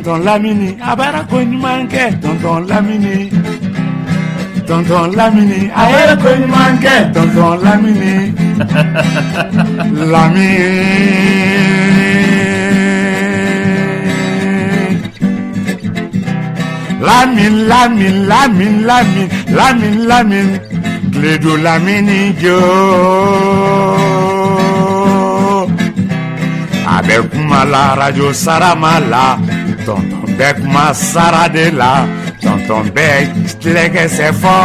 Tonton Lamini a baara ko ɲuman kɛ. Tonton Lamini, Tonton Lamini a ye ko ɲuman kɛ. Tonton Lamini, Lamini, Lamini, Lamini, Lamini, Lamini, Lamini, Lamini, Kledu Lamini jo. A bɛ kuma la arajo sarama la. Tonton bɛ kuma sara de la. Tonton bɛ tilɛkɛsɛ fɔ.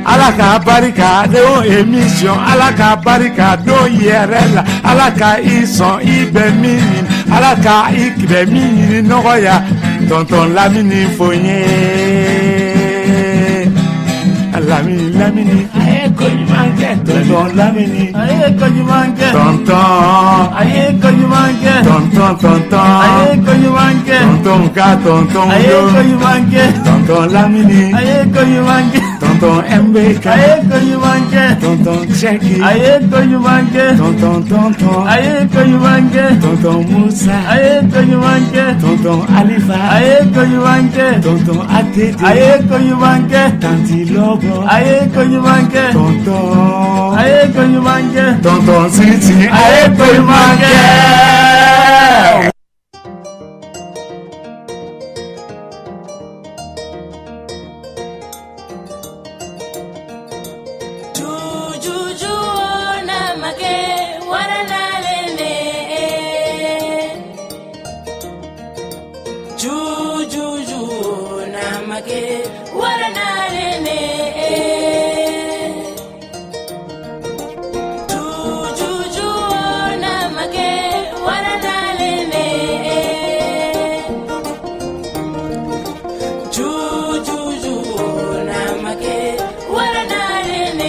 Ala ka barika don émission, Ala ka barika don yɛrɛ la. Ala ka i sɔn i bɛ min ɲini, Ala ka i bɛ min ɲini nɔgɔya. Tonton Lamini fo n ye. Lamini, Lamini a ye ko ɲuman kɛ. Tonton Lamini A ye ko ɲuman kɛ. Tonton A ye ko ɲuman kɛ. Tonton, tonton A ye ko ɲuman kɛ. Tonton ka tonton A ye yo. ko ɲuman kɛ. Tonton Lamini. A ye ko ɲuman kɛ. Tonton MBK. A ye ko ɲuman kɛ. Tonton Cheki. A ye ko ɲuman kɛ. Tonton, tonton. A ye ko ɲuman kɛ. Tonton Moussa. A ye ko ɲuman kɛ. Tonton Alifa. A ye ko ɲuman kɛ. Tonton ATT. A ye ko ɲuman kɛ. Tanti Lobo. A ye ko ɲuman kɛ. Tonton. A ye ko ɲuman kɛ. Tonton Sisi a ye ko ɲuman kɛ. Jujuju namake waranalene. Jujuju namake waranalene. Jujuju namake waranalene. Jujuju namake waranalene.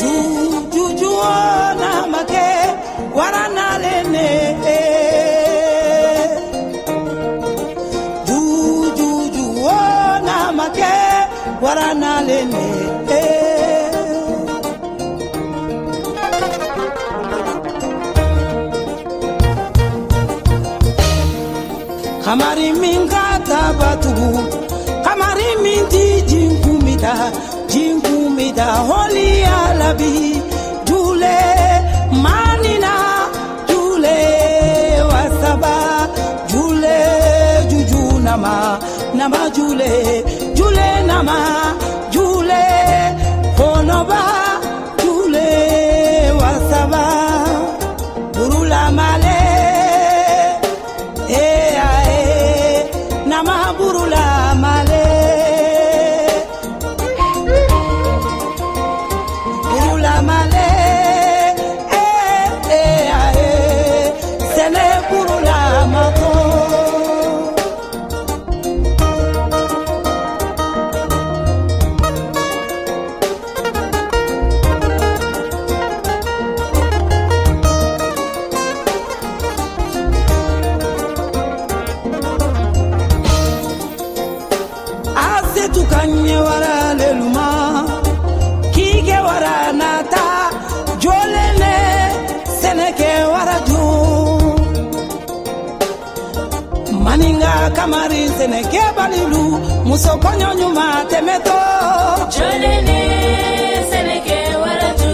Jujuju namake waranalene. Jujuju namake waranalene. Kamari min ka tabatugu, kamari min ti jinkumita, jinkumita holi alabi jule manina jule wasaba jule juju nama nama jule jule nama jule konoba jule wasaba burulamale. Eh, ah, eh, nama burula male. Burula male. Eh, eh, ah, eh, sene burula mako. Asetu kanye wara leluma kike wara nata jolene seneke wara ju maninga kamari seneke balilu muso kɔɲɔ ɲuman tɛmɛtɔ. Jolene seneke waraju.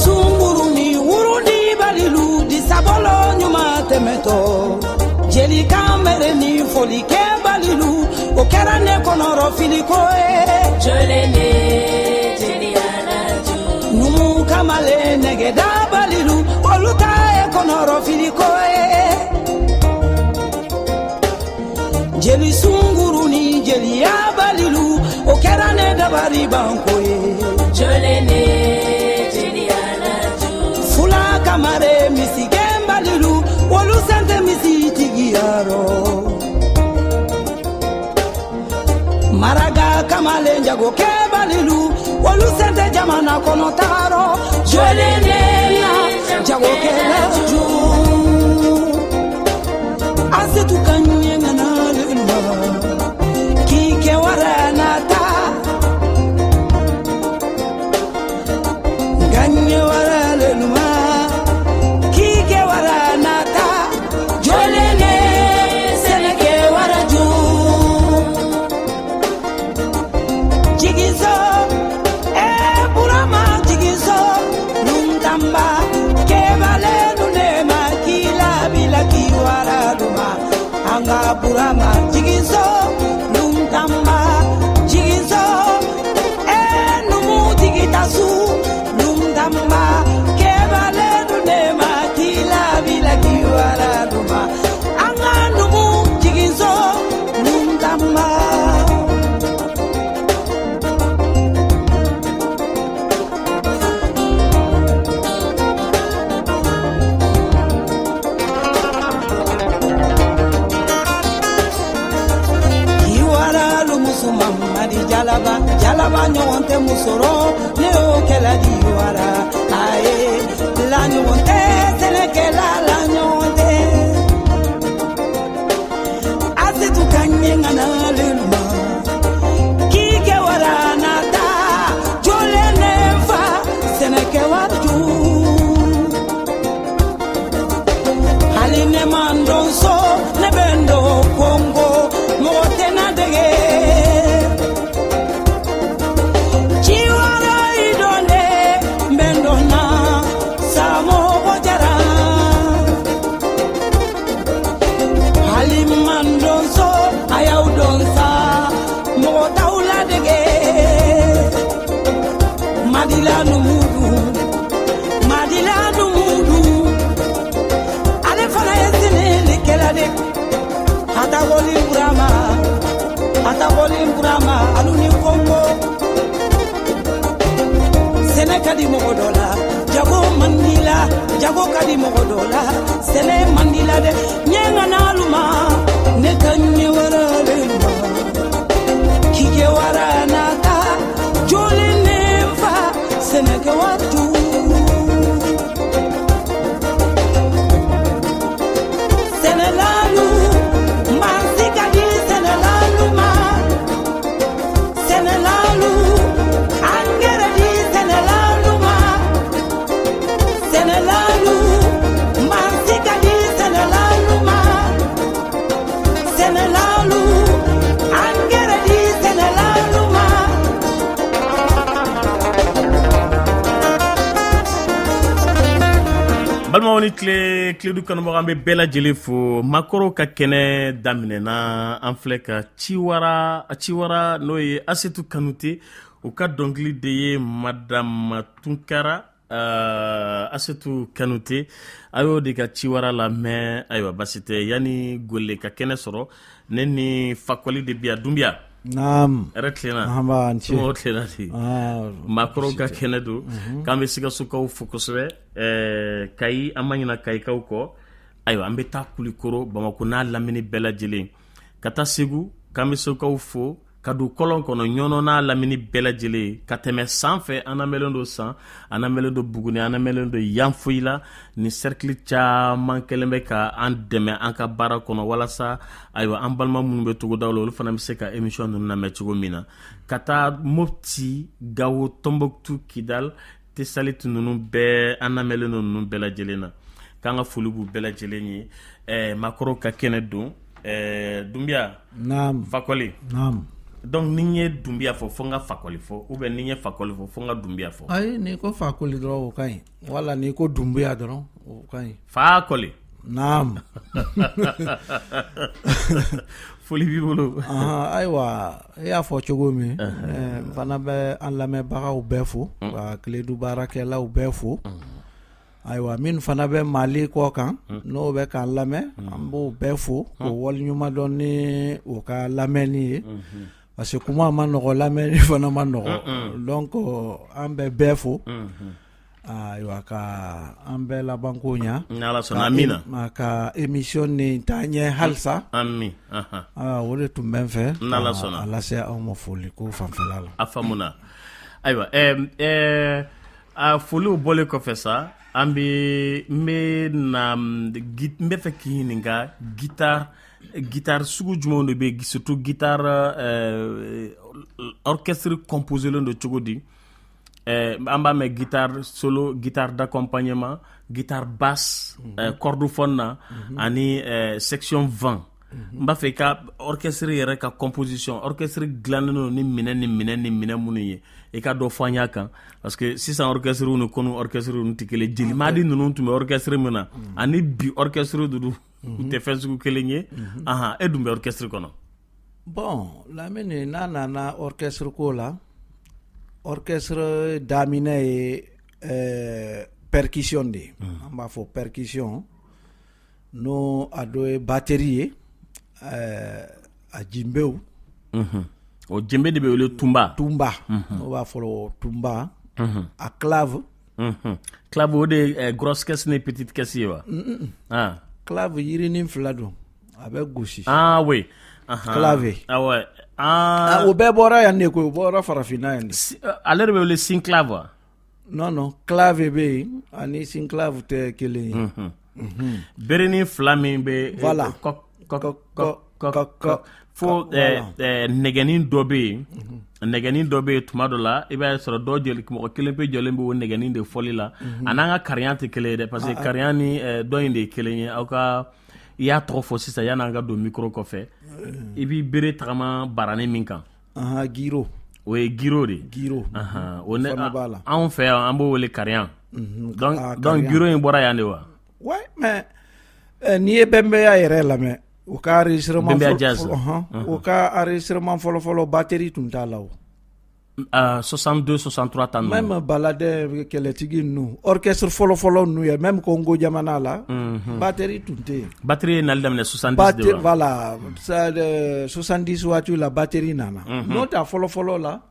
Sunguru ni wurundi balilu disabolo ɲuman tɛmɛtɔ jeli kanbere ni folikɛ balilu o kɛra ne kɔnɔrɔ filiko ye. Jolene jeliyalaju. Numu kamalen nɛgɛda balilu olu ta ye kɔnɔrɔ filiko ye. Jeli sunguru ni jeliya balilu o kɛra ne dabali banko ye. Jolene jeliyalaju. Fula kamare misigɛn balilu olu sɛn tɛ misitigiyarɔ. Maraga kamalen jagokɛ balilu olu sɛn tɛ jamana kɔnɔ tagarɔ. Jolene na jagokɛla ju asetu ka ɲɛŋana leluma k'i kɛ wara nata ganye wara leluma k'i kɛ wara. jiginso lumtamba jiginso ee numu tigitasu lumtamba kɛbalenu nema kila bila kiwara duma an ka numu jiginso lumtamba. Kiwara lumusu mamadi jalaba jalaba ɲɔgɔn tɛ musɔrɔ ne y'o kɛla diwara aye la ɲɔgɔn tɛ sɛnɛkɛla la ɲɔgɔn tɛ asetu ka ɲɛ ŋana leluma k'i kɛ wara nata jɔlen ne fa sɛnɛkɛ wari ju hali ne man dɔn so ne bɛ n dɔn kongo mɔgɔ tɛna dege ciwara i dɔn de n bɛ n dɔn na samɔgɔ jara hali man dɔn so a y'aw dɔn sa mɔgɔ t'aw ladege madila numudu madila numudu ale fana ye sɛnɛlikɛla de hatakɔli burama hatakɔli burama alu ni kɔngo sɛnɛ ka di mɔgɔ dɔ la jago man di la jago ka di mɔgɔ dɔ la sɛnɛ man di la dɛ ɲɛ ŋa n'alu ma ne ka ɲɛ waralen ma kike wara nata joli ne fa sɛnɛkɛ wari sɛnɛlalu mansi ka di sɛnɛlalu ma sɛnɛlalu angɛrɛ di sɛnɛlalu ma sɛnɛlalu mansi ka di sɛnɛlalu ma sɛnɛlalu angɛrɛ di sɛnɛlalu ma. Balimaw ni tile Kledu kanubaga an bɛ bɛɛ lajɛlen fo makɔrɔw ka kɛnɛ daminɛna an filɛ ka ciwara ciwara n'o ye asetu kanute u ka dɔnkili de ye madama tunkara asetu kanute a y'o de ka ciwara lamɛn ayiwa basi tɛ yanni gole ka kɛnɛ sɔrɔ ne ni fakɔli de bi yan dunbiya Naam. Hɛrɛ tilenna Anba, an ce. somɔgɔw tilenna di Ah, maakɔrɔw ka kɛnɛ don k'an bɛ sikasokaw fo kosɛbɛ kayi an ma ɲina kayikaw kɔ ayiwa an bɛ taa kulikoro bamako n'a lamini bɛɛ lajɛlen ka taa segu k'an bɛ segukaw fo ka don kɔlɔn kɔnɔ ɲɔnɔ n'a lamini bɛɛ lajɛlen ka tɛmɛ san fɛ an lamɛnlen don san an lamɛnlen don buguni an lamɛnlen don yanfoyila ni cercle caman kɛlen bɛ ka an dɛmɛ an ka baara kɔnɔ walasa ayiwa an balima minnu bɛ togodaw la olu fana bɛ se ka émission ninnu lamɛn cogo min na ka taa mopti gawo tɔnbɔkutu kidal tesalit ninnu bɛɛ an lamɛnlen don ninnu bɛɛ lajɛlen na k'an ka foli b'u bɛɛ lajɛlen ye maakɔrɔw ka kɛnɛ don dunbiya Naam. Fakɔli Naam. donc ni n ye dunbiya fɔ fo n ka fakɔli fɔ ou bien ni n ye fakɔli fɔ fo n ka dunbiya fɔ Ayi n'i ko fakoli dɔrɔn o ka ɲi wala n'i ko dunbuya dɔrɔn o ka ɲi. Fakɔli Naam. Foli b'i bolo. Ayiwa e y'a fɔ cogo min n fana bɛ an lamɛnbagaw bɛɛ fo ka Kledu baarakɛlaw bɛɛ fo ayiwa minnu fana bɛ Mali kɔ kan n'o bɛ k'an lamɛn an b'o bɛɛ fo k'o waleɲuman dɔn ni u ka lamɛnni ye parce que kuma ma nɔgɔ lamɛnni fana ma nɔgɔ donc an bɛ bɛɛ fo ayiwa ka an bɛɛ labanko ɲa n'Ala sɔnna amina ka émission nin taa ɲɛ halisa ami o de tun bɛ n fɛ n'Ala sɔnna a lase aw ma foli ko fanfɛla la a faamuna ayiwa a foliw bɔlen kɔfɛ sa an bɛ n bɛ na n bɛ fɛ k'i ɲininka guitare guitare sugu jumɛnw de bɛ yen surtout guitare orchestre composé len don cogo di an b'a mɛn guitare solo guitare d'accompagnement guitare basse cordophone na ani section vent. N b'a fɛ i ka orchestre yɛrɛ ka composition, orchestre dilannen don ni minɛn ni minɛn ni minɛn minnu ye, i ka dɔ fɔ an y'a kan, parce que sisan orchestre ni kunu orchestre ninnu tɛ kelen. Jeli Madi ninnu tun bɛ orchestre min na ani bi orchestre ninnu, u tɛ fɛn sugu kelen ye. Ahan, e dun bɛ orchestre kɔnɔ. Bon, Lamini, n'a nana orchestre ko la, orchestre daminɛ ye percussion de ye. An b'a fɔ percussion, n'o a dɔ ye batterie ye, a jenbew. O jenbe de bɛ wele tunba. Tunba, n'o b'a fɔ tunba, a clave. Clave, o de ye grosse caisse ni petite caisse ye wa? Ah. Clave, yirinin fila don, a bɛ gosi. Ah oui. Clave. Ah ouais. Ah. O bɛɛ bɔra yan de koyi, o bɔra farafinna yan de. Ale de bɛ wele synclave wa? Non, clave bɛ yen, ani synclave tɛ kelen ye. Berenin fila min bɛ Voilà. Kɔ kɔ kɔ kɔ kɔ kɔ fo nɛgɛnin dɔ bɛ yen, nɛgɛnin dɔ bɛ yen. Tuma dɔ la, i b'a sɔrɔ dɔ jeli, mɔgɔ kelen pe jɔlen bɛ o nɛgɛnin de fɔli la. A n'an ka kariyan tɛ kelen ye dɛ, parce que kariyan ni dɔ in de ye kelen ye. Aw ka, i y'a tɔgɔ fɔ sisan yan'an ka don micro kɔfɛ, i b'i bere tagama baranin min kan. Guiro. O ye guiro de ye. Guiro. O ne fana b'a la. Anw fɛ yan, an b'o wele kariyan. Donc Ah, donc kariyan. guiro in bɔra yan de wa? Ouais, mais n'i ye Bɛnbɛya yɛrɛ lamɛn, o ka enregistrement Bɛnbɛya Jazz. O ka enregistrement fɔlɔ-fɔlɔ, batterie tun t'a la o. 62 63 tan ninnu. Même baladin kɛlɛtigi ninnu, orchestre fɔlɔ-fɔlɔ ninnu ye, même Congo jamana la, batterie tun tɛ yen. Batterie ye nali daminɛ 70 de Batterie, wa? voilà, ça, 70 waati la, batterie nana. N'o tɛ, a fɔlɔ-fɔlɔ la,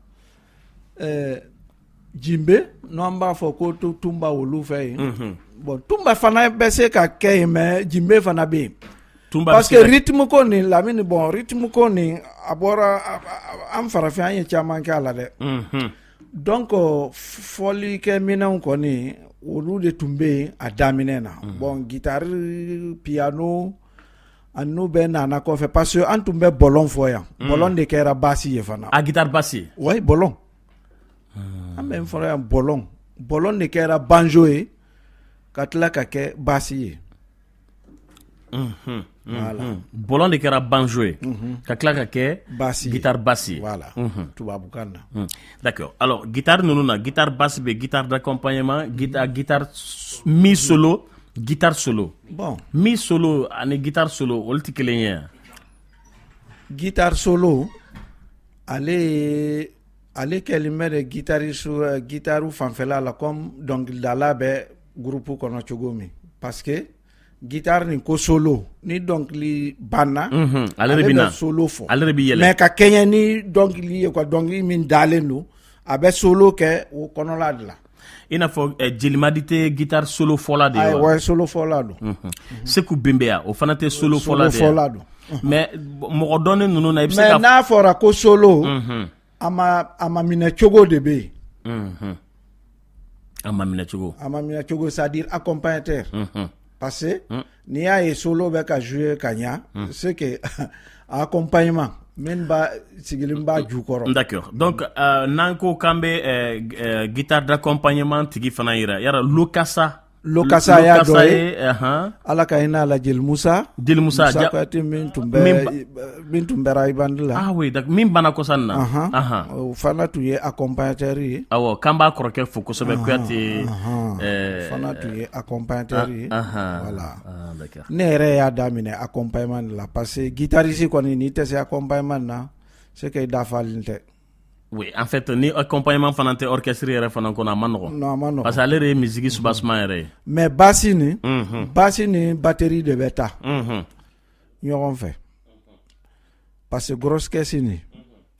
jenbe, n'an b'a fɔ ko tunba olu fɛ yen. Bon, tunba fana bɛ se ka kɛ yen, mais jenbe fana bɛ yen. Tunba parce bɛ se que ka- rythme ko nin, Lamini, bon, rythme ko nin, a bɔra an farafin, an ye caman kɛ a la dɛ. Donc fɔlikɛ minɛnw kɔni, olu de tun bɛ yen a daminɛ na. Bon, guitare, piano, a n'u bɛɛ nana kɔfɛ, parce que an tun bɛ bɔlɔn fɔ yan. Bɔlɔn de kɛra basse ye fana. A guitare basse. Ouais, bɔlɔn, an bɛ n fɔlɔ yan, bɔlɔn, bɔlɔn de kɛra banjo ye ka tila ka kɛ basse ye. Voilà. Bɔlɔn de kɛra banjo ye ka tila ka kɛ basse ye. Guitare basse ye. Voilà, tubabukan na. D'accord. Alors, guitare ninnu na, guitare basse bɛ, guitare d'accompagnement, guitare mi solo, guitare solo. Bon. Mi solo ani guitare solo, olu tɛ kelen ye wa? Guitare solo, ale ye, ale kɛlen bɛ de guitariste, guitare fanfɛla la, comme dɔnkilidala bɛ groupe kɔnɔ cogo min, parce que guitare nin ko solo, ni dɔnkili banna, Ale de bɛ na. Solo fɔ. Ale de bɛ yɛlɛ. Mais ka kɛɲɛ ni dɔnkili ye quoi, dɔnkili min dalen don, a bɛ solo kɛ o kɔnɔla de la. I n'a fɔ Jelimadi tɛ guitare solo fɔla de ye Ayi wa? ouais, solo fɔla don. Seku Bembeya, o fana tɛ solo fɔla Solo de ye wa? fɔla don. Mais mɔgɔ dɔnnen ninnu na, i bɛ se Mais ka n'a fɔra ko solo, a ma minɛ cogo de bɛ yen. A ma minɛ cogo. A ma minɛ cogo, c'est à dire accompagnateur, parce que n'i y'a ye solo bɛ ka jouer ka ɲa, c'est que accompagnement min b'a sigilen b'a jukɔrɔ. D'accord. Donc n'an ko k'an bɛ guitare d'accompagnement tigi fana yira, yala Lokasa. Lokasa y'a dɔ ye. Ahan. Ala ka hinɛ a la, Jeli Musa. Jeli Musa, Musa Kuyate min tun bɛ min tun bɛra Ibandi la. Ah oui, d'accord. Min banna kɔsa nin na. Ahan. Ahan. O fana tun ye accompagnateur ye. Awɔ, k'an b'a kɔrɔkɛ fo kosɛbɛ, Kuyate. O fana tun ye accompagnateur ye. Voilà. Ah, d'accord. Ne yɛrɛ y'a daminɛ accompagnement de la, parce que guitariste kɔni, n'i tɛ se accompagnement na, c'est que i dafalen tɛ. Oui, en fait, ni accompagnement fana tɛ orchestre yɛrɛ fana kɔnɔ, a ma nɔgɔn. Non, a ma nɔgɔn. Parce que ale de ye musique soubassement yɛrɛ ye. Mais basse nin, basse ni batterie de bɛ taa ɲɔgɔn fɛ, parce que grosse caisse nin,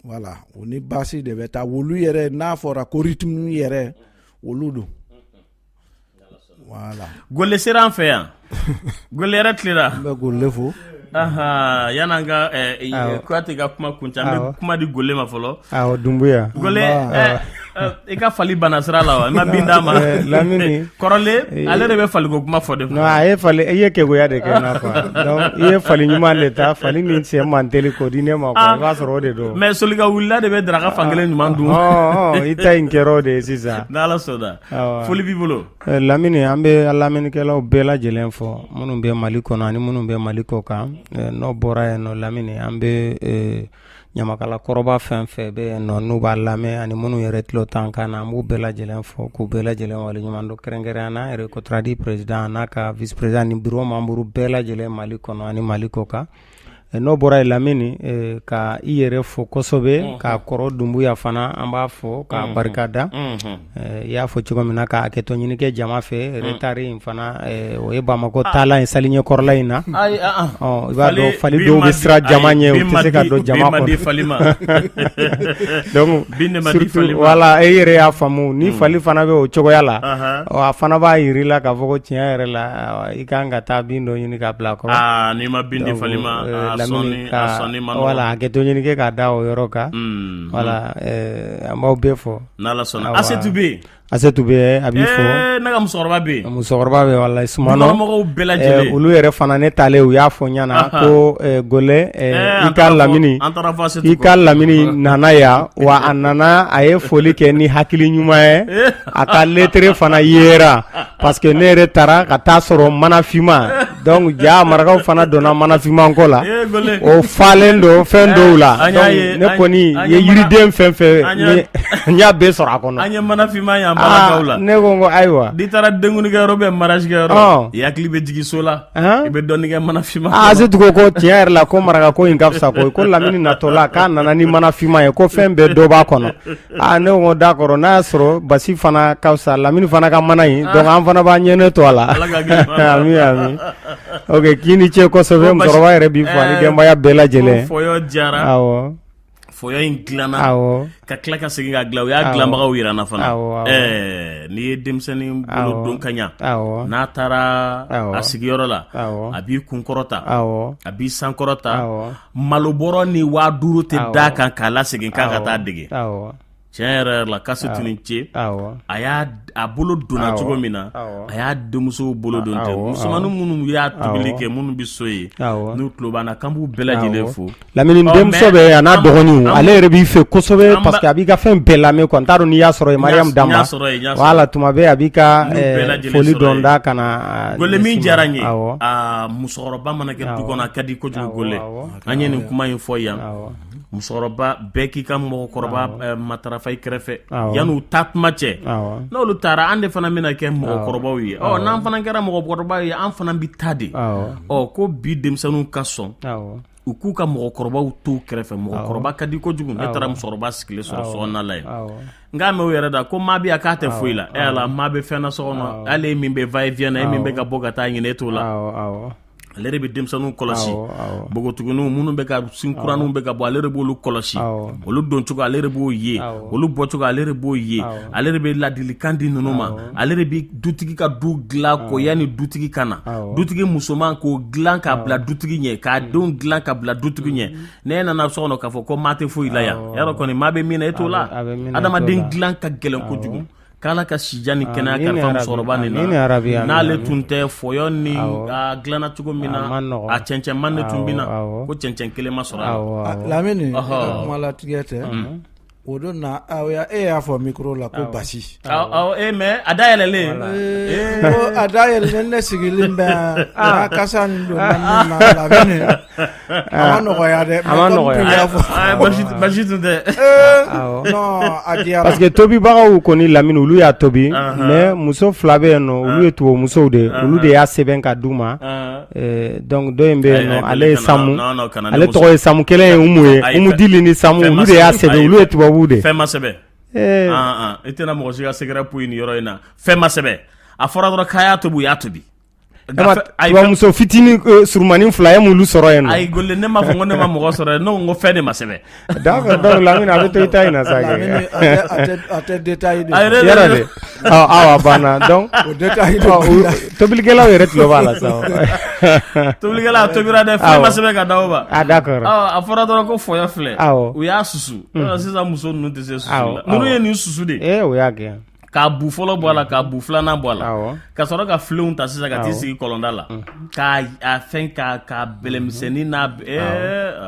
voilà, o ni basse de bɛ taa. Olu yɛrɛ, n'a fɔra ko rythme yɛrɛ, olu don, voilà. Gole sera an fɛ yan. Gole yɛrɛ tilela. N bɛ Gole fo. Ahan, yan'an ka Awɔ. Kuyate ka kuma kuncɛ, an bɛ Awɔ. kuma di Gole ma fɔlɔ. Awɔ, Dunbuya. Gole, Nba. I ka fali banna sira la wa? I ma bin d'a ma. Lamini. Kɔrɔlen ale de bɛ faliko kuma fɔ de. Non, a ye fali, i ye keguya de kɛ n na quoi. Donc i ye fali ɲuman de ta, fali min sen man teli k'o di ne ma quoi. I b'a sɔrɔ o de don. Mais solika wulila de bɛ daraka fankelen ɲuman dun. Ɔ, i ta in kɛra o de ye sisan. N'Ala sɔnna. Awɔ. Foli b'i bolo. Lamini, an bɛ lamɛnnikɛlaw bɛɛ lajɛlen fɔ, minnu bɛ Mali kɔnɔ ani minnu bɛ Mali kɔ kan. N'o bɔra yen nɔ, Lamini, an bɛ ɲamakala kɔrɔba fɛn fɛn bɛ yen nɔ n'u b'a lamɛn ani minnu yɛrɛ tulo t'an kan na, an b'u bɛɛ lajɛlen fɔ k'u bɛɛ lajɛlen waleɲuman dɔn, kɛrɛnkɛrɛnnenya na yɛrɛ Cotradi président n'a ka vice président ni bureau membre bɛɛ lajɛlen Mali kɔnɔ ani Mali kɔ kan. N'o bɔra yen, Lamini, ka i yɛrɛ fo kosɛbɛ, ka kɔrɔ Dunbuya fana an b'a fɔ k'a barika da. I y'a fɔ cogo min na, ka hakɛto ɲini kɛ jama fɛ, retard in fana, o ye Bamakɔ taalan ye sali ɲɛkɔrɔla in na. I b'a dɔn fali dɔw bɛ siran jama ɲɛ, u tɛ se ka don jama kɔnɔ. Donc surtout voilà, e yɛrɛ y'a faamu ni fali fana bɛ o cogoya la, a fana b'a yir'i la k'a fɔ ko tiɲɛ yɛrɛ la, i kan ka taa bin dɔ ɲini k'a bila a kɔrɔ. N'i ma bin di fali ma, Lamini, voilà, hakɛto ɲini kɛ k'a da o yɔrɔ kan. Voilà, an b'aw bɛɛ fɔ. N'Ala sɔnna. Asetu bɛ yen. Asetu bɛ yen, a b'i fo. Ne ka musokɔrɔba bɛ yen. Musokɔrɔba bɛ yen, walayi, Sumanɔ. Dukɔnɔmɔgɔw bɛɛ lajɛlen. Olu yɛrɛ fana, ne taalen, u y'a fɔ n ɲɛna ko Gole, i ka lamini, an taara fɔ Asetu i ka lamini nana yan wa, a nana, a ye foli kɛ ni hakili ɲuman ye, a ka lettre fana yera, parce que ne yɛrɛ taara ka taa sɔrɔ mana finman, donc ja marakaw fana donna mana finman ko la, o falen don fɛn dɔw la. Donc ne kɔni ye yiriden fɛn fɛn, n y'a bɛɛ sɔrɔ a kɔnɔ. An ye mana finman ye an balakaw la. Ne ko n ko ayiwa. N'i taara denkundi-kɛyɔrɔ bɛ mariage kɛyɔrɔ, i hakili bɛ jigin so la, i bɛ dɔɔnin kɛ mana finman kɔnɔ. Asetu ko ko tiɲɛ yɛrɛ la, ko maraka ko in ka fisa koyi, ko lamini natɔla k'a nana ni mana finman ye, ko fɛn bɛɛ dɔ b'a kɔnɔ. Aa, ne ko d'accord, n'a y'a sɔrɔ basi fana ka fisa lamini fana ka mana in, donc an fana b'an ɲɛnɛ to a la. Ami ami, ok, k'i ni ce kosɛbɛ. Musokɔrɔba yɛrɛ b'i fo ani denbaya bɛɛ lajɛlen. Fɔyɔ diyara. Awɔ. Fɔyɔ in dilanna. Awɔ. Ka tila ka segin ka dilan, u y'a dilanbagaw yira n na fana. Awɔ. Ɛɛ, n'i ye denmisɛnnin bolo don ka ɲa. Awɔ. N'a taara a sigiyɔrɔ la. Awɔ. A b'i kun kɔrɔta. Awɔ. A b'i sankɔrɔta. Awɔ. Malobɔrɔ ni 5000 tɛ d'a kan k'a lasegin k'a ka taa dege. Awɔ. Tiɲɛ yɛrɛ yɛrɛ la, k'Asetu ni ce. Awɔ. A y'a a bolo donna cogo min na, a y'a denmusow bolo don ten. Musomanin minnu y'a tobili kɛ, minnu bɛ so yen, n'u tulo b'an na, k'an b'u bɛɛ lajɛlen fo. Lamini, denmuso bɛ a n'a dɔgɔninw, ale yɛrɛ b'i fɛ kosɛbɛ parce que a b'i ka fɛn bɛɛ lamɛn quoi. N t'a dɔn n'i y'a sɔrɔ yen, Mariam Danba. Voilà, tuma bɛɛ a b'i ka foli dɔn da ka na. Gole, min diyara n ye, aa, musokɔrɔba mana kɛ du kɔnɔ, a ka di kojugu. Gole, an ye nin kuma in fɔ yan, musokɔrɔba bɛɛ k'i ka mɔgɔkɔrɔba matarafa i kɛrɛfɛ yan'u taa tuma cɛ. N'olu taara, an de fana bɛna kɛ mɔgɔkɔrɔbaw ye. Ɔ, n'an fana kɛra mɔgɔkɔrɔbaw ye, an fana bɛ taa de. Ɔ, ko bi denmisɛnninw ka sɔn u k'u ka mɔgɔkɔrɔbaw to kɛrɛfɛ. Mɔgɔkɔrɔba ka di kojugu. Ne taara musokɔrɔba sigilen sɔrɔ sokɔnɔna la yen, n k'a mɛn u yɛrɛ da ko maa bɛ yan k'a tɛ foyi la. E ala, maa bɛ fɛn na so kɔnɔ, hali e min bɛ va et vient na, e min bɛ ka bɔ ka taa ɲini, e t'o la. Ale de bɛ denmisɛnninw kɔlɔsi, npogotigininw minnu bɛ ka sin kuraninw bɛ ka bɔ, ale de b'olu kɔlɔsi, olu doncogo ale de b'o ye, olu bɔcogo ale de b'o ye, ale de bɛ ladilikan di ninnu ma, ale de bɛ dutigi ka du dilan ko yanni dutigi ka na, dutigi musoman k'o dilan k'a bila dutigi ɲɛ, k'a denw dilan ka bila dutigi ɲɛ. N'e nana so kɔnɔ k'a fɔ ko maa tɛ foyi la yan, yarɔ kɔni maa bɛ min na e t'o la. Adamaden dilan ka gɛlɛn kojugu. K'Ala ka sijan ni kɛnɛya kalifa musokɔrɔba nin na. N'ale tun tɛ, fɔyɔ ni a dilanna cogo min na, a cɛncɛn man de tun bɛ na, ko cɛncɛn kelen ma sɔrɔ a la. Lamini, kuma latigɛ tɛ. O don na, e y'a fɔ micro la ko basi. Mais a da yɛlɛlen. Ko a da yɛlɛlen, ne sigilen bɛ a kasa nin don na, Lamini, a ma nɔgɔya dɛ. A ma nɔgɔya. Basi tun tɛ. Non, a diyara. Parce que tobibagaw kɔni, Lamini, olu y'a tobi, mais muso fila bɛ yen nɔ, olu ye tubabumusow de ye, olu de y'a sɛbɛn ka d'u ma. Donc dɔ in bɛ yen nɔ, ale ye Samu, ale tɔgɔ ye Samu, kelen ye Umu ye, Umu Dili ni Samu, olu de y'a sɛbɛn, olu ye tubabuw de ye. Fɛn ma sɛbɛn. I tɛna mɔgɔ si ka secret poyi nin yɔrɔ in na. Fɛn ma sɛbɛn, a fɔra dɔrɔn k'a y'a tobi, u y'a tobi. Muso fitinin surunmanin fila e m'olu sɔrɔ yen? Ayi Gole, ne m'a fɔ ko ne ma mɔgɔ sɔrɔ yen, ne ko n ko fɛn de ma sɛbɛn. D'accord, donc Lamini, a bɛ to i ta in na sa kɛ. A tɛ détail de. Yɔrɔ de, awa, a banna donc. O détail de. Tobilikɛlaw yɛrɛ tulo b'a la sa. Tobilikɛla, a tobira dɛ, fɛn ma sɛbɛn ka d'aw ma. Ah d'accord. A fɔra dɔrɔn ko fɔyɔ filɛ. U y'a susu. Sisan muso ninnu tɛ se susu la. Ninnu ye nin susu de. Ee, o y'a kɛ. K'a bu fɔlɔ bɔ a la, k'a bu filanan bɔ a la, ka sɔrɔ ka filenw ta sisan ka t'i sigi kɔlɔnda la k'a a fɛn k'a bɛlɛmisɛnnin n'a.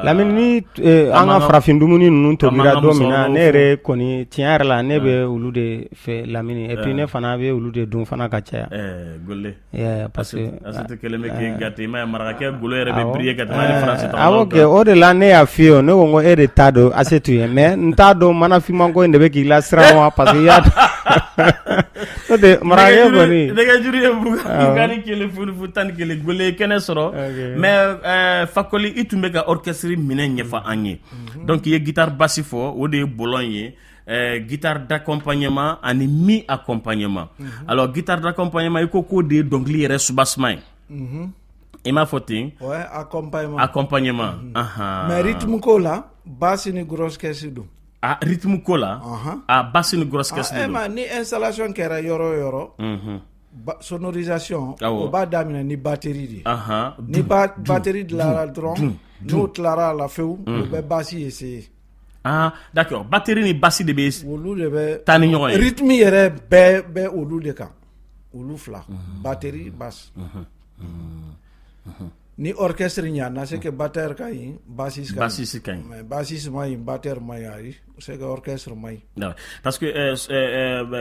Lamini, ni an ka farafin dumuni ninnu tobira don min na, ne yɛrɛ kɔni, tiɲɛ yɛrɛ la, ne bɛ olu de fɛ Lamini, et puis ne fana bɛ olu de dun fana ka caya. Gole. Parce que Asetu kɛlen bɛ k'e gâté, i m'a ye, marakakɛ golo yɛrɛ bɛ briller ka tɛmɛ hali faransi. Awɔ kɛ, o de la ne y'a f'i ye, ne ko n ko e de ta don Asetu ye, mais n t'a dɔn manafinman ko in de bɛ k'i lasiran wa, parce que i y'a n'o tɛ marakakɛ kɔni. Nɛgɛjuru ye 21 00 11. Gole ye kɛnɛ sɔrɔ, mais Fakoli, i tun bɛ ka orchestre minɛ ɲɛfɔ an ye, donc i ye guitare basse fɔ, o de ye bɔlɔn ye. Guitare d'accompagnement ani mi accompagnement. Alors guitare d'accompagnement, i ko k'o de ye dɔnkili yɛrɛ soubassement ye, i m'a fɔ ten? Ouais, accompagnement. Accompagnement. Mais rythme ko la, basse ni grosse caisse don. Ah, rythme ko la, ah, basse ni grosse caisse de don. Ni installation kɛra yɔrɔ o yɔrɔ, sonorisation o b'a daminɛ ni batterie de ye. Ni batterie dilanna dɔrɔn, n'o tilara a la fewu, o bɛ basse essayer. Ah, d'accord, batterie ni basse de bɛ olu de bɛ taa ni ɲɔgɔn ye. Rythme yɛrɛ bɛɛ bɛ olu de kan, olu fila, batterie, basse. Ni orchestre ɲana, c'est que batteur ka ɲi, bassiste ka ɲi. Bassiste ka ɲi. Mais bassiste ma ɲi, batteur ma ɲi, ayi, c'est que orchestre ma ɲi. Parce que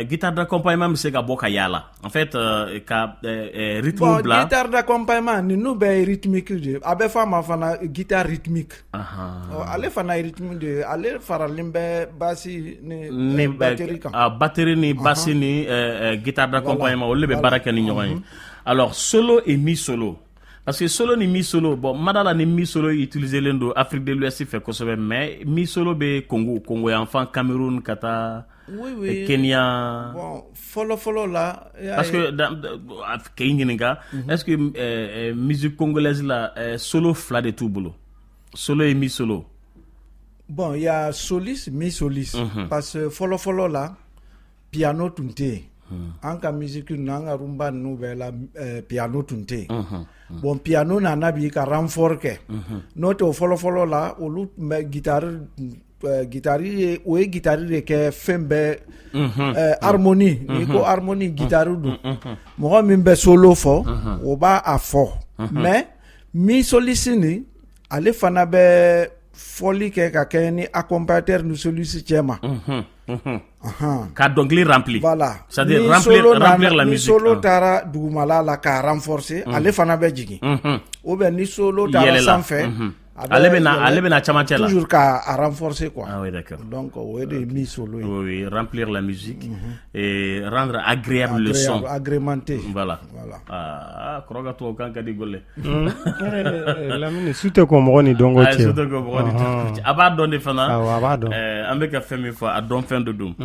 guitare d'accompagnement bɛ se ka bɔ ka yaala en fait ka rythme bon, bila. Guitare d'accompagnement ninnu bɛɛ ye rythmique de ye, a bɛ fɔ a ma fana guitare rythmique. Ale fana ye rythme de ye, ale faralen bɛ basse ni batterie kan. Batterie ni basse ni guitare d'accompagnement, olu de bɛ baara kɛ ni ɲɔgɔn ye. Alors solo et mi solo, parce que solo ni mi solo, bon, mada la ni mi solo utilisé len don Afrique de l'Ouest fɛ kosɛbɛ, mais mi solo bɛ Congo, Congo yanfan, Cameroun ka taa oui. Kenya. Bon, fɔlɔ fɔlɔ la. Parce que k'i ɲininka, est-ce que musique congolaise la, solo fila de t'u bolo, solo et mi solo? Bon, il y a soliste, mi soliste, parce que fɔlɔ fɔlɔ la, piano tun tɛ yen. An ka musique ninnu, an ka rumba ninnu bɛɛ la, piano tun tɛ yen. Bon, piano nana bi ka renfort kɛ, n'o tɛ o fɔlɔ fɔlɔ la, olu tun bɛ guitare, guitare ye, o ye guitare de kɛ fɛn bɛɛ, harmonie. N'i ko harmonie, guitare don. Mɔgɔ min bɛ solo fɔ, o b'a a fɔ, mais mi soliste nin, ale fana bɛ fɔli kɛ ka kɛ ni accompagnateur ni soliste cɛ ma. Ka dɔnkili remplir. Voilà. C'est-à-dire remplir la musique. Ni solo taara dugumala la k'a renforcer, ale fana bɛ jigin. Ou bien ni solo taara sanfɛ, ale bɛ na camancɛ la. Toujours k'a renforcer quoi. Ah oui, d'accord. Donc o de ye mi solo ye. Oui, remplir la musique et rendre agréable le son. Agrémenté. Voilà. Voilà. Ah, kɔrɔ ka tubabukan ka di Gole. Lamini, su tɛ ko mɔgɔ ni dɔnko cɛ. Su tɛ ko mɔgɔ ni dɔnko cɛ. A b'a dɔn de fana. Awɔ, a b'a dɔn. An bɛ ka fɛn min fɔ, a dɔn fɛn de don.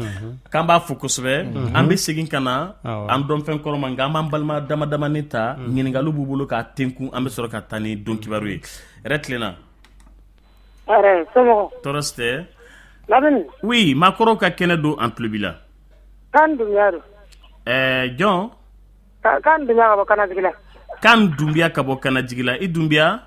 K'an b'a fo kosɛbɛ. An bɛ segin ka na an dɔn fɛn kɔrɔ ma, nka an b'an balima dama damani ta. Ɲininkaliw b'u bolo k'a tenkun, an bɛ sɔrɔ ka taa ni don kibaru ye. Hɛrɛ tilenna. Hɛrɛ, somɔgɔw? Tɔɔrɔ si tɛ. Lamini. Oui, maakɔrɔw ka kɛnɛ don, an tulo b'i la. Kan Dunbiya don. Jɔn? Kan Dunbiya ka bɔ Kanajigi la. Kan Dunbiya ka bɔ Kanajigi la, i Dunbiya?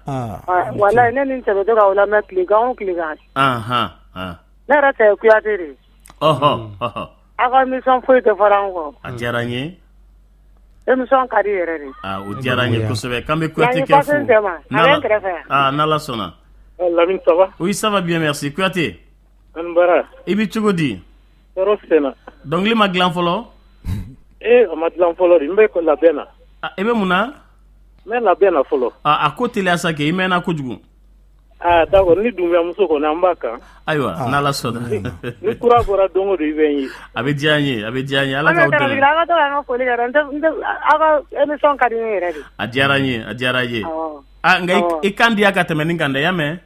Walayi, ne ni n cɛ bɛ to k'aw lamɛn tilegan o tilegan. Ne yɛrɛ cɛ ye Kuyate de ye. Ɔhɔ ɔhɔ. Aw ka émission foyi tɛ fɔra an kɔ. A diyara n ye. Émission ka di yɛrɛ de. Ah, o diyara n ye kosɛbɛ, k'an bɛ Kuyate kɛ fo. N cɛ ma, a bɛ n kɛrɛfɛ yan. Ah, n'Ala sɔnna. Lamini, ça va? Oui, ça va bien, merci. Kuyate. An baara. I bɛ cogo di? Tɔɔrɔ si tɛ n na. Dɔnkili ma dilan fɔlɔ? Ee, a ma dilan fɔlɔ de, n bɛ labɛn na. I bɛ mun na? N bɛ labɛn na fɔlɔ. A ko teliya sa kɛ, i mɛnna kojugu. Ah, d'accord, ni Dunbiyamuso kɔni, an b'a kan. Ayiwa, n'Ala sɔnna. Ni kura bɔra don o don, i bɛ n ye. A bɛ diya n ye, a bɛ diya n ye, Ala k'aw dɛmɛ. An ka to k'an ka foli kɛ dɛ, aw ka émission ka di ne yɛrɛ de. A diyara n ye, a diyara n ye. Ah, nka i kan diya ka tɛmɛ nin kan dɛ, y'a mɛn?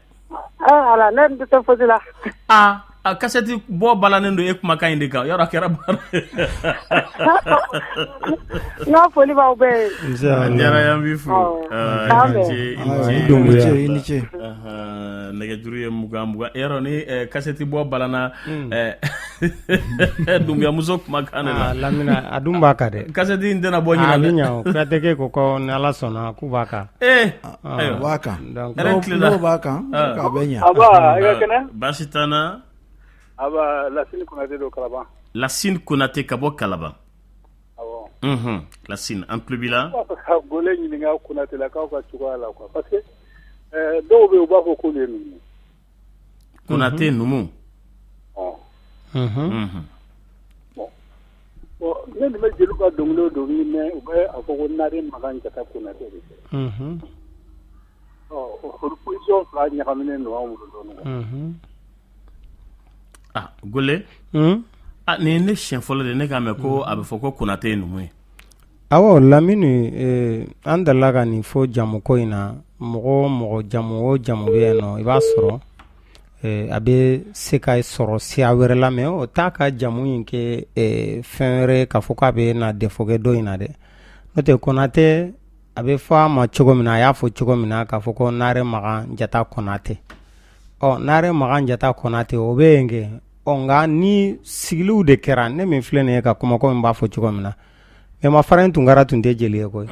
Ala, ne tɛ fosi la. Ah. A kasɛti bɔ balannen don e kumakan in de kan, yɔrɔ a kɛra baara. N ka foli b'aw bɛɛ ye. Nse. A diyara an ye, an b'i fo. Awɔ. Ah, K'an i ni bɛn. ce, i ni ce. I ni ce, i ni ce. Ahan, nɛgɛjuru ye 20 20. Yɔrɔ ni kasɛti bɔ balana Dunbuyamuso kumakan de la. Ah, Lamina, a dun b'a kan dɛ. Kasɛti in tɛna bɔ A ɲinan bɛ dɛ. ɲa o. Kuyatɛkɛ ko ni Ala sɔnna k'u b'a kan. Ee, Ah, ayiwa. O b'a kan. Donc, Hɛrɛ tilenna. N'o b'a kan, a bɛ ɲa. Aba, i ka kɛnɛ? Baasi t'an na. Aba, Lasine Konate don Kalaban. Lasine Konate ka bɔ Kalaban. Awɔ. Lasine, an tulo b'i la. N b'a fɛ ka Gole ɲininka Konatelakaw ka cogoya la quoi, parce que dɔw bɛ yen, u b'a fɔ k'olu ye numu ye. Konate numu. Ɔ. Unhun. Bon, ne nin bɛ jeliw ka dɔnkili o dɔnkili mɛn, u bɛ a fɔ ko Nare Makan Jata Konate de. Ɔ, olu position fila ɲagaminen don anw bolo dɔɔnin quoi. Ah, Gole. Ah, nin ye ne siɲɛ fɔlɔ de ne k'a mɛn ko a bɛ fɔ ko Konate ye numu ye. Awɔ Lamini, an delila ka nin fɔ jamuko in na. Mɔgɔ o mɔgɔ, jamu o jamu bɛ yen nɔ, i b'a sɔrɔ a bɛ se ka sɔrɔ siya wɛrɛ la, mais o t'a ka jamu in kɛ fɛn wɛrɛ k'a fɔ k'a bɛ na défaut kɛ dɔ in na dɛ. N'o tɛ Konate, a bɛ fɔ a ma cogo min na, a y'a fɔ cogo min na k'a fɔ ko Nare Makan Jata Konate. Ɔ, Nare Makan Jata Konate, o bɛ yen kɛ. Ɔ, nka ni sigiliw de kɛra, ne min filɛ nin ye ka kuma ko min b'a fɔ cogo min na, Mɛma Faren Tunkara tun tɛ jeli ye koyi,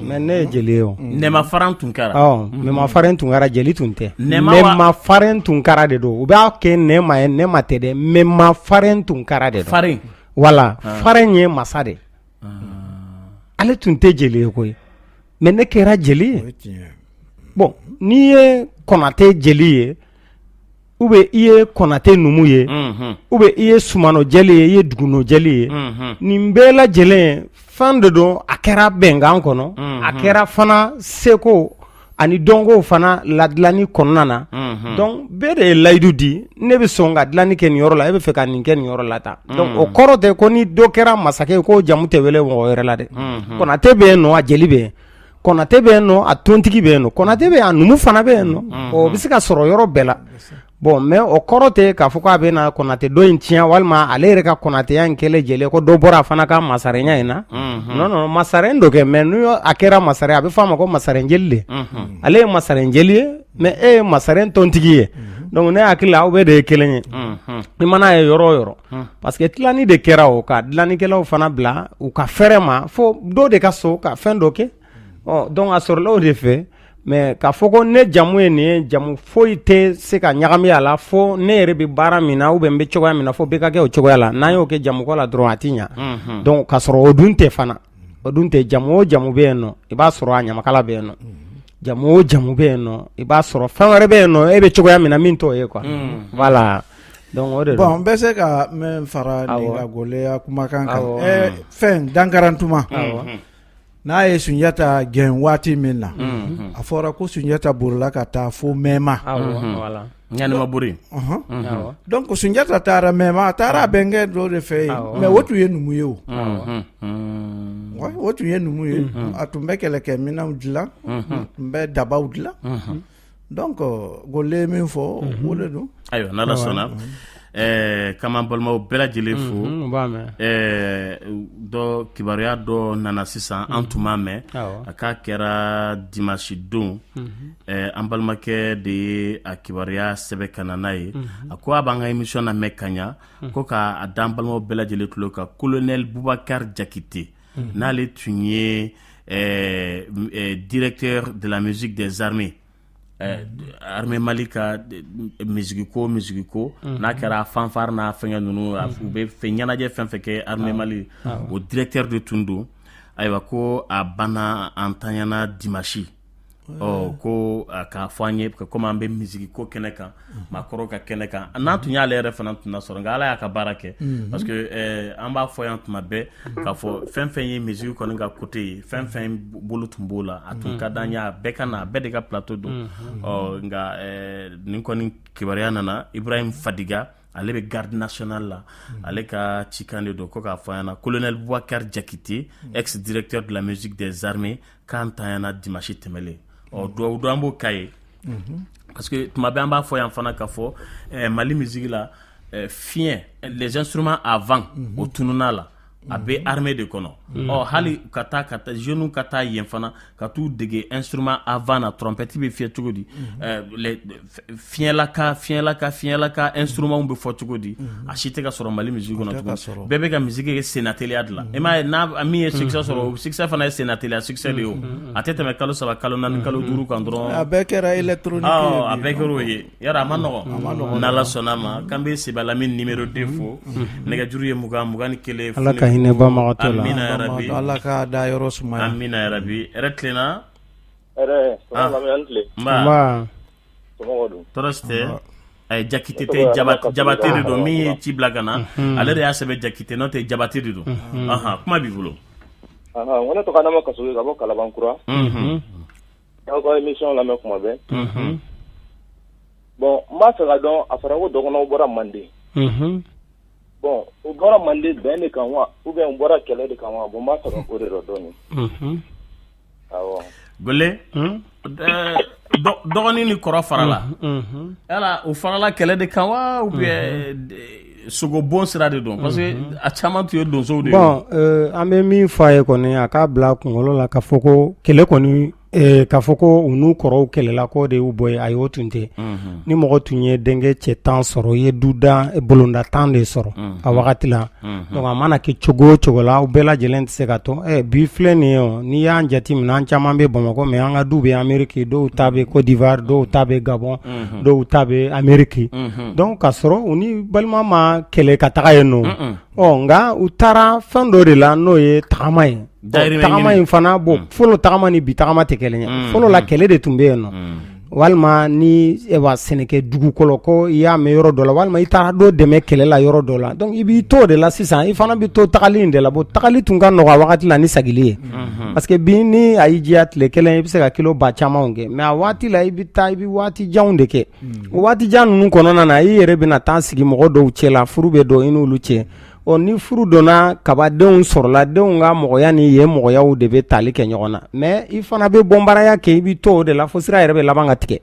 mais ne ye jeli ye o. Nɛma Faran Tunkara. Ɔ, Mɛma Faren Tunkara jeli tun tɛ. Nɛma Mɛma Faren Tunkara de don. U b'a kɛ Nɛma ye, Nɛma tɛ dɛ, Mɛma Faren Tunkara de don. Faren. Voilà, Faren ye masa de. Ale tun tɛ jeli ye koyi, mais ne kɛra jeli ye. Bon, n'i ye Konate jeli ye, ou bien i ye Konate numu ye, ou bien i ye Sumano jeli ye, i ye Duguno jeli ye, nin bɛɛ lajɛlen fɛn de don. A kɛra bɛnkan kɔnɔ, a kɛra fana seko ani dɔnko fana ladilanni kɔnɔna na. Donc bɛɛ de ye layidu di, ne bɛ sɔn ka dilanni kɛ nin yɔrɔ la, e bɛ fɛ ka nin kɛ nin yɔrɔ la tan. Donc o kɔrɔ tɛ ko ni dɔ kɛra masakɛ ye k'o jamu tɛ wele mɔgɔ wɛrɛ la dɛ. Konate bɛ yen nɔ, a jeli bɛ yen. Konate bɛ yen nɔ, a tontigi bɛ yen nɔ. Konate bɛ yen, a numu fana bɛ yen nɔ. O bɛ se ka sɔrɔ yɔrɔ bɛɛ la. Bon, mais o kɔrɔ tɛ k'a fɔ k'a bɛ na Konate dɔ in tiɲɛ, walima ale yɛrɛ ka Konateya in kɛlen jeli ko dɔ bɔra a fana ka masarenya in na. Non non, masaren dɔ kɛ, mais n'u a kɛra masaren, a bɛ fɔ a ma ko masaren jeli de. Ale ye masaren jeli ye, mais e ye masaren tontigi ye. Donc ne hakili la, aw bɛɛ de ye kelen ye. I mana ye yɔrɔ o yɔrɔ, parce que tilani de kɛra, o ka dilannikɛlaw fana bila u ka fɛrɛ ma fo dɔ de ka so ka fɛn dɔ kɛ. Ɔ, donc a sɔrɔla o de fɛ. Mais k'a fɔ ko ne jamu ye nin ye, jamu foyi tɛ se ka ɲagami a la, fo ne yɛrɛ bɛ baara min na ou bien n bɛ cogoya min na, fo bɛɛ ka kɛ o cogoya la. N'an y'o kɛ jamuko la dɔrɔn, a ti ɲa. Donc k'a sɔrɔ o dun tɛ fana, o dun tɛ. Jamu o jamu bɛ yen nɔ, i b'a sɔrɔ a ɲamakala bɛ yen nɔ. Jamu o jamu bɛ yen nɔ, i b'a sɔrɔ fɛn wɛrɛ bɛ yen nɔ, e bɛ cogoya min na min t'o ye quoi. Voilà, donc o de don. Bon, n bɛ se ka min fara nin ka Goleya kumakan kan, fɛn dankarantuma n'a ye Sunjata gɛn waati min na, a fɔra ko Sunjata bolila ka taa fo Mɛma. Ɲanima bori. Donc Sunjata taara Mɛma, a taara a bɛnkɛ dɔ de fɛ yen, mais o tun ye numu ye. O o tun ye numu ye, a tun bɛ kɛlɛkɛminɛnw dilan, a tun bɛ dabaw dilan. Donc Gole ye min fɔ, o de don. Ayiwa, n'Ala sɔnna, k'an balimaw bɛɛ lajɛlen fo. Dɔ kibaruya dɔ nana sisan, an tun m'a mɛn. A k'a kɛra dimanche don. An balimakɛ de ye a kibaruya sɛbɛn ka na n'a ye. A ko a b'an ka émission lamɛn ka ɲa, ko k'a da an balimaw bɛɛ lajɛlen tulo kan, colonel Boubacar Diakité, n'ale tun ye directeur de la musique des armées, armée Mali ka musique ko, musique ko n'a kɛra fanfare n'a fɛngɛ ninnu, u bɛ fɛn ɲɛnajɛ fɛn fɛn kɛ armée Mali, o directeur de tun don. Ayiwa, ko a banna, an tanyana dimanche. Ɔ, ko k'a fɔ an ye komi an bɛ musique ko kɛnɛ kan, maakɔrɔw ka kɛnɛ kan, n'an tun y'ale yɛrɛ fana tun sɔrɔ, nka Ala y'a ka baara kɛ, parce que an b'a fɔ yan tuma bɛɛ k'a fɔ fɛn fɛn ye musique kɔni ka côté ye, fɛn fɛn bolo tun b'o la, a tun ka d'an ye a bɛɛ ka na, a bɛɛ de ka plateau don. Ɔ, nka nin kɔni kibaruya nana, Ibrahim Fadiga, ale bɛ garde nationale la, ale ka cikan de don ko k'a fɔ an ɲɛna, colonel Boubacar Diakité, ex directeur de la musique des armées, k'an tanyana dimanche tɛmɛlen. Ɔ, dugawu don an b'o k'a ye, parce que tuma bɛɛ an b'a fɔ yan fana k'a fɔ Mali musique la, fiɲɛ, les instruments à vent, o tunun'a la. A bɛ armée de kɔnɔ. Ɔ hali ka taa jeunes ka taa yen fana ka t'u dege instrument à vent na, trompette bɛ fiyɛ cogo di, fiɲɛlaka fiɲɛlaka fiɲɛlaka instrument bɛ fɔ cogo di, a si tɛ ka sɔrɔ Mali musique kɔnɔ tuguni. Bɛɛ bɛ ka musique kɛ sennateliya de la. I m'a ye, n'a min ye succès sɔrɔ, o succès fana ye sennateliya succès de ye. O a tɛ tɛmɛ kalo 3, kalo 4, kalo 5 kan dɔrɔn. A bɛɛ kɛra électronique. A bɛɛ kɛra o ye. Yarɔ, a ma nɔgɔn. N'Ala sɔnna a ma, k'an bɛ Sebalami numéro 2 fo. Nɛgɛjuru ye 20 21. Ala ka hinɛ banbagatɔ la. Amina yarabi. Ala ka da yɔrɔ sumaya. Amina yarabi. Hɛrɛ tilenna. Hɛrɛ, an tile. Nba. Somɔgɔw dun? Tɔɔrɔ si tɛ. A Jakite tɛ, Jabate de don. Min ye ci bila ka na, ale de y'a sɛbɛn Jakite, n'o tɛ Jabate de don. Kuma b'i bolo. N ko ne tɔgɔ Adama Kasoge ka bɔ Kalabankura. Aw ka émission lamɛn kuma bɛɛ. Bon, n b'a fɛ ka dɔn, a fɔra ko dɔgɔnɔw bɔra Manden. Bon, u bɔra Manden bɛn de kan wa, ou bien u bɔra kɛlɛ de kan wa? Bon, n b'a fɛ ka o de dɔn dɔɔni. Awɔ. Gole, dɔgɔnin ni kɔrɔ farala yala, u farala kɛlɛ de kan wa, ou bien sogobon sira de don? Parce que a caman tun ye donsow de ye. Bon, an bɛ min fɔ a ye kɔni, a k'a bila kunkolo la k'a fɔ ko kɛlɛ kɔni, k'a fɔ ko u n'u kɔrɔw kɛlɛla k'o de y'u bɔ yen, ayi, o tun tɛ. Ni mɔgɔ tun ye denkɛ cɛ 10 sɔrɔ, i ye duda bolonda 10 de sɔrɔ a wagati la. Donc a mana kɛ cogo o cogo la, aw bɛɛ lajɛlen tɛ se ka to. Bi filɛ nin ye, o n'i y'an jate minɛ, an caman bɛ Bamakɔ, mais an ka du bɛ Amérique, dɔw ta bɛ Côte d'Ivoire, dɔw ta bɛ Gabon, dɔw ta bɛ Amérique. Donc k'a sɔrɔ u ni balima ma kɛlɛ ka taga yen nɔ. Ɔ nka u taara fɛn dɔ de la, n'o ye tagama ye. Tagama in fana, bon, fɔlɔ tagama ni bi tagama tɛ kelen ye. Fɔlɔ la, kɛlɛ de tun bɛ yen nɔ, walima ni sɛnɛkɛ dugukolo ko i y'a mɛn yɔrɔ dɔ la, walima i taara dɔ dɛmɛ kɛlɛ la yɔrɔ dɔ la. Donc i b'i to o de la sisan, i fana bɛ to tagali in de la. Bon, tagali tun ka nɔgɔ a wagati la ni sagili ye, parce que bi ni a y'i diya, tile kelen i bɛ se ka kilo ba camanw kɛ, mais a waati la, i bɛ taa, i bɛ waati janw de kɛ. O waati jan ninnu kɔnɔna na, i yɛrɛ bɛna taa sigi mɔgɔ dɔw cɛ la, furu bɛ don i n'olu cɛ. Ɔ ni furu donna kaba, denw sɔrɔla, denw ka mɔgɔya ni yen mɔgɔyaw de bɛ tali kɛ ɲɔgɔn na. Mais i fana bɛ bɔnbaraya kɛ, i bɛ to o de la fo sira yɛrɛ bɛ laban ka tigɛ.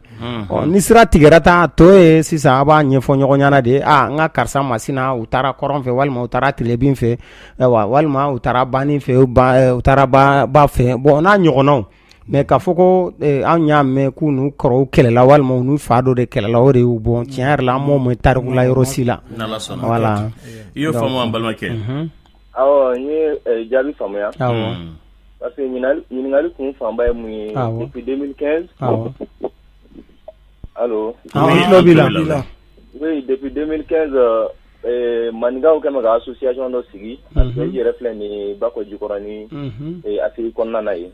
Ɔ ni sira tigɛra ta tɔ ye sisan, a b'a ɲɛfɔ ɲɔgɔn ɲɛna de: aa, n ka karisa masina, u taara kɔrɔn fɛ, walima u taara tilebin fɛ, walima u taara banni fɛ, u taara ba fɛ. Bon, n'a ɲɔgɔnnaw. Mais k'a fɔ ko anw y'a mɛn k'u n'u kɔrɔw kɛlɛla, walima u n'u fa dɔ de kɛlɛla, o de y'u bɔ, tiɲɛ yɛrɛ la, an m'o mɛn tariku la yɔrɔ si la. Voilà. I y'o faamu, an balimakɛ? Awɔ, n ye jaabi faamuya. Parce que ɲininkali kun fanba ye mun ye, depuis 2015. Allo? An tulo b'i la. Oui, depuis 2015, maninkaw kɛ bɛ ka association dɔ sigi. Parce que i yɛrɛ filɛ nin ye Bakɔ Jikɔrɔni Afiri kɔnɔna na yen.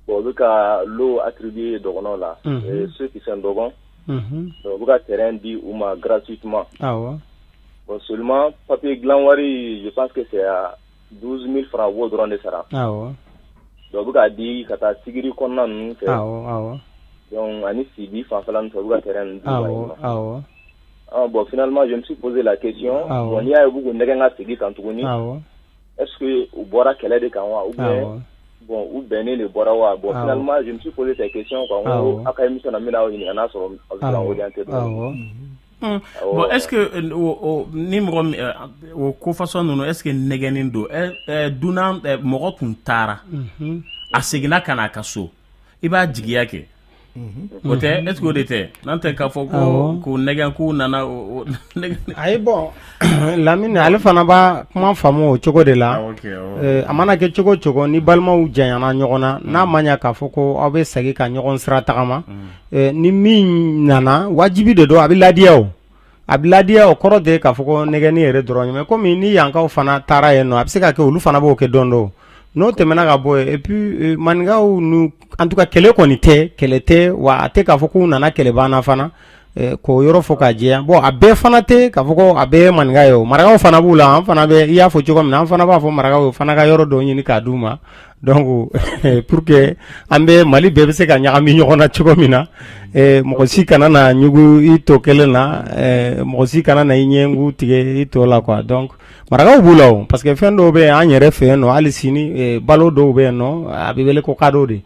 Bon, u bɛ ka lot attribuer dɔgɔnɔw la, ceux qui sont dɔgɔn. Donc u bɛ ka terrain di u ma gratuitement. Bon, seulement papier dilan wari, je pense que c'est à 12 000 francs, u b'o dɔrɔn de sara. Donc u bɛ k'a di ka taa Sigiri kɔnɔna ninnu fɛ. Donc ani Sibi fanfɛla ninnu fɛ, u bɛ ka terrain ninnu d'u ma yen nɔ. Ah, bon, finalement, je me suis posé la question. Bon, n'i y'a ye u b'u k'u nɛgɛn ka segin kan tuguni, est-ce que u bɔra kɛlɛ de kan wa, ou bien bon, u bɛnnen de bɔra wa? Bon, finalement, je me suis posé cette question quoi. N ko aw ka émission na, n bɛna aw ɲininka n'a sɔrɔ aw bɛ se k'an orienter dɔɔni. Bon, est-ce que ni mɔgɔ o ko façon ninnu, est-ce que nɛgɛnni don, dunan mɔgɔ tun taara, a seginna ka na a ka so, i b'a jigiya kɛ o tɛ? Est-ce que o de tɛ? N'an tɛ k'a fɔ ko k'o nɛgɛn k'u nana. Ayi, bon, Lamini, ale fana b'a kuma faamu o cogo de la. A mana kɛ cogo o cogo, ni balimaw janyana ɲɔgɔn na, n'a ma ɲɛ k'a fɔ ko aw bɛ segin ka ɲɔgɔn sira tagama, ni min nana, wajibi de don, a bɛ ladiya. O a bɛ ladiya, o kɔrɔ de k'a fɔ ko nɛgɛnni yɛrɛ dɔrɔn. Mais komi ni yankaw fana taara yen nɔ, a bɛ se ka kɛ olu fana b'o kɛ don dɔw n'o tɛmɛna ka bɔ yen. Et puis maninkaw nu, en tout cas, kɛlɛ kɔni tɛ, kɛlɛ tɛ wa. A tɛ k'a fɔ k'u nana kɛlɛ banna fana k'o yɔrɔ fɔ k'a jɛya. Bon, a bɛɛ fana tɛ k'a fɔ ko a bɛɛ ye maninka ye. O marakaw fana b'u la. An fana bɛ, i y'a fɔ cogo min na, an fana b'a fɔ marakaw ye, fana ka yɔrɔ dɔw ɲini k'a d'u ma. Donc pour que an bɛ Mali bɛɛ bɛ se ka ɲagami ɲɔgɔn na cogo min na, mɔgɔ si kana na ɲugu i tɔ kelen na, mɔgɔ si kana na i ɲɛngu tigɛ i tɔ la quoi. Donc marakaw b'u la o, parce que fɛn dɔw bɛ yen an yɛrɛ fɛ yen nɔ, hali sini balo dɔw bɛ yen nɔ, a bɛ wele ko cadeau de.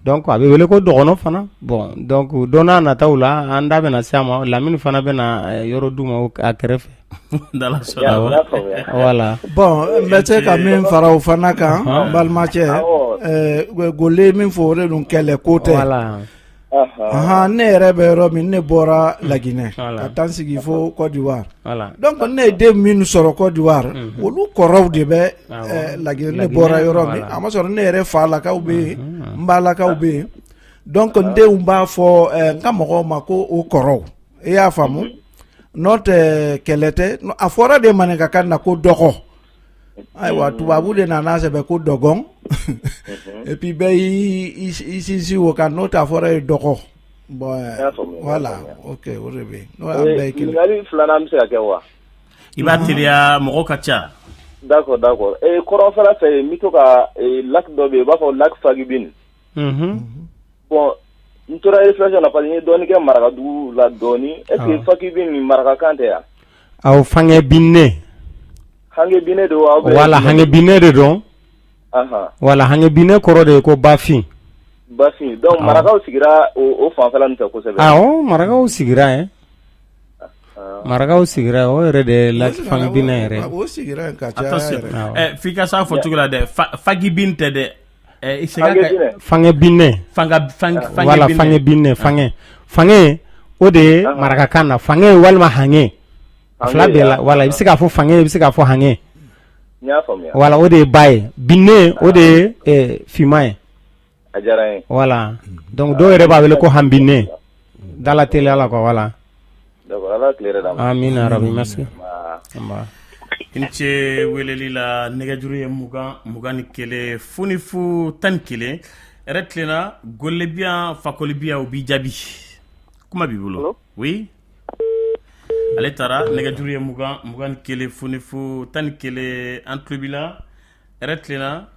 Donc a bɛ wele ko dɔgɔnɔ fana. Bon, donc don n'a nataw la, an da bɛna se a ma. Lamini fana bɛna yɔrɔ d'u ma a kɛrɛfɛ. Voilà. Bon, n bɛ se ka min fara o fana kan, n balimacɛ, Gole min fɔ, o de dun kɛlɛ ko tɛ. Ne yɛrɛ bɛ yɔrɔ min, ne bɔra Laginɛ ka taa n sigi fo Côte d'Ivoire. Donc ne ye den minnu sɔrɔ Côte d'Ivoire, olu kɔrɔw de bɛ Laginɛ. Ne bɔra yɔrɔ min, a ma sɔrɔ ne yɛrɛ falakaw bɛ yen, n balakaw bɛ yen. Donc n denw b'a fɔ n ka mɔgɔw ma ko o kɔrɔw. I y'a faamu? N'o tɛ, kɛlɛ tɛ. A fɔra de maninkakan na ko dɔgɔ. Ayiwa, tubabu de nana sɛbɛn ko dɔgɔn, et puis bɛɛ y'i sinsin o kan. N'o tɛ, a fɔra ye dɔgɔ. Bon, voilà, ok, o de bɛ yen. N'o y'an bɛɛ ye kelen. Ɲininkali filanan bɛ se ka kɛ wa? I b'a teliya, mɔgɔw ka ca. D'accord, d'accord. Kɔrɔnfɛla fɛ, n bɛ to ka lac dɔ bɛ yen, u b'a fɔ lac Fagibine. Bon, n tora réflexion na parce que n ye dɔɔnin kɛ Marakadugu la dɔɔnin. Est ce que Fagibine nin marakakan tɛ yan? Awɔ, Fangɛbinɛ. Hangebine don wa? Voilà, Hangebinɛ de don. Voilà, Hangebinɛ kɔrɔ de ye ko bafin. Bafin. Donc marakaw sigira o fanfɛla nin fɛ kosɛbɛ. Awɔ, marakaw sigira yen. Marakaw sigira yen, o yɛrɛ de ye lac Fangebinɛ yɛrɛ. O sigira yen ka caya yɛrɛ. F'i ka s'a fɔ cogo la dɛ, Fagibine tɛ dɛ. Fangebinɛ. Voilà, Fangebinɛ, fangɛ. Fangɛ, o de ye marakakan na fangɛ walima hangɛ. A fila bɛɛ la. Voilà, i bɛ se k'a fɔ fangɛ, i bɛ se k'a fɔ hangɛ. Voilà, o de ye ba ye. Binɛ, o de ye finman ye. A diyara n ye. Voilà, donc dɔw yɛrɛ b'a wele ko hanbinɛ. Dala teliya la quoi, voilà. D'accord, Ala ka tile hɛrɛ d'an ma. Amina rabi, merci. I ni ce weleli la. Nɛgɛjuru ye 20 21 0 0 11. Hɛrɛ tilenna, Gole bi yan, Fakoli bi yan, u b'i jaabi. Kuma b'i bolo. Oui, ale taara. Nɛgɛjuru ye 20 21 0 0 11. An tulo b'i la. Hɛrɛ tilenna.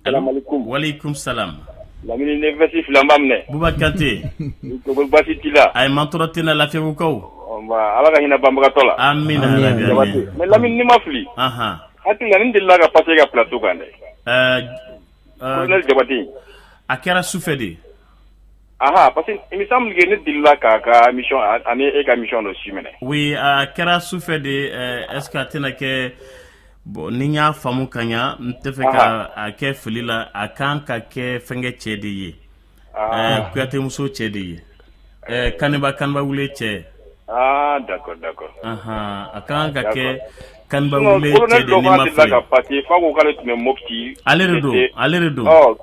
Walekum salam. Lamini, ne veste fila n b'a minɛ. Buba Kante. Ko baasi t'i la? Ayi, ma tɔɔrɔ tɛ n na, Lafiyabugukaw. Ala ka hinɛ banbagatɔ la. Amina. Mais Lamini, n'i ma fili, hakili la nin delila ka passer ka plateau kan dɛ. Colonel Jabate. A kɛra sufɛ de. Aha, parce que il me semble que ne delila k'a ka émission ani e ka émission dɔ su minɛ. Oui, a kɛra sufɛ de. Est ce que a tɛna kɛ? Bon, ni n y'a faamu ka ɲa, n tɛ fɛ ka a kɛ fili la, a kan ka kɛ fɛnkɛ cɛ de ye, Kuyatemuso cɛ de ye, Kaniba, Kaniba wule cɛ. Ah, d'accord, d'accord. A kan ka kɛ Kaniba wule cɛ de, ni ma fili. Ka passer f'a ko k'ale tun bɛ Mopti. Ale de don, ale de don. Ɔ,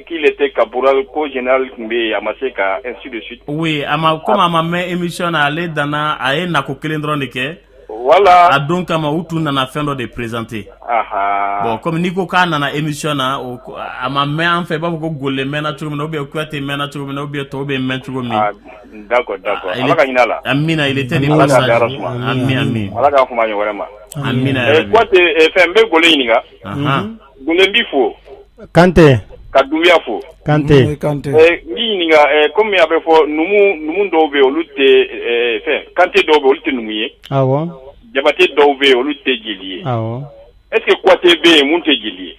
qu'il était caporal, ko général tun bɛ yen, a ma se ka, ainsi de suite. Oui, a ma, comme a ma mɛn émission na, ale danna, a ye nako kelen dɔrɔn de kɛ. Voilà. A don kama, u tun nana fɛn dɔ de présenter. Bon, comme n'i ko k'a nana émission na, a ma mɛn an fɛ, i b'a fɔ ko Gole mɛnna cogo min na, ou bien Kuyate mɛnna cogo min na, ou bien tɔw bɛ mɛn cogo min. D'accord, d'accord. Ala ka hinɛ a la. Amina, il était de passage. Ami, ami. Ala k'a kuma ɲɔgɔn wɛrɛ ma. Amina. Kuyate, fɛn n bɛ Gole ɲininka. Gole, n b'i fo. Kante. Ka Dunbiya fo. Kante. Kante. N b'i ɲininka, komi a bɛ fɔ numu dɔw bɛ yen, olu tɛ fɛn, Kante dɔw bɛ yen, olu tɛ numu ye. Awɔ. Jabate dɔw bɛ yen, olu tɛ jeli ye. Awɔ. Est ce que Kuyate bɛ yen mun tɛ jeli ye?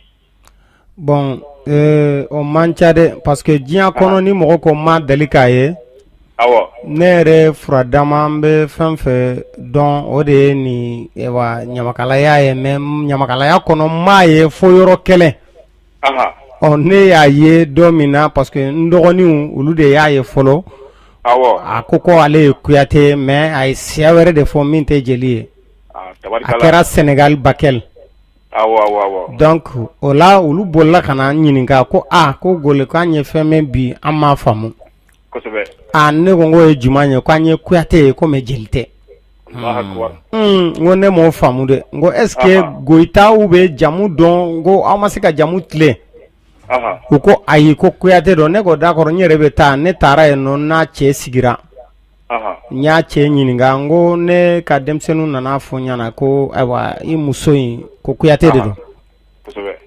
Bon, o man ca dɛ, parce que diɲɛ kɔnɔ, ni mɔgɔ ko ma deli k'a ye. Awɔ. Ne yɛrɛ furadama, n bɛ fɛn fɛn dɔn, o de ye nin wa ɲamakalaya ye. Mais ɲamakalaya kɔnɔ, n m'a ye fo yɔrɔ kɛlɛ. Ɔ, ne y'a ye don min na, parce que n dɔgɔninw, olu de y'a ye fɔlɔ. Awɔ. A ko ko ale ye Kuyate, mais a ye siya wɛrɛ de fɔ min tɛ jeli ye. A kɛra Sénégal, Bakel. Awɔ awɔ awɔ. Donc o la, olu bolila ka na n ɲininka ko aa, ko Gole, k'an ye fɛn mɛn bi, an m'a faamu. Kosɛbɛ. Aa, ne ko n k'o ye jumɛn ye? K'an ye Kuyate ye, ko mais jeli tɛ. N ko ne m'o faamu dɛ. N ko est ce que Goyitaw bɛ jamu dɔn? N ko aw ma se ka jamu tilen. U ko ayi, ko Kuyate dɔn. Ne ko d'accord, n yɛrɛ bɛ taa. Ne taara yen nɔ, n'a cɛ sigira, n y'a cɛ ɲininka, n ko ne ka denmisɛnninw nana fɔ n ɲɛna ko ayiwa, i muso in ko Kuyate de don.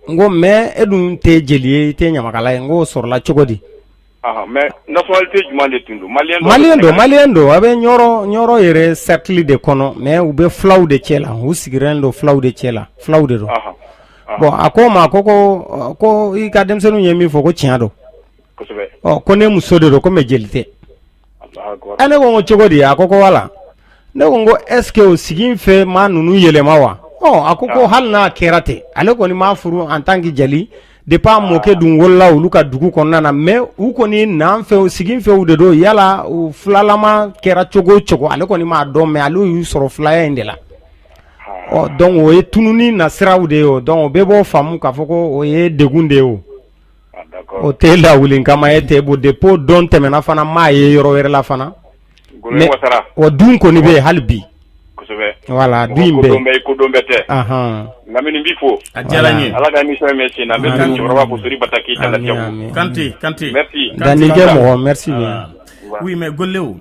N ko mais e dun tɛ jeli ye, i tɛ ɲamakala ye. N k'o sɔrɔla cogo di? Mais nationalité jumɛn de tun don? Malien don, malien don. A bɛ Ɲɔrɔ, Ɲɔrɔ yɛrɛ cercle de kɔnɔ, mais u bɛ fulaw de cɛ la, u sigilen don fulaw de cɛ la, fulaw de don. Bon, a ko ma ko i ka denmisɛnninw ye min fɔ, ko tiɲɛ don. Ɔ ko ne muso de don ko mais jeli tɛ. Ne ko n ko cogo di? A ko ko voilà. Ne ko n ko est ce que o sigi in fɛ maa ninnu yɛlɛma wa? Ɔ a ko ko hali n'a kɛra ten, ale kɔni m'a furu en tant que jeli depuis a mɔkɛ dun wolola olu ka dugu kɔnɔna na, mais u kɔni n'an fɛ sigi fɛw de don. Yala u filalama kɛra cogo o cogo, ale kɔni m'a dɔn, mais ale y'u sɔrɔ filaya in de la. Ɔ donc o ye tununi nasiraw de ye. O donc o bɛɛ b'o faamu k'a fɔ ko o ye degun de ye. O o tɛ lawuli kama ye tɛ. Bon, depuis o don tɛmɛna fana, m'a ye yɔrɔ wɛrɛ la fana. Mais o dun kɔni bɛ yen hali bi. Voilà, du in bɛ yen. Ko don bɛɛ tɛ. Lamini, n b'i fo. A diyara n ye. Ala ka émission mɛn sen na. N bɛ cɛkɔrɔba fo, Sori Bataki. Kante, Kante. Merci. Dannikɛ mɔgɔ, merci bien. Oui, mais Golew,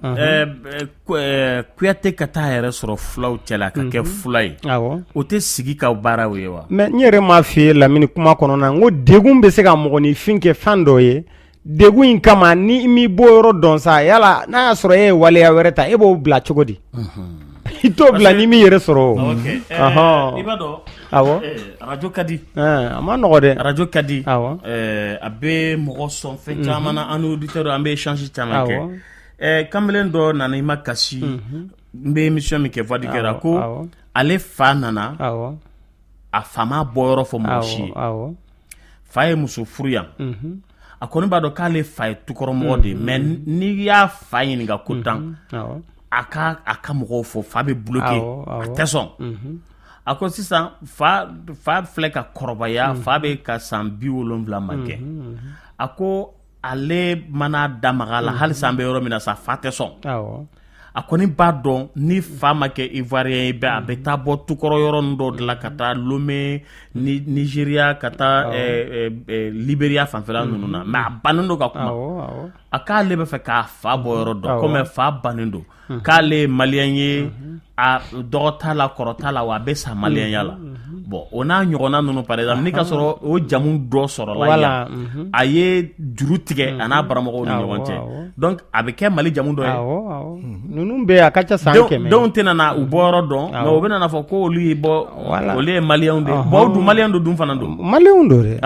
Kuyate ka taa yɛrɛ sɔrɔ fulaw cɛla ka kɛ fula ye, o tɛ sigi ka baaraw ye wa? Mais n yɛrɛ m'a f'i ye Lamini kuma kɔnɔ na, n ko degun bɛ se ka mɔgɔninfin kɛ fɛn dɔ ye. Degun in kama, ni m'i bɔ yɔrɔ dɔn sa, yala n'a y'a sɔrɔ e ye waleya wɛrɛ ta, e b'o bila cogo di? I t'o bila n'i m'i yɛrɛ sɔrɔ. I b'a dɔn, awɔ, arajo ka di. A ma nɔgɔ dɛ. Arajo ka di, a bɛ mɔgɔ sɔn fɛn caman na. An ni auditeurs, an bɛ échange caman kɛ. Kamalen dɔ nana i ma kasi, n bɛ émission min kɛ Voix du Cœur, ko ale fa nana, a fa m'a bɔ yɔrɔ fɔ mɔgɔ si ye. Fa ye muso furu yan. A kɔni b'a dɔn k'ale fa ye tukɔrɔmɔgɔ de ye, mais n'i y'a fa ɲininka ko tan a ka a ka mɔgɔw fɔ, fa bɛ bloqué, a tɛ sɔn. A ko sisan fa filɛ ka kɔrɔbaya, fa bɛ ka san 70 ma kɛ. A ko ale mana da maga la, halisa an bɛ yɔrɔ min na sa, fa tɛ sɔn. A kɔni b'a dɔn ni fa ma kɛ Ivoirien ye bɛ, a bɛ taa bɔ tukɔrɔ yɔrɔ dɔw de la ka taa Lomé, Nigéria, ka taa Libéria fanfɛla ninnu na, mais a bannen don ka kuma. A k'ale bɛ fɛ k'a fa bɔ yɔrɔ dɔn, komi fa bannen don k'ale ye malien ye. A dɔgɔ t'a la, kɔrɔ t'a la, wa a bɛ sa malienya la. Bon, o n'a ɲɔgɔnna ninnu, par exemple, ni ka sɔrɔ o jamu dɔ sɔrɔla yan, a ye juru tigɛ a n'a baramɔgɔw ni ɲɔgɔn cɛ, donc a bɛ kɛ Mali jamu dɔ ye. Ninnu bɛɛ a ka ca san 100. Denw tɛna na u bɔyɔrɔ dɔn, mais u bɛna fɔ ko olu ye bɔ, olu ye malienw de ye. Bon, o dun malien don dun fana don. Malienw don dɛ.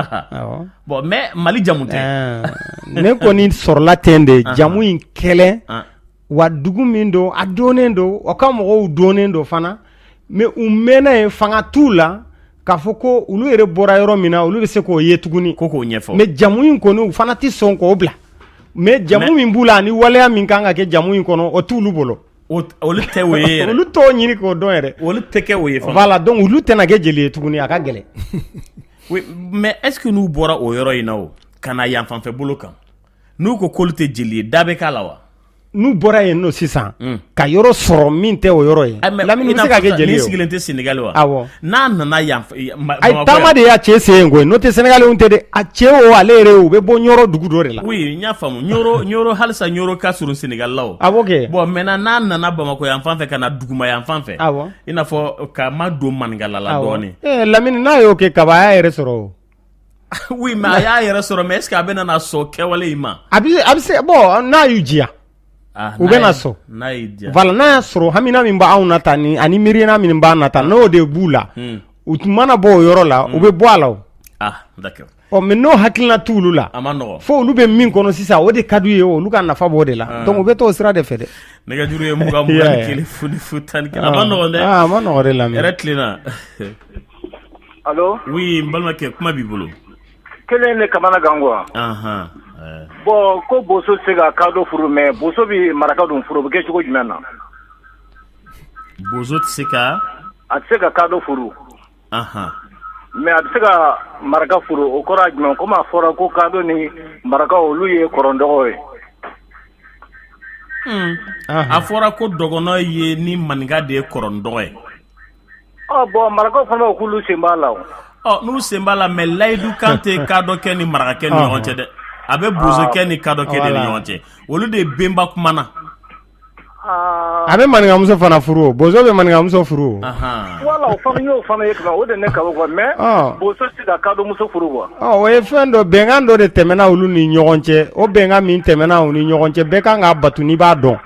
Bon, mais Mali jamu tɛ. Ne kɔni sɔrɔla ten de, jamu in kɛlɛ wa. Dugu min don, a dɔnnen don, o ka mɔgɔw dɔnnen don fana, mais u mɛnna yen, fanga t'u la k'a fɔ ko olu yɛrɛ bɔra yɔrɔ min na, olu bɛ se k'o ye tuguni. Ko k'o ɲɛfɔ. Mais jamu in kɔni, u fana tɛ sɔn k'o bila. Mais jamu min b'u la ani waleya min kan ka kɛ jamu in kɔnɔ, o t'olu bolo. Olu tɛ o ye yɛrɛ. Olu t'o ɲini k'o dɔn yɛrɛ. Olu tɛ kɛ o ye fana. Voilà, donc olu tɛna kɛ jeli ye tuguni, a ka gɛlɛn. Oui, mais est ce que n'u bɔra o yɔrɔ in na, o ka na yan fanfɛ bolo kan, n'u ko k'olu tɛ jeli ye, da bɛ k'a la wa? N'u bɔra yen nɔ sisan, ka yɔrɔ sɔrɔ min tɛ o yɔrɔ ye, Lamini, bɛ se ka kɛ jeli ye. N'i sigilen tɛ Sénégal wa? Awɔ. N'a nana yan. Ayi, taama de y'a cɛ sen yen koyi, n'o tɛ Sénégalais tɛ dɛ. A cɛ o, ale yɛrɛ, u bɛ bɔ Ɲɔrɔ dugu dɔ de la. Oui, n y'a faamu. Ɲɔrɔ, Ɲɔrɔ, halisa Ɲɔrɔ ka surun Sénégal la o. Awɔ kɛ. Bon, maintenant n'a nana Bamakɔ yan fan fɛ, ka na duguma yan fan fɛ. I n'a fɔ ka ma don Maninkala la dɔɔnin. Ɛɛ Lamini, n'a y'o kɛ kaban, a y'a yɛrɛ sɔrɔ o. Oui, mais a y'a yɛrɛ sɔrɔ, mais est ce que a bɛ na sɔn kɛwale in ma? A bɛ se. Bon, n'a y'u diya, u bɛ na sɔn. N'a y'i diya. Voilà, n'a y'a sɔrɔ hamina min b'anw na tan ni ani miirina min b'an na tan, n'o de b'u la, u tun mana bɔ o yɔrɔ la, u bɛ bɔ a la o. Ah, d'accord. Ɔ, mais n'o hakilina t'olu la, a ma nɔgɔn. Fo olu bɛ min kɔnɔ sisan, o de ka d'u ye, olu ka nafa b'o de la, donc u bɛ t'o sira de fɛ dɛ. Nɛgɛjuru ye 20 21 0 0 11. A ma nɔgɔn dɛ. A ma nɔgɔn dɛ, Lamini. Hɛrɛ tilenna. Allo. Oui, n balimakɛ, kuma b'i bolo. Kelen ne kamana gan quoi. Bon, ko boso tɛ se ka kadɔ furu, mais boso bɛ maraka dun furu, o bɛ kɛ cogo jumɛn na? Boso tɛ se ka. A tɛ se ka kadɔ furu. Mais a bɛ se ka maraka furu, o kɔrɔ ye jumɛn? Komi a fɔra ko kadɔ ni maraka, olu ye kɔrɔndɔgɔ ye. A fɔra ko dɔgɔnɔ ye ni maninka de ye kɔrɔndɔgɔ ye. Ɔ bon, marakaw fana ko k'olu sen b'a la. Ɔ, n'u sen b'a la, mais layidu kan tɛ kadɔkɛ ni marakakɛ ni ɲɔgɔn cɛ dɛ. A bɛ bozokɛ ni kadɔkɛ de ni ɲɔgɔn cɛ. Olu de benba kumana. A bɛ maninkamuso fana furu o, bozo bɛ maninkamuso furu o. Voilà, o fana y'o fana ye, o de ne kaba quoi, mais bozo tɛ se ka kadɔmuso furu quoi. Ɔ, o ye fɛn dɔ, bɛnkan dɔ de tɛmɛna olu ni ɲɔgɔn cɛ. O bɛnkan min tɛmɛna u ni ɲɔgɔn cɛ, bɛɛ kan k'a batu n'i b'a dɔn.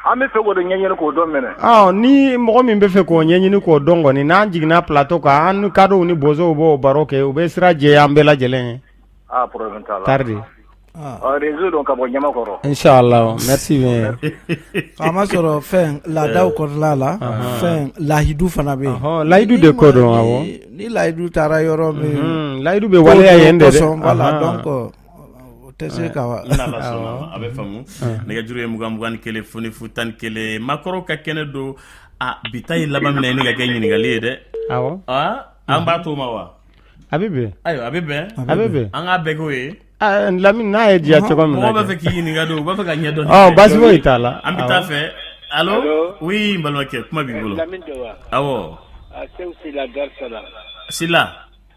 An bɛ fɛ k'o de ɲɛɲini k'o dɔn mɛnɛ. Ni mɔgɔ min bɛ fɛ k'o ɲɛɲini k'o dɔn kɔni, n'an jiginna plateau kan, an ni kadɔw ni bozow b'o baro kɛ, u bɛ sira jɛya an bɛɛ lajɛlen ye. Ah, problème t'a la. Tari de. Réseau don ka bɔ Ɲamakɔrɔ. Inchallah, merci bien. K'a masɔrɔ fɛn laadaw kɔnɔna la, fɛn lahidu fana bɛ yen. Lahidu de ko don, awɔ. Ni lahidu taara yɔrɔ min, lahidu bɛ waleya yen de dɛ. Voilà, donc o tɛ se ka. N'Ala sɔnna, a bɛ faamu. Nɛgɛjuru ye 20 21 00 11. Maakɔrɔw ka kɛnɛ don. A bi ta ye laban min na, ka kɛ ɲininkali ye dɛ. Awɔ. An b'a to o ma wa? A bɛ bɛn. Ayiwa, a bɛ bɛn. A bɛ bɛn. An k'a bɛɛ k'o ye. Lamini, n'a ye diya cogo min na. Mɔgɔw b'a fɛ k'i ɲininka don, u b'a fɛ ka ɲɛdɔn. Ɔ, baasi foyi t'a la. An bɛ taa fɛ. Allo, oui, n balimakɛ, kuma b'i bolo. Lamini don wa? Awɔ. Seku Sila, Dar Salam. Sila.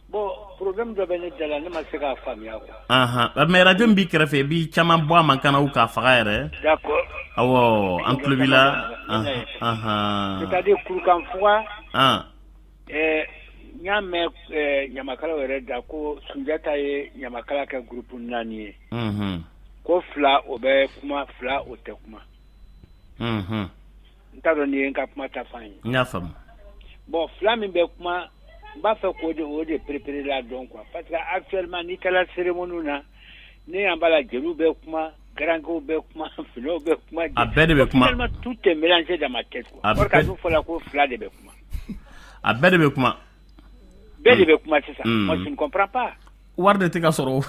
Bon, problème dɔ bɛ ne da la, ne ma se k'a faamuya quoi. Ahan, mais radio min b'i kɛrɛfɛ, i b'i caman bɔ a man kan na k'a faga yɛrɛ. D'accord. Awɔ, an tulo b'i la. Ahan. C'est-à-dire kurukanfuga. N y'a mɛn ɲamakalaw yɛrɛ da ko Sunjata ye ɲamakala kɛ groupe 4 ye. Ko fila o bɛ kuma, fila o tɛ kuma. N t'a dɔn n'i ye n ka kuma ta f'an ye. N y'a faamu. Bon, fila min bɛ kuma, n b'a fɛ k'o de o de préférer la dɔn quoi, parce que actuellement n'i taara cérémonie na, ne y'an b'a la, jeliw bɛ kuma, garankew bɛ kuma, funɛw bɛ kuma. A bɛɛ de bɛ kuma. Finalement tout est mélangé dans ma tête quoi. Or k'a dun fɔla ko fila de bɛ kuma. A bɛɛ de bɛ kuma. Bɛɛ de bɛ kuma sisan. Moi, je ne comprends pas. Wari de tɛ ka sɔrɔ.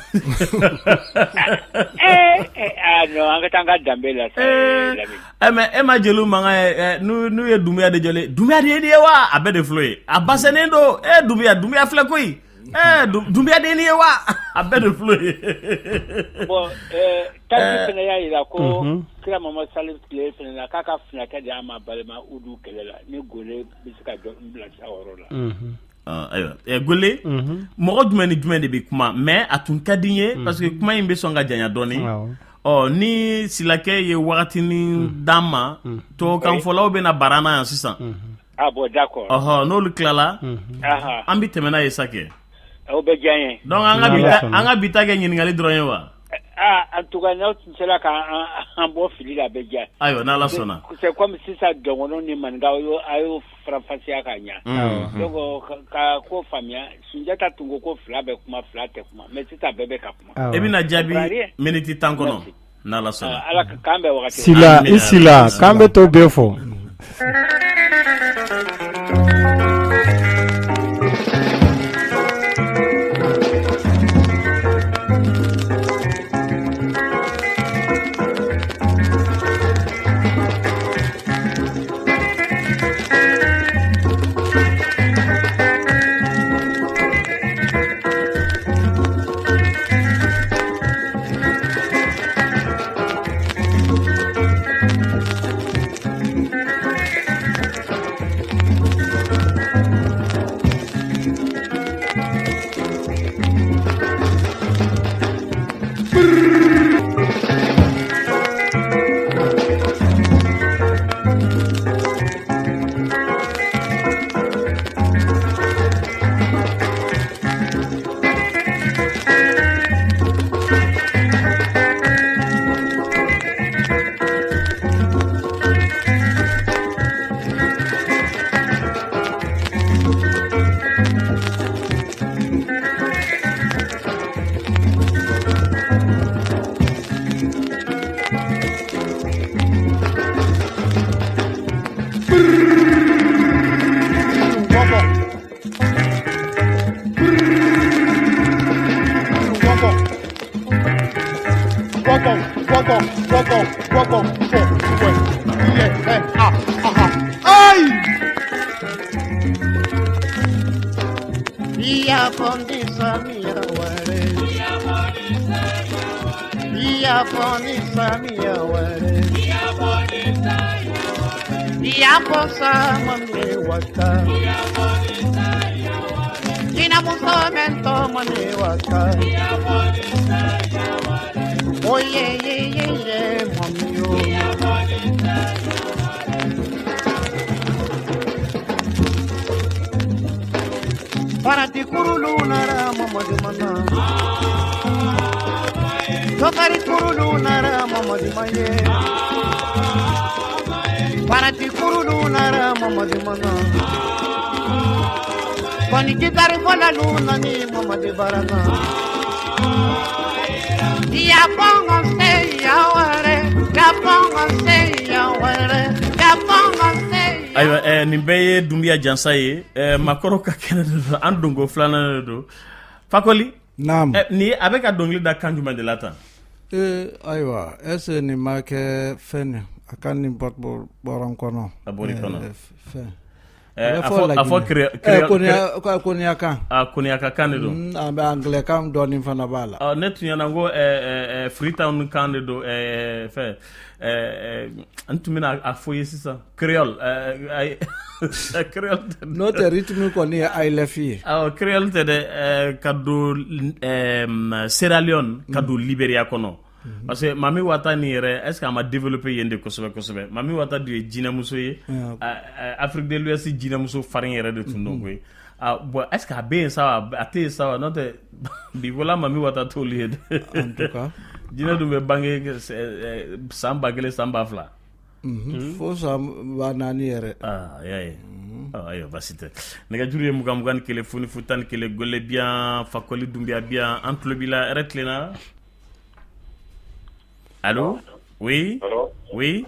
Ah non, an ka taa an ka danbe la sa. Ɛ, mais e ma jeliw mankan ye, n'u ye Dunbuya de jɔlen, Dunbuya de ye nin ye wa? A bɛɛ de filɛ ye. A basɛnnen don. E Dunbuya, Dunbuya filɛ koyi. Ɛ, Dunbuya de ye nin ye wa? A bɛɛ de filɛ ye. Bon, tariku fana y'a jira ko kira Mamadu salifu tile fana la, k'a ka funakɛ de y'a ma balima Udu kɛlɛ la, ni Gole bɛ se ka jɔ n bila sira o yɔrɔ la. Ayiwa, Gole, mɔgɔ jumɛn ni jumɛn de bɛ kuma? Mais a tun ka di n ye, parce que kuma in bɛ sɔn ka janya dɔɔni. Ɔ, ni Silakɛ ye wagatinin d'an ma, tubabukanfɔlaw bɛna bara na yan sisan. Ah bon, d'accord. Ɔhɔ, n'olu tilala, an bɛ tɛmɛ n'a ye sa kɛ. O bɛ diya n ye. Donc an ka bi ta kɛ ɲininkali dɔrɔn ye wa? Ah, en tout cas n'aw tun sera k'an bɔ fili la, a bɛ diya. Ayiwa, n'Ala sɔnna. C'est comme sisan dɔgɔnɔ ni maninkaw, a y'o faranfasiya ka ɲa. Donc ka ko faamuya, Sunjata tun ko ko fila bɛ kuma, fila tɛ kuma, mais sisan bɛɛ bɛ ka kuma. I bɛna jaabi miniti 10 kɔnɔ, n'Ala sɔnna. Ala k'an bɛn wagati. Sila, i Sila, k'an bɛ to bɛɛ fɔ. Ayiwa, nin bɛɛ ye Dunbiya Jansa ye. Makɔrɔ ka kɛnɛ de don, an donko filanan de don. Fakoli, ni a bɛ ka dɔnkili da kan jumɛn de la tan? Ee ayiwa, est ce que nin ma kɛ fɛn a ka nin bɔra n kɔnɔ. A bɔra i kɔnɔ. Fɛn a fɔ Koniyakan. Koniyaka kan de don. A bɛ anglais kan dɔɔnin fana b'a la. Ne tun ɲɛna ko Freetown kan de don. Fɛn n tun bɛna a fɔ ye sisan, créole. Créole. N'o tɛ, rythme kɔni ye highlife ye. Créole tɛ dɛ. Ka don Sierra Leone, ka don Liberia kɔnɔ, parce que Mami Wata nin yɛrɛ, est ce que a ma développé yen de kosɛbɛ kosɛbɛ? Mami Wata dun ye jinɛmuso ye, Afrique de l'Ouest jinɛmuso farin yɛrɛ de tun don koyi. Bon, est ce que a bɛ yen sa, a tɛ yen sa wa? N'o tɛ bi ko la Mami Wata t'olu ye dɛ. En tout cas, jinɛ dun bɛ bange san 1000, san 2000. Fo san 4000 yɛrɛ. Aa, y'a ye. Ayiwa, basi tɛ. Nɛgɛjuru ye 20 21 0 0 11. Gole bi yan, Fakoli Dunbiya bi yan, an tulo b'i la. Hɛrɛ tilenna. Allo, oui. Allô? Oui.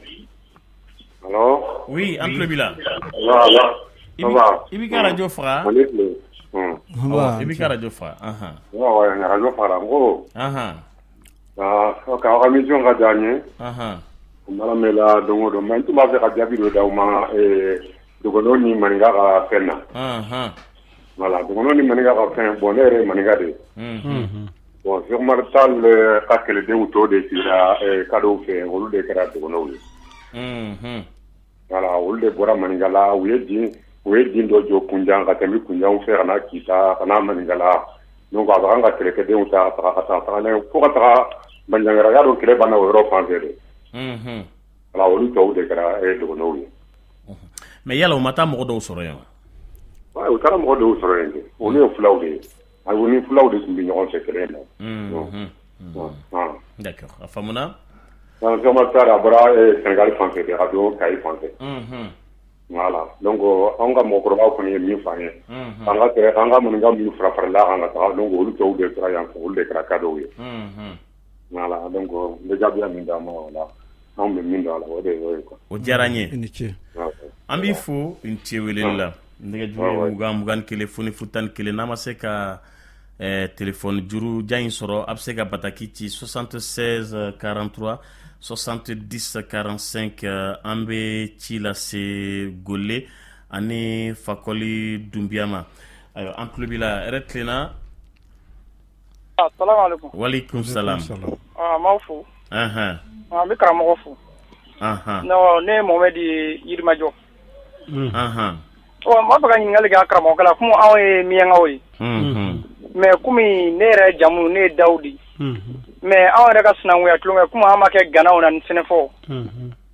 Allo? Oui, an tulo b'i la. Ça va? I b'i ka radio faga. Mali tile. I b'i ka radio faga. Ouais, radio fagara n ko. Ah, k'aw ka mission ka diya n ye. N b'a lamɛn la don o don, mais n tun b'a fɛ ka jaabi dɔ d'aw ma dɔgɔnɔ ni maninka ka fɛn na. Voilà, dɔgɔnɔ ni maninka ka fɛn, bon, ne yɛrɛ ye maninka de ye. Bon, Cheikh Umar Tall ka kɛlɛdenw tɔ de sigira kadɔw fɛ, olu de kɛra dɔgɔnɔw ye. Voilà, olu de bɔra maninkala, u ye din dɔ jɔ Kunjan ka tɛmɛ Kunjanw fɛ ka na Kita ka na maninkala. Donc a bɛ an ka kɛlɛkɛdenw ta ka taga taga n'a ye fo ka taga Banjagara. Y'a dɔn kɛlɛ banna o yɔrɔ fan fɛ de. Voilà, olu tɔw de kɛra dɔgɔnɔw ye. Mais yala u ma taa mɔgɔ dɔw sɔrɔ yen wa? U taara mɔgɔ dɔw sɔrɔ yen kɛ, olu ye fulaw de ye. Ayi, u ni fulaw de tun bɛ ɲɔgɔn fɛ kɛlɛ in na. D'accord, a faamuna. Cheikh Umar Tall, a bɔra Sénégal fan fɛ de ka don Kayi fan fɛ. Voilà, donc anw ka mɔgɔkɔrɔbaw kɔni ye min fɔ an ye, an ka kɛ an ka maninka minnu fara farala kan ka taga, donc olu tɔw de tora yan fɛ, olu de kɛra kadɔw ye. Voilà, donc n bɛ jaabiya min d'a ma o la, anw bɛ min dɔn a la, o de y'o ye quoi. O diyara n ye. I ni ce. An b'i fo, i ni ce weleli la. Nɛgɛjuru ye 20 21 0 0 11. N'a ma se ka téléphone juru jan in sɔrɔ, a bɛ se ka bataki ci 76 43 70 45. An bɛ ci lase Gole ani Fakɔli Dunbiya ma. Ayiwa, an tulo b'i la. Hɛrɛ tilenna. Asalaamaaleykum. Walekum salam. An b'aw fo. An bɛ karamɔgɔ fo. Non, ne ye Mohamɛdi ye Yirimajɔ. Ɔ, n b'a fɛ ka ɲininkali kɛ a karamɔgɔkɛ la, komi anw ye miyankaw ye. Mais komi ne yɛrɛ jamu ne ye Dawudi. Mais anw yɛrɛ ka sinankunya tulonkɛ, komi an ma kɛ Ganaw na ni Sɛnɛfɔ.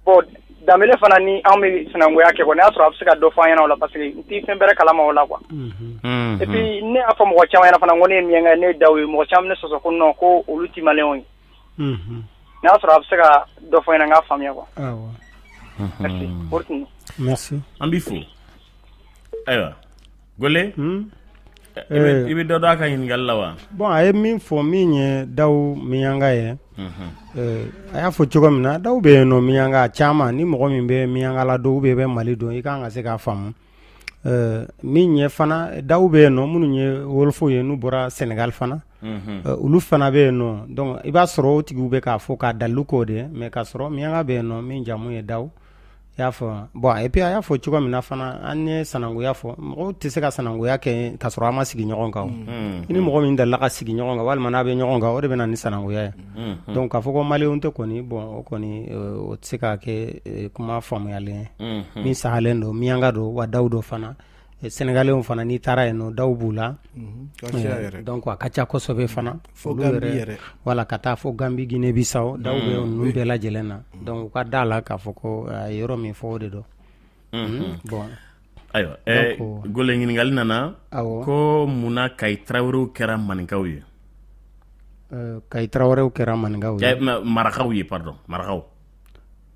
Bon, Danbele fana ni anw bɛ sinankunya kɛ quoi, n'a sɔrɔ a bɛ se ka dɔ fɔ an ɲɛna o la, parce que n tɛ fɛn bɛrɛ kalama o la quoi. Et puis ne y'a fɔ mɔgɔ caman ɲɛna fana ko ne ye miyanka ye, ne ye Dawu ye, mɔgɔ caman bɛ ne sɔsɔ ko non, ko olu tɛ maliyɛnw ye. N'a sɔrɔ a bɛ se ka dɔ fɔ n ɲɛna, n k'a faamuya quoi. Awɔ. Merci. O de tun don. Merci. An b'i fo. Ayiwa, Gole, i bɛ dɔ dɔn a ka ɲininkali la wa? Bon, a ye min fɔ, min ye Dawu miyanka ye, a y'a fɔ cogo min na, Dawu bɛ yen nɔ, miyanka caman. Ni mɔgɔ min bɛ miyanka la dɔn ou bien i bɛ Mali dɔn, i kan ka se k'a faamu. Min ye fana, Dawu bɛ yen nɔ minnu ye wolofow ye, n'u bɔra Sénégal fana, olu fana bɛ yen nɔ. Donc i b'a sɔrɔ o tigiw bɛ k'a fɔ k'a dalilu k'o de ye, mais k'a sɔrɔ miyanka bɛ yen nɔ min jamu ye Dawu, i y'a fɔ. Bon, et puis a y'a fɔ cogo min na fana, an ye sanankunya fɔ, mɔgɔw tɛ se ka sanankunya kɛ k'a sɔrɔ an ma sigi ɲɔgɔn kan. I ni mɔgɔ min delila ka sigi ɲɔgɔn kan walima n'a bɛ ɲɔgɔn kan, o de bɛ na ni sanankunya ye. Donc k'a fɔ ko maliyɛnw tɛ kɔni, bon, o kɔni o tɛ se ka kɛ kuma faamuyalen ye min sahalen don. Miyanka don wa, Dawu don fana. Sénégalais fana, n'i taara yen nɔ, Dawu b'u la. Donc a ka ca kosɛbɛ fana. Fo Gambie yɛrɛ. Voilà, ka taa fo Gambie, Guinée Bissau, Dawu bɛ ninnu bɛɛ lajɛlen na. Donc u ka da la k'a fɔ ko a ye yɔrɔ min fɔ, o de don. Bon. Ayiwa, Gole, ɲininkali nana ko munna Kayi Tarawelew kɛra maninkaw ye? Kayi Tarawelew kɛra maninkaw ye? Marakaw ye, pardon, marakaw.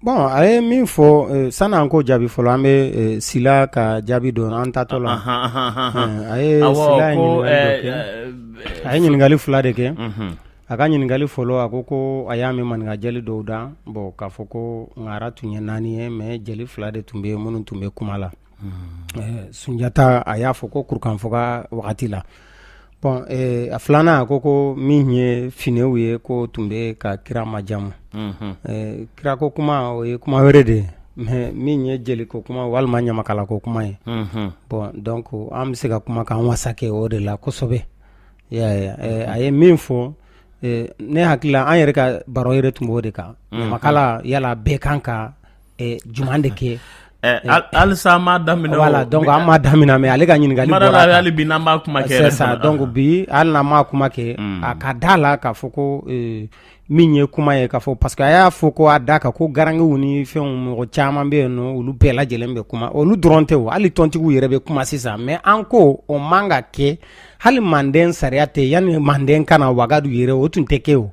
Bon, a ye min fɔ, sani an k'o jaabi fɔlɔ, an bɛ Sila ka jaabi dɔn an tatɔ la. A ye Sila ɲininkali dɔ kɛ, a ye ɲininkali fila de kɛ. A ka ɲininkali fɔlɔ, a ko ko a y'a mɛn maninka jeli dɔw da, bon, k'a fɔ ko ŋara tun ye naani ye, mais jeli fila de tun bɛ yen minnu tun bɛ kuma la. Sunjata, a y'a fɔ ko kurukanfuga wagati la. Bon, a filanan, a ko ko min ye finɛw ye, ko tun bɛ ka kira majamu. Kirako kuma, o ye kuma wɛrɛ de ye, mais min ye jeliko kuma walima ɲamakalako kuma ye, bon, donc an bɛ se ka kuma k'an wasa kɛ o de la kosɛbɛ. A ye min fɔ, ne hakili la, an yɛrɛ ka baro yɛrɛ tun b'o de kan. Ɲamakala, yala bɛɛ kan ka jumɛn de kɛ? Halisa an m'a daminɛ. Voilà, donc an m'a daminɛ, mais ale ka ɲininkali bɔra. Hali bi n'an b'a kuma kɛ. C'est ça. Donc bi, hali n'an m'a kuma kɛ, a ka da la k'a fɔ ko min ye kuma ye, k'a fɔ parce que a y'a fɔ ko a da kan ko garankew ni fɛnw, mɔgɔ caman bɛ yen nɔ, olu bɛɛ lajɛlen bɛ kuma. Olu dɔrɔn tɛ o, hali tɔntigiw yɛrɛ bɛ kuma sisan. Mais an ko o man ka kɛ. Hali manden sariya tɛ, yanni manden ka na Wagadu yɛrɛ, o tun tɛ kɛ. O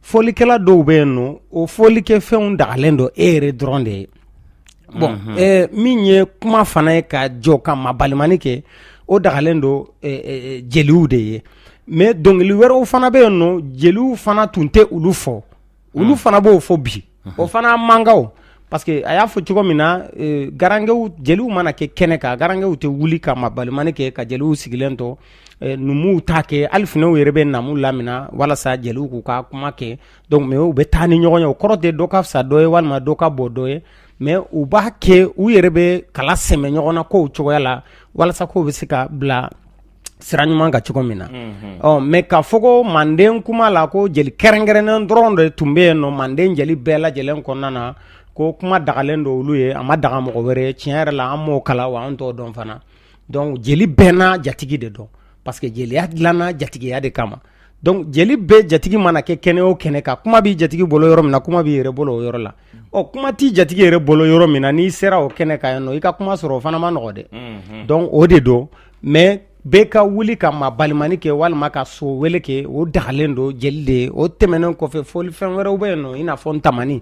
fɔlikɛla dɔw bɛ yen nɔ, o fɔlikɛfɛnw dagalen don e yɛrɛ dɔrɔn de ye. Bon, min ye kuma fana ye, ka jɔ ka mabalimani kɛ, o dagalen don jeliw de ye. Mais dɔnkili wɛrɛw fana bɛ yen nɔ, jeliw fana tun tɛ olu fɔ, olu fana b'o fɔ bi, o fana mankan, parce que a y'a fɔ cogo min na, garankew, jeliw mana kɛ kɛnɛ kan, garankew tɛ wuli ka mabalimani kɛ ka jeliw sigilen to. Numuw t'a kɛ, hali finɛw yɛrɛ bɛ namu lamina walasa jeliw k'u ka kuma kɛ. Donc mais u bɛ taa ni ɲɔgɔn ye, o kɔrɔ tɛ dɔ ka fisa dɔ ye walima dɔ ka bɔ dɔ ye, mais u b'a kɛ, u yɛrɛ bɛ kala sɛmɛ ɲɔgɔn na kow cogoya la, walasa kow bɛ se ka bila sira ɲuman kan cogo min na. Ɔ, mais k'a fɔ ko manden kuma la, ko jeli kɛrɛnkɛrɛnnen dɔrɔn de tun bɛ yen nɔ manden jeli bɛɛ lajɛlen kɔnɔna na, ko kuma dagalen don olu ye, a ma daga mɔgɔ wɛrɛ ye, tiɲɛ yɛrɛ la, an m'o kalan wa an t'o dɔn fana. Donc jeli bɛɛ n'a jatigi de don, parce que jeliya dilanna jatigiya de kama. Donc jeli bɛɛ jatigi mana kɛ kɛnɛ o kɛnɛ kan, kuma b'i jatigi bolo yɔrɔ min na, kuma b'i yɛrɛ bolo o yɔrɔ la. Ɔ, kuma t'i jatigi yɛrɛ bolo yɔrɔ min na, n'i sera o kɛnɛ kan yen nɔ, i ka kuma sɔrɔ, o fana ma nɔgɔ dɛ. Donc o de don. Mais bɛɛ ka wuli ka ma balimani kɛ walima ka so wele kɛ, o dagalen don jeli de ye. O tɛmɛnen kɔfɛ, fɔlifɛn wɛrɛw bɛ yen nɔ, i n'a fɔ ntamani.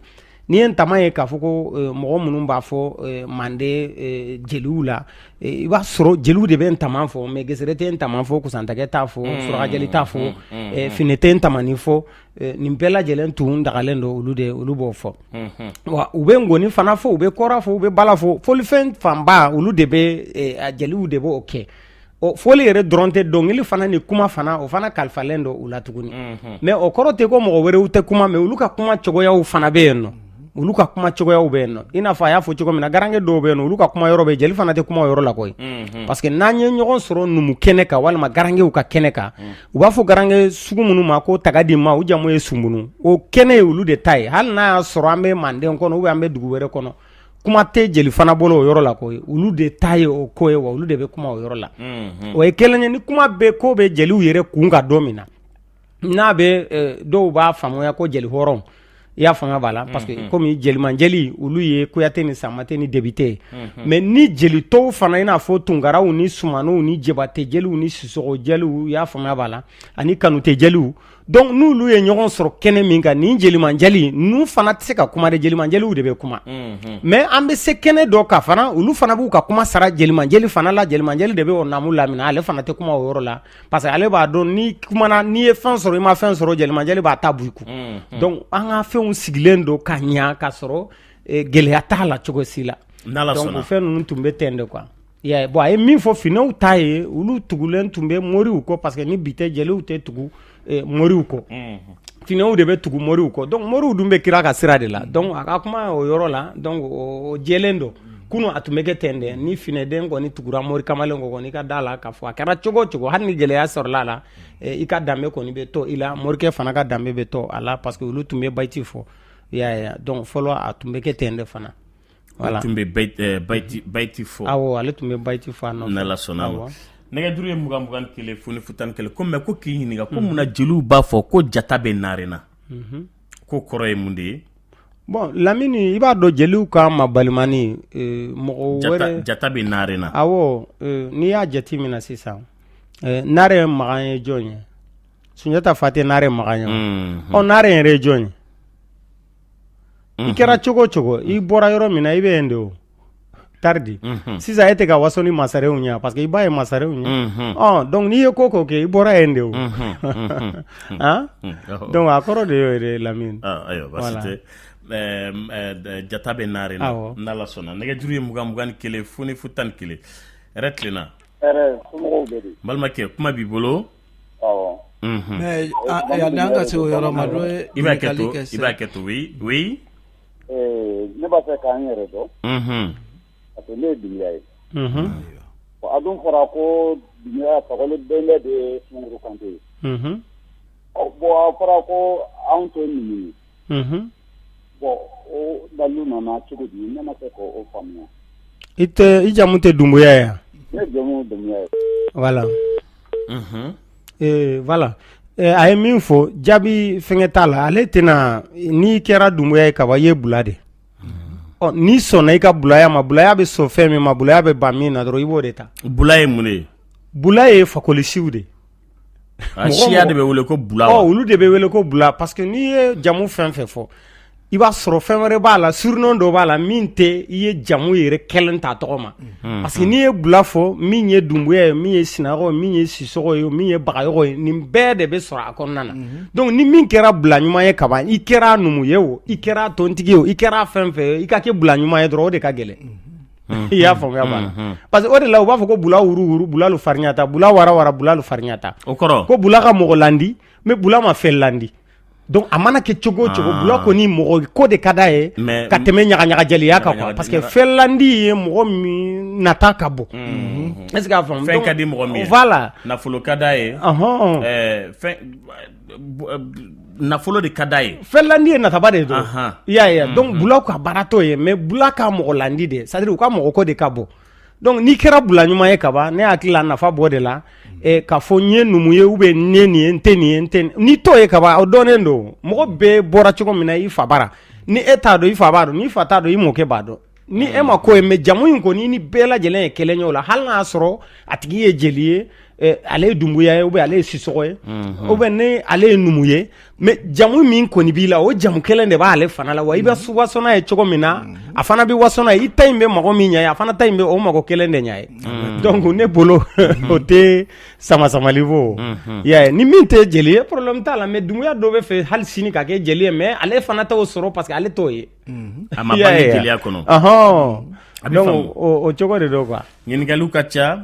N'i ye ntama ye, k'a fɔ ko mɔgɔ minnu b'a fɔ manden jeliw la, i b'a sɔrɔ jeliw de bɛ ntaman fɔ, mais gesere tɛ ntaman fɔ, kusantakɛ t'a fɔ, surakajɛli t'a fɔ, finɛ tɛ ntamani fɔ. Nin bɛɛ lajɛlen tun dagalen don olu de, olu b'o fɔ. Wa u bɛ ngɔni fana fɔ, u bɛ kɔrɔ fɔ, u bɛ bala fɔ. Fɔlifɛn fanba, olu de bɛ, jeliw de b'o kɛ. Ɔ, fɔli yɛrɛ dɔrɔn tɛ, dɔnkili fana ni kuma fana, o fana kalifalen don u la tuguni. Mais o kɔrɔ tɛ ko mɔgɔ wɛrɛw tɛ kuma, mais olu ka kuma cogoyaw fana bɛ yen nɔ, olu ka kuma cogoyaw bɛ yen nɔ. I n'a fɔ a y'a fɔ cogo min na, garankɛ dɔw bɛ yen nɔ, olu ka kuma yɔrɔ bɛ, jeli fana tɛ kuma o yɔrɔ la koyi. Parce que n'an ye ɲɔgɔn sɔrɔ numu kɛnɛ kan walima garankɛw ka kɛnɛ kan, u b'a fɔ garankɛ sugu minnu ma ko taga di ma, u jamu ye sunbunu, o kɛnɛ ye olu de ta ye. Hali n'a y'a sɔrɔ an bɛ manden kɔnɔ ou bien an bɛ dugu wɛrɛ kɔnɔ, kuma tɛ jeli fana bolo o yɔrɔ la koyi. Olu de ta ye o ko ye, wa olu de bɛ kuma o yɔrɔ la. O ye kelen ye. Ni kuma bɛ ko bɛ jeliw yɛrɛ kun kan don min na, n'a bɛ dɔw b'a faamuya ko jeli hɔrɔn, i y'a faamuya b'a la, parce que komi jelimanjeli, olu ye Kuyate ni Samate ni Debite ye. Mais ni jeli tɔw fana, i n'a fɔ Tunkaraw ni Sumanow ni Jabate jeliw ni Sisɔgɔ jeliw, i y'a faamuya b'a la, ani Kanute jeliw, donc n'olu ye ɲɔgɔn sɔrɔ kɛnɛ min kan, nin jelimanjeli ninnu fana tɛ se ka kuma dɛ, jelimanjeliw de bɛ kuma. Mais an bɛ se kɛnɛ dɔ kan fana, olu fana b'u ka kuma sara jelimanjeli fana la. Jelimanjeli de bɛ o namu lamina, ale fana tɛ kuma o yɔrɔ la, parce que ale b'a dɔn n'i kumana, n'i ye fɛn sɔrɔ, i ma fɛn sɔrɔ, jelimanjeli b'a ta bɔ i kun. Donc an ka fɛnw sigilen don ka ɲa, ka sɔrɔ gɛlɛya t'a la cogo si la. Donc o fɛn ninnu tun bɛ ten de quoi. Bon, a ye min fɔ finɛw ta ye, olu tugulen tun bɛ moriw kɔ, parce que ni bi tɛ, jeliw tɛ tugu moriw kɔ, finɛw de bɛ tugu moriw kɔ. Donc moriw dun bɛ kira ka sira de la. Donc a ka kuma o yɔrɔ la, donc o jɛlen don. Kunun a tun bɛ kɛ ten dɛ. Ni finɛden kɔni tugura mori kamalen kɔ kɔni, i ka da la k'a fɔ a kɛra cogo o cogo, hali ni gɛlɛya sɔrɔla a la, i ka danbe kɔni bɛ to i la, morikɛ fana ka danbe bɛ to a la, parce que olu tun bɛ bayiti fɔ. I y'a ye? Donc fɔlɔ a tun bɛ kɛ ten de fana. Voilà. Tun bɛ bayiti fɔ. Awɔ, ale tun bɛ bayiti fɔ a nɔfɛ. N'Ala sɔnna a ma. Nɛgɛjuru ye 20 21 0 0 11. Ko mais ko k'i ɲininka ko munna jeliw b'a fɔ ko jata bɛ narena, ko kɔrɔ ye mun de ye? Bon, Lamini, i b'a dɔn jeliw ka mabalimani, mɔgɔ wɛrɛ jata bɛ narena. Awɔ, n'i y'a jate minɛ sisan, Nare Makan ye jɔn ye? Sunjata fa tɛ Nare Makan ye? Ɔ, Nare yɛrɛ ye jɔn ye? I kɛra cogo o cogo, i bɔra yɔrɔ min na, i bɛ yen de. O tari di sisan e tɛ ka waso ni masarenw ye parce que i ba ye masarenw ye donc n'i ye ko ko kɛ i bɔra yen de o donc a kɔrɔ de y'o ye Lamini ayiwa baasi tɛ jata bɛ naare na n'Ala sɔnna nɛgɛjuru ye 20 21 0 0 11 hɛrɛ tilenna balimakɛ kuma b'i bolo mais yanni an ka se o yɔrɔ ma dɔ ye i b'a kɛ to i b'a kɛ to oui oui ne b'a fɛ k'an yɛrɛ dɔn parce que ne ye Dunbuya ye a dun fɔra ko Dunbuya Fakoli bɛnkɛ de ye Sumanguru Kante ye bon a fɔra ko anw tɛ numu ye bon o dalu nana cogo di ne ma se k'o faamuya i tɛ i jamu tɛ Dunbuya ye ne jamu ye Dunbuya ye voilà voilà a ye min fɔ jaabi fɛngɛ t'a la ale tɛna n'i kɛra Dunbuya ye kaban i ye bula de ɔ n'i sɔnna i ka bulaya ma bulaya bɛ sɔn fɛn min ma bulaya bɛ ban min na dɔrɔn i b'o de ta bula ye mun ye bula ye fakolisiw de siya de bɛ wele ko bula olu de bɛ wele ko bula parce que n'i ye jamu fɛn fɛn fɔ i b'a sɔrɔ fɛn wɛrɛ b'a la surnom dɔ b'a la min tɛ i ye jamu yɛrɛ kelen ta tɔgɔ ma parce que n'i ye bula fɔ min ye Dunbuya ye min ye Sinayɔgɔ ye min ye Sisɔgɔ ye min ye Bagayɔgɔ ye nin bɛɛ de bɛ sɔrɔ a kɔnɔna na donc ni min kɛra bula ɲuman ye kaban i kɛra numu ye o i kɛra tontigi ye o i kɛra fɛn fɛn ye i ka kɛ bula ɲuman ye dɔrɔn o de ka gɛlɛn i y'a faamuya b'a la parce que o de la u b'a fɔ ko bula wuru wuru bulalu fariɲata bula wara wara bulalu fariɲata o kɔrɔ ko bula ka mɔgɔ landi mais bula ma fɛn landi donc a mana kɛ cogo o cogo bula kɔni mɔgɔ ko de ka d'a ye ka tɛmɛ ɲagaɲaga jeliya kan quoi parce que fɛn landi ye mɔgɔ min nata ka bon est ce que y'a faamu fɛn ka di mɔgɔ min ye voilà nafolo ka d'a ye fɛn nafolo de ka d'a ye fɛn landi ye nataba de don i y'a ye donc bula ka baara t'o ye mais bula ka mɔgɔ landi de c'est à dire u ka mɔgɔ ko de ka bon donc n'i kɛra bula ɲuman ye kaban ne hakili la nafa b'o de la k'a fɔ n ye numu ye ou bien n ye nin ye n tɛ nin ye n tɛ n'i t'o ye kaban o dɔnnen don mɔgɔ bɛɛ bɔra cogo min na i fa bara ni e t'a dɔn i fa b'a dɔn n'i fa t'a dɔn i mɔkɛ b'a dɔn ni e ma ko ye mais jamu in kɔni ni bɛɛ lajɛlen ye kelen ye o la hali n'a y'a sɔrɔ a tigi ye jeli ye ale ye Dunbuya ye ou bien ale ye Sisɔgɔ ye ou bien ni ale ye numu ye mais jamu min kɔni b'i la o jamu kelen de b'ale fana la wa i bɛ waso n'a ye cogo min na a fana bɛ waso n'a ye i ta in bɛ mago min ɲɛ ye a fana ta in bɛ o mago kelen de ɲɛ ye donc ne bolo o tɛ samasamali fɔ i y'a ye ni min tɛ jeli ye problème t'a la mais Dunbuya dɔ bɛ fɛ hali sini ka kɛ jeli ye mais ale fana t'o sɔrɔ parce que ale t'o ye a ma bange jeliya kɔnɔ donc o cogo de don quoi ɲininkaliw ka ca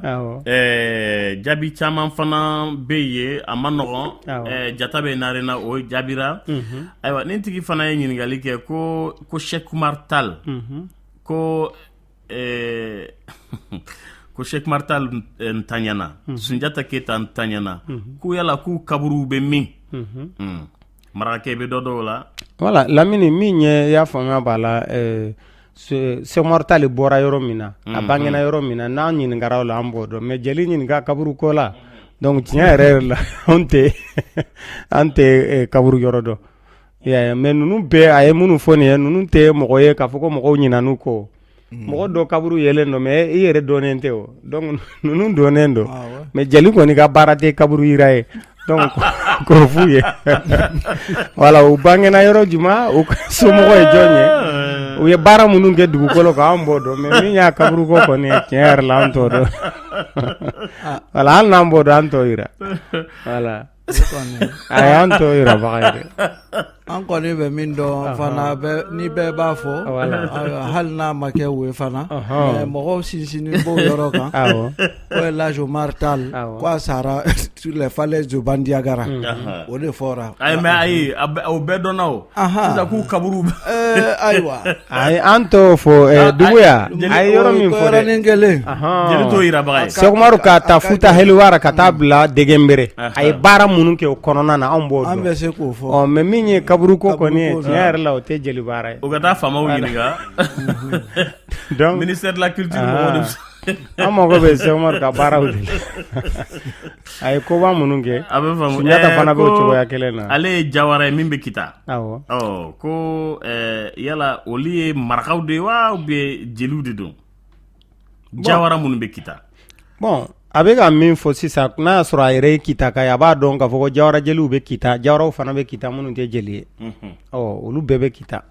jaabi caman fana bɛ yen a ma nɔgɔn jata bɛ narena o jaabira ayiwa nin tigi fana ye ɲininkali kɛ ko ko Cheikh Oumar Tall ko ko Cheikh Oumar Tall ntanyana Sunjata Keyita ntanyana ko yala k'u kaburuw bɛ min marakakɛ bɛ dɔ dɔw la voilà Lamini min ye i y'a faamuya b'a la Cheikh Oumar Tall bɔra yɔrɔ min na a bangena yɔrɔ min na n'an ɲininkara o la an b'o dɔn mais jeli ɲininka kaburu ko la donc tiɲɛ yɛrɛ yɛrɛ la an tɛ kaburu yɔrɔ dɔn mais ninnu bɛɛ a ye minnu fɔ nin ye ninnu tɛ mɔgɔ ye k'a fɔ ko mɔgɔw ɲinan'u kɔ mɔgɔ dɔ kaburu yelen don mais i yɛrɛ dɔnnen tɛ o donc ninnu dɔnnen don mais jeli kɔni ka baara tɛ kaburu yira ye donc k'o f'u ye voilà u bangena yɔrɔ jumɛn u somɔgɔ ye jɔn ye u ye baara minnu kɛ dugukolo kan an b'o dɔn mais min y'a kaburu ko kɔni ye tiɲɛ yɛrɛ la an t'o dɔn voilà hali n'an b'o dɔn an t'o yira voilà a y'an t'o yirabaga ye dɛ an kɔni bɛ min dɔn fana ni bɛɛ b'a fɔ hali n'a ma kɛ o ye fana mɔgɔw sinsinni b'o yɔrɔ kan ko El Hadj Omar Tall ko a sara sur les falaises de Bandiagara o de fɔra ayi mais ayi o bɛɛ dɔnna o sisan k'u kaburu ayiwa ayi an t'o fɔ Dunbuya a ye yɔrɔ min fɔ dɛ kelen jeli t'o yirabaga ye Sɛki Umaru k'a ta Futa Heliwara ka taa bila Degenbere a ye baara minnu kɛ o kɔnɔna na anw b'o dɔn an bɛ se k'o fɔ mais min ye kaburu ko kɔni ye tiɲɛ yɛrɛ la o tɛ jeli baara ye o ka taa faamaw ɲininka donc ministère de la culture mɔgɔw de an mago bɛ Sɛki Umaru ka baaraw de la a ye koba minnu kɛ a bɛ faamu Sunjata fana b'o cogoya kelen na ale ye Jawara ye min bɛ Kita awɔ ɔ ko yala olu ye marakaw de ye wa ou bien jeliw de don Jawara minnu bɛ Kita bon a bɛ ka min fɔ sisan n'a y'a sɔrɔ a yɛrɛ ye Kitaka ye a b'a dɔn k'a fɔ ko Jawara jeliw bɛ Kita Jawaraw fana bɛ Kita minnu tɛ jeli ye ɔ olu bɛɛ bɛ Kita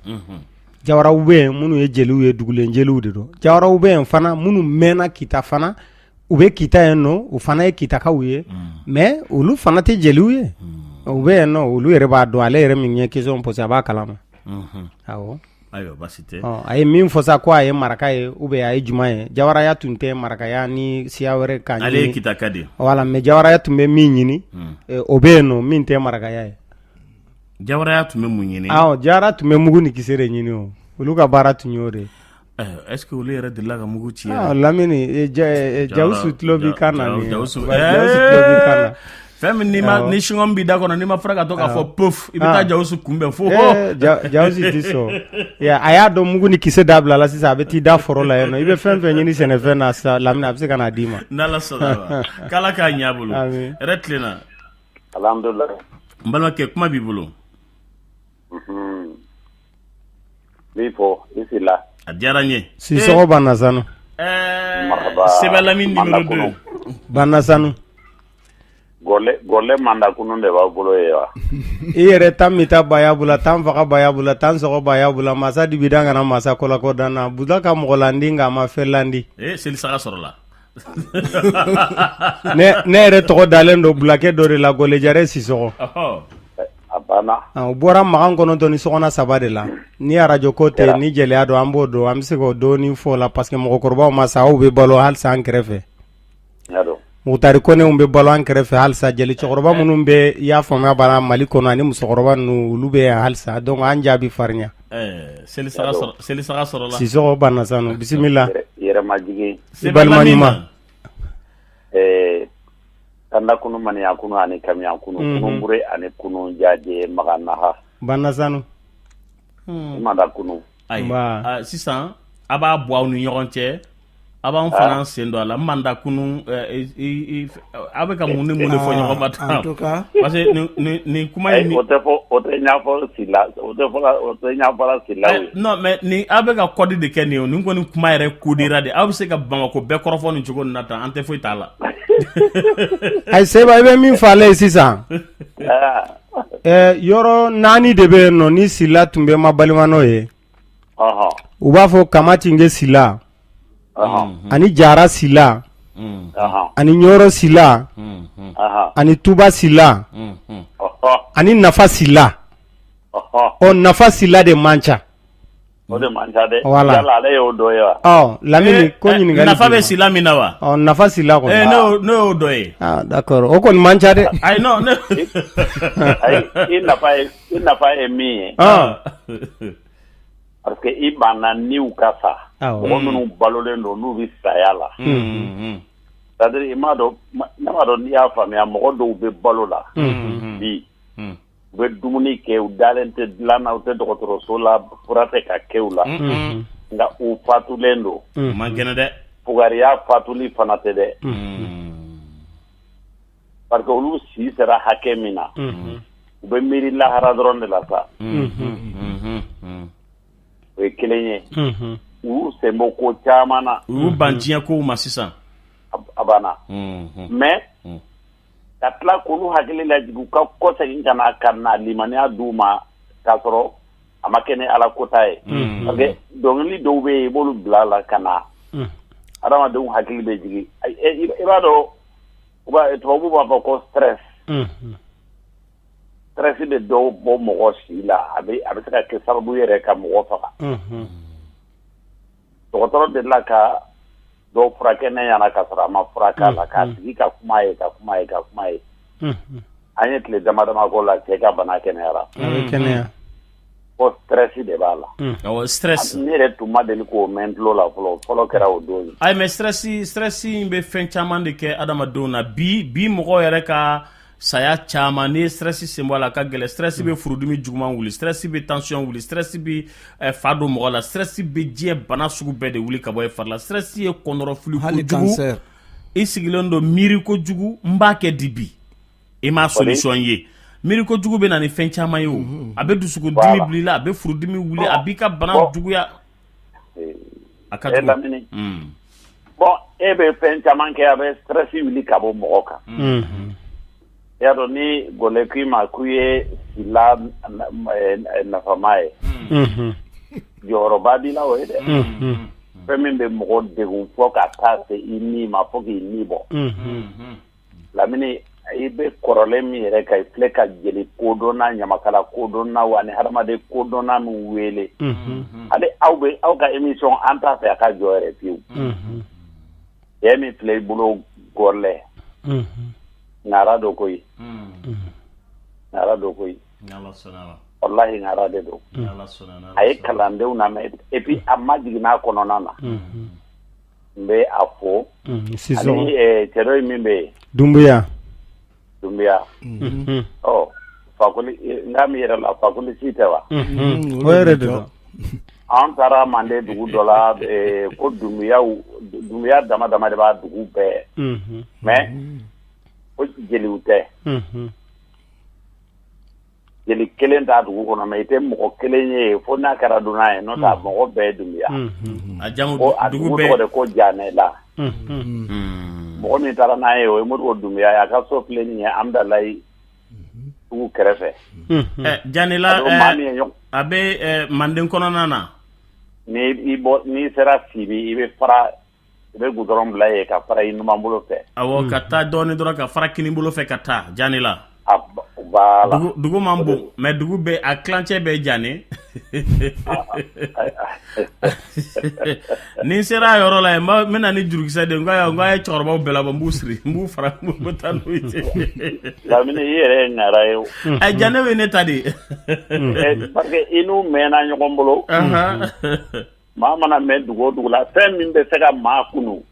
Jawaraw bɛ yen minnu ye jeliw ye, dugulen jeliw de don. Jawaraw bɛ yen fana minnu mɛnna Kita fana, u bɛ Kita yen nɔ, u fana ye Kitakaw ye, mais olu fana tɛ jeliw ye. U bɛ yen nɔ, olu yɛrɛ b'a dɔn. Ale yɛrɛ min ye question posé, a b'a kalama. Awɔ. Ayiwa, baasi tɛ. A ye min fɔ sa, ko a ye maraka ye ou bien a ye juma ye, jawaraya tun tɛ marakaya ni siya wɛrɛ kan. Ale ye Kitaka de ye. Voilà, mais jawaraya tun bɛ min ɲini, o bɛ yen nɔ min tɛ marakaya ye. Jawaraya tun bɛ mun ɲini? Awɔ, jawara tun bɛ mugu ni kisɛ de ɲini. O olu ka baara tun y'o de ye. Est ce que olu yɛrɛ delila ka mugu ci? Lamini, Jawusu tulo b'i kan na nin ye. Jawusu tulo b'i kan na. Fɛn min n'i ma, ni chewing-gum b'i da kɔnɔ, n'i ma fara ka to k'a fɔ pof, i bɛ taa Jawusu kunbɛn fo. Jawusu tɛ sɔn. A y'a dɔn mugu ni kisɛ dabila la sisan, a bɛ t'i da foro la yen nɔ. I bɛ fɛn fɛn ɲini sɛnɛfɛn na sisan, Lamini, a bɛ se ka n'a d'i ma. N'Ala sɔnna a ma, k'Ala k'a ɲɛ a bolo. Hɛrɛ tilenna. Alhamdulilayi. N balimakɛ, kuma b'i bolo. N b'i fo i Sila. A diyara n ye. Sisɔgɔ Banna Sanu. Seba Lamini numéro 2. Banna Sanu. Gɔlɛ mandakunu de b'aw bolo ye wa? I yɛrɛ tan min ta baya bolo, tan faga baya bolo, tan sɔgɔ baya bolo, masa dibidan kana masa kɔlɔkɔ dan na, buda ka mɔgɔ landi nka a ma fɛn landi. Ee, seli saga sɔrɔla. Ne yɛrɛ tɔgɔ dalen don bulakɛ dɔ de la, Gɔlɛjarɛ Sisɔgɔ. A banna. O bɔra makan kɔnɔntɔn ni sɔgɔna saba de la. Ni arajo ko tɛ, ni jeliya don, an b'o dɔn, an bɛ se k'o dɔɔni fɔ o la, parce que mɔgɔkɔrɔbaw ma sa, aw bɛ balo halisa an kɛrɛfɛ. Mutari Kɔnɛw bɛ balo an kɛrɛfɛ halisa, jeli cɛkɔrɔba minnu bɛ, i y'a faamuya, bara Mali kɔnɔ ani musokɔrɔba ninnu, olu bɛ yan halisa, donc an jaabi farinya. Seli saga sɔrɔla. Sisɔgɔ Banna Sanu, bisimila. Yɛrɛmajigin. I balima ɲuman. Kanda kunu, maniya kunu ani kamiya kunu, kununbure ani kunu jaje maganaha. Banna Sanu. Manda kunu. Ayi, sisan a b'a bɔ aw ni ɲɔgɔn cɛ, a b'an fana sen don a la. Manda kunu, aw bɛ ka mun ni mun de fɔ ɲɔgɔn ma tan? Parce que nin kuma in o tɛ fɔ, o tɛ ɲɛfɔ Sila, o tɛ fɔ, o tɛ ɲɛfɔla Sila ye. Non, mais nin aw bɛ ka code de kɛ nin ye, nin kɔni kuma yɛrɛ codera de. Aw bɛ se ka Bamakɔ bɛɛ kɔrɔfɔ nin cogo nin na tan, an tɛ foyi t'a la. Ayi, Seba, i bɛ min fɔ ale ye sisan, yɔrɔ naani de bɛ yen nɔ ni Sila tun bɛ ma balima n'o ye. U b'a fɔ Kama Tinke Sila ani Jara Sila ani Ɲɔrɔ Sila ani Tuba Sila ani Nafa Sila. Ɔ, Nafa Sila de man ca. O de man ca dɛ. Voilà. Yala ale y'o dɔ ye wa? Ɔ, Lamini, ko ɲininkali. Nafa bɛ Sila min na wa? Ɔ, Nafa Sila kɔni. Ne y'o dɔ ye. Ah, d'accord, o kɔni man ca dɛ. Ayi, non, ne Ayi, i nafa ye min ye, parce que i banna niw ka sa, mɔgɔ minnu balolen don n'u bɛ saya la. C'est à dire, i m'a dɔn, ne m'a dɔn n'i y'a faamuya, mɔgɔ dɔw bɛ balo la bi, u bɛ dumuni kɛ, u dalen tɛ dilan na, u tɛ dɔgɔtɔrɔso la, fura tɛ ka kɛ u la, nka u fatulen don. Man kɛnɛ dɛ. Fugariya fatuli fana tɛ dɛ, parce que olu si sera hakɛ min na, u bɛ miiri lahara dɔrɔn de la sa. O ye kelen ye. U y'u sen bɔ ko caman na. U y'u ban diɲɛ kow ma sisan. A banna. Mais ka tila k'olu hakili lajigin u ka kɔsegin ka na limaniya d'u ma, k'a sɔrɔ a ma kɛ ni Ala kota ye. Parce que dɔnkili dɔw bɛ yen, i b'olu bila a la ka na, adamadenw hakili bɛ jigin. I b'a dɔn, tubabu b'a fɔ ko stress. Stress bɛ dɔw bɔ mɔgɔ si la, a bɛ se ka kɛ sababu yɛrɛ ka mɔgɔ faga. Dɔgɔtɔrɔ delila ka dɔw furakɛ ne ɲɛna ka sɔrɔ a ma fura k'a la, k'a sigi ka kuma ye, ka kuma ye, ka kuma ye. An ye tile dama dama k'o la, cɛ ka bana kɛnɛyara. Kɛnɛya. Ko stress de b'a la. Awɔ, stress. Ne yɛrɛ tun ma deli k'o mɛn tulo la fɔlɔ, fɔlɔ kɛra o don ye. Ayi, mais stress in bɛ fɛn caman de kɛ adamadenw na bi. Bi mɔgɔw yɛrɛ ka saya caman, n'i ye stress sen bɔ a la, a ka gɛlɛn. Stress bɛ furudimi juguman wuli, stress bɛ tension wuli, stress bɛ fa don mɔgɔ la, stress bɛ diɲɛ bana sugu bɛɛ de wuli ka bɔ i fari la. Stress ye kɔnɔrɔfili kojugu, i sigilen don miiri kojugu, n b'a kɛ di bi, i ma solution ye. Miiri kojugu bɛ na ni fɛn caman ye. O a bɛ dusukundimi bila i la, a bɛ furudimi wuli, a b'i ka bana juguya. A ka jugu. Bon, e bɛ fɛn caman kɛ, a bɛ stress wuli ka bɔ mɔgɔ kan. I y'a dɔn, ni Gɔlɛ k'i ma k'u ye Sila nafama ye, Jɔyɔrɔba b'i la o ye dɛ. Fɛn min bɛ mɔgɔ degun fo ka taa se i ni ma, fo k'i ni bɔ. Lamini, i bɛ kɔrɔlen min yɛrɛ kan, i filɛ ka jeli kodɔnna, ɲamakala kodɔnna wa ni hadamaden kodɔnna min wele. Hali aw bɛ aw ka émission, an t'a fɛ a ka jɔ yɛrɛ fiyewu. Cɛ min filɛ i bolo gɔlɛ, ŋara don koyi, ŋara don koyi. Walahi, ŋara de don. A ye kalandenw lamɛn et puis a ma jigin n'a kɔnɔna na. N bɛ a fo ani cɛ dɔ min bɛ yen. Dunbuya. Dunbuya. Ɔ, Fakoli n k'a min yɛrɛ la, Fakoli si tɛ wa? O yɛrɛ de don. An taara Manden dugu dɔ la ko Dunbuyaw, Dunbuya dama dama de b'a dugu bɛɛ, mais ko jeliw tɛ. Jeli kelen t'a dugu kɔnɔ, mais i tɛ mɔgɔ kelen ye fo n'a kɛra dunan ye, n'o tɛ a mɔgɔ bɛɛ ye Dunbuya. A jamu ko a dugu tɔgɔ de ko Janela. Mɔgɔ min taara n'a ye, o ye Modibo Dunbuya ye. A ka so filɛ nin ye Amudalayi sugu kɛrɛfɛ. Janela, a bɛ Manden kɔnɔna na. Ni n'i sera Sibi, i bɛ fara, i bɛ goudron bila yen ka fara i numan bolo fɛ. Awɔ, ka taa dɔɔnin dɔrɔn, ka fara kinin bolo fɛ ka taa Janela. Voilà. Dugu man bon, mais dugu bɛ a tilancɛ bɛ Jane. Ni n sera a yɔrɔ la yen, n bɛ na ni jurukisɛ de ye. N ko a ye cɛkɔrɔbaw bɛɛ labɔ, n b'u siri, n b'u fara, n bɛ taa n'u ye. Lamini, i yɛrɛ ye ŋara ye o. Ɛ, Jane ye ne ta de ye. Parce que i n'u mɛnna ɲɔgɔn bolo. Maa mana mɛn dugu o dugu la, fɛn min bɛ se ka maa kunu,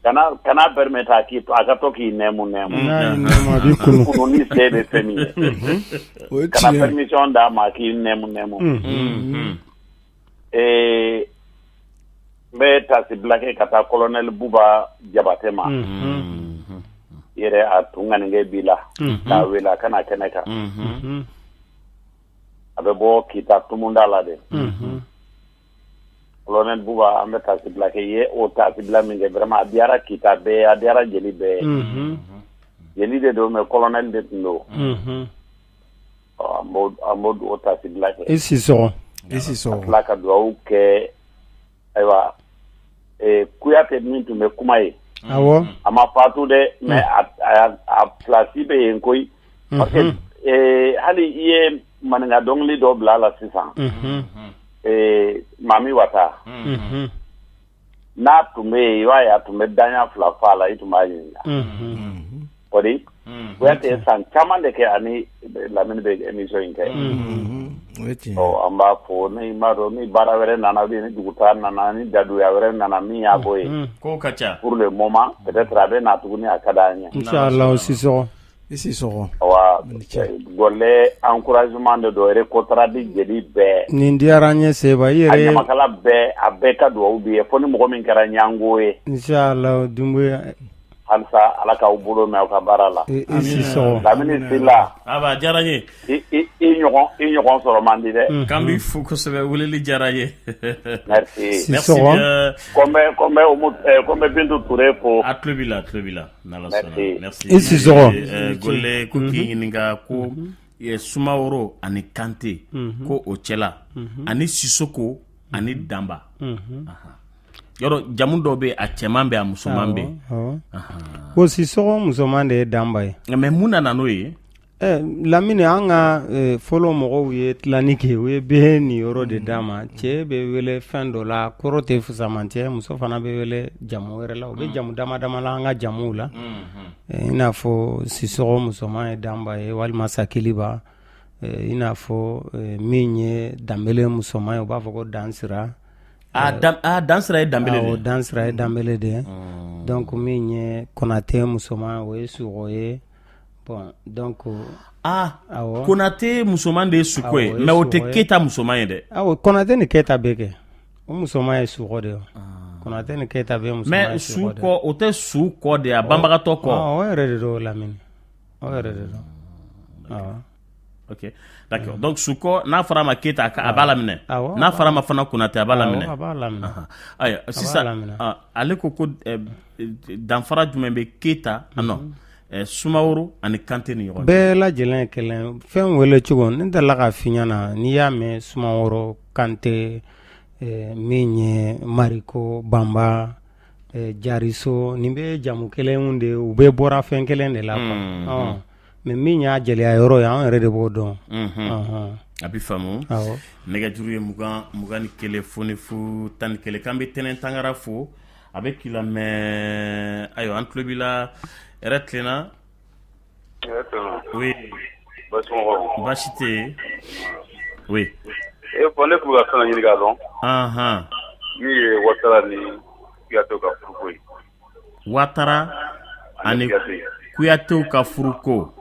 kana permettre a k'i a ka to k'i nɛmu nɛmu. Kunu ni se bɛ fɛn min ye, kana permission d'a ma k'i nɛmu nɛmu. Ee, n bɛ taasibila kɛ ka taa colonel Buba Jabate ma. Yɛrɛ a tun ŋaninkɛ b'i la k'a wele a ka na kɛnɛ kan. A bɛ bɔ Kita tumunda la de. Colonel Buba, an bɛ taasibila kɛ ye. O taasibila min kɛ, vraiment a diyara Kita bɛɛ, a diyara jeli bɛɛ. Jeli de don, mais colonel de tun don. An b'o o taasibila kɛ. I Sisɔgɔ. I Sisɔgɔ. Ka tila ka dugawu kɛ. Ayiwa, Kuyate min tun bɛ kuma ye, a ma fatu dɛ, mais a place bɛ yen koyi, parce que hali i ye maninka dɔnkili dɔ bila a la sisan, Mami Wata, n'a tun bɛ yen, i b'a ye a tun bɛ daɲa fila fɔ a la, i tun b'a ɲininka. Kɔdi Kuyate ye san caman de kɛ ani Lamini bɛ émission in kɛ. Ɔ, an b'a fɔ, ni b'a dɔn ni baara wɛrɛ nana, ou bien ni dugutaa nana, ni daduya wɛrɛ nana, min y'a bɔ yen. Kow ka ca. Pour le moment, peut-être a bɛ na tuguni, a ka d'an ye. Inchallah, Sisɔgɔ. I Sisɔgɔ. Wa Gɔlɛ, encouragement de don, Recotrade jeli bɛɛ. Nin diyara n ye, Seba, i yɛrɛ. A ɲamakala bɛɛ, a bɛɛ ka dugawu b'i ye, fo ni mɔgɔ min kɛra ɲango ye. Inchallah, Dunbuya. Halisa Ala k'aw bolo mɛn aw ka baara la. I Sisɔgɔ. Lamini Sila. Aba, a diyara n ye. I ɲɔgɔn sɔrɔ man di dɛ. K'an b'i fo kosɛbɛ, weleli diyara n ye. Merci. Merci bien. Ko n bɛ Bintu Ture fo. A tulo b'i la, a tulo b'i la. N'Ala sɔnna. Merci. I Sisɔgɔ. Gɔlɛ ko k'i ɲininka ko Sumaworo ani Kante, ko o cɛla ani Sisoko ani Danba. Yɔrɔ jamu dɔw bɛ, a cɛman bɛ, a musoman bɛ. Ko Sisɔgɔ musoman de ye Danba ye. Mais mun nana n'o ye? Lamini, an ka fɔlɔ mɔgɔw ye tilani kɛ, u ye bɛɛ nin yɔrɔ de d'a ma. Cɛ bɛ wele fɛn dɔ la, kɔrɔ tɛ fusaman cɛ, muso fana bɛ wele jamu wɛrɛ la. U bɛ jamu dama dama la an ka jamuw la, i n'a fɔ Sisɔgɔ musoman ye Danba ye, walima Sakiliba, i n'a fɔ min ye Danbele musoman ye, u b'a fɔ ko Dansira. Dansira ye Danbele de ye. Dansira ye Danbele de ye. Donc min ye Konate musoman, o ye Suko ye. Bon, donc aa, Konate musoman de ye Suko ye, mais o tɛ Keyita musoman ye dɛ. Awɔ, Konate ni Keyita bɛ kɛ, o musoman ye Suko de ye. Konate ni Keyita bɛ musoman ye Suko. Mais Sukɔ, o tɛ su kɔ de ye, a banbagatɔ kɔ? O yɛrɛ de don, Lamini, o yɛrɛ de don. Awɔ. Ok, d'accord. Donc Sukɔ, n'a fɔra a ma Keyita, a b'a laminɛ. N'a fɔra a ma fana Konate, a b'a laminɛ. A b'a laminɛ. Ayiwa, sisan ale ko danfara jumɛn bɛ Keyita, non, Sumaworo ani Kante ni ɲɔgɔn cɛ? Bɛɛ lajɛlen ye kelen. Fɛn wele cogo, ne delila k'a f'i ɲɛna, n'i y'a mɛn Sumaworo Kante. Min ye Mariko Banba Jariso nin bɛ jamu kelenw de u bɛɛ bɔra fɛn kelen de la mais min y'a jeliya yɔrɔ ye an yɛrɛ de b'o dɔn a bɛ faamu nɛgɛjuru ye 20 21 0 0 11 k'an bɛ Tɛnɛn Tangara fo a bɛ k'i lamɛn ayiwa an tulo b'i la hɛrɛ tilenna baasi tɛ yen oui e fɔ ne tun bɛ ka fɛn ɲini k'a dɔn min ye Watara ni Kuyatew ka furuko ye Watara ani Kuyatew ka furuko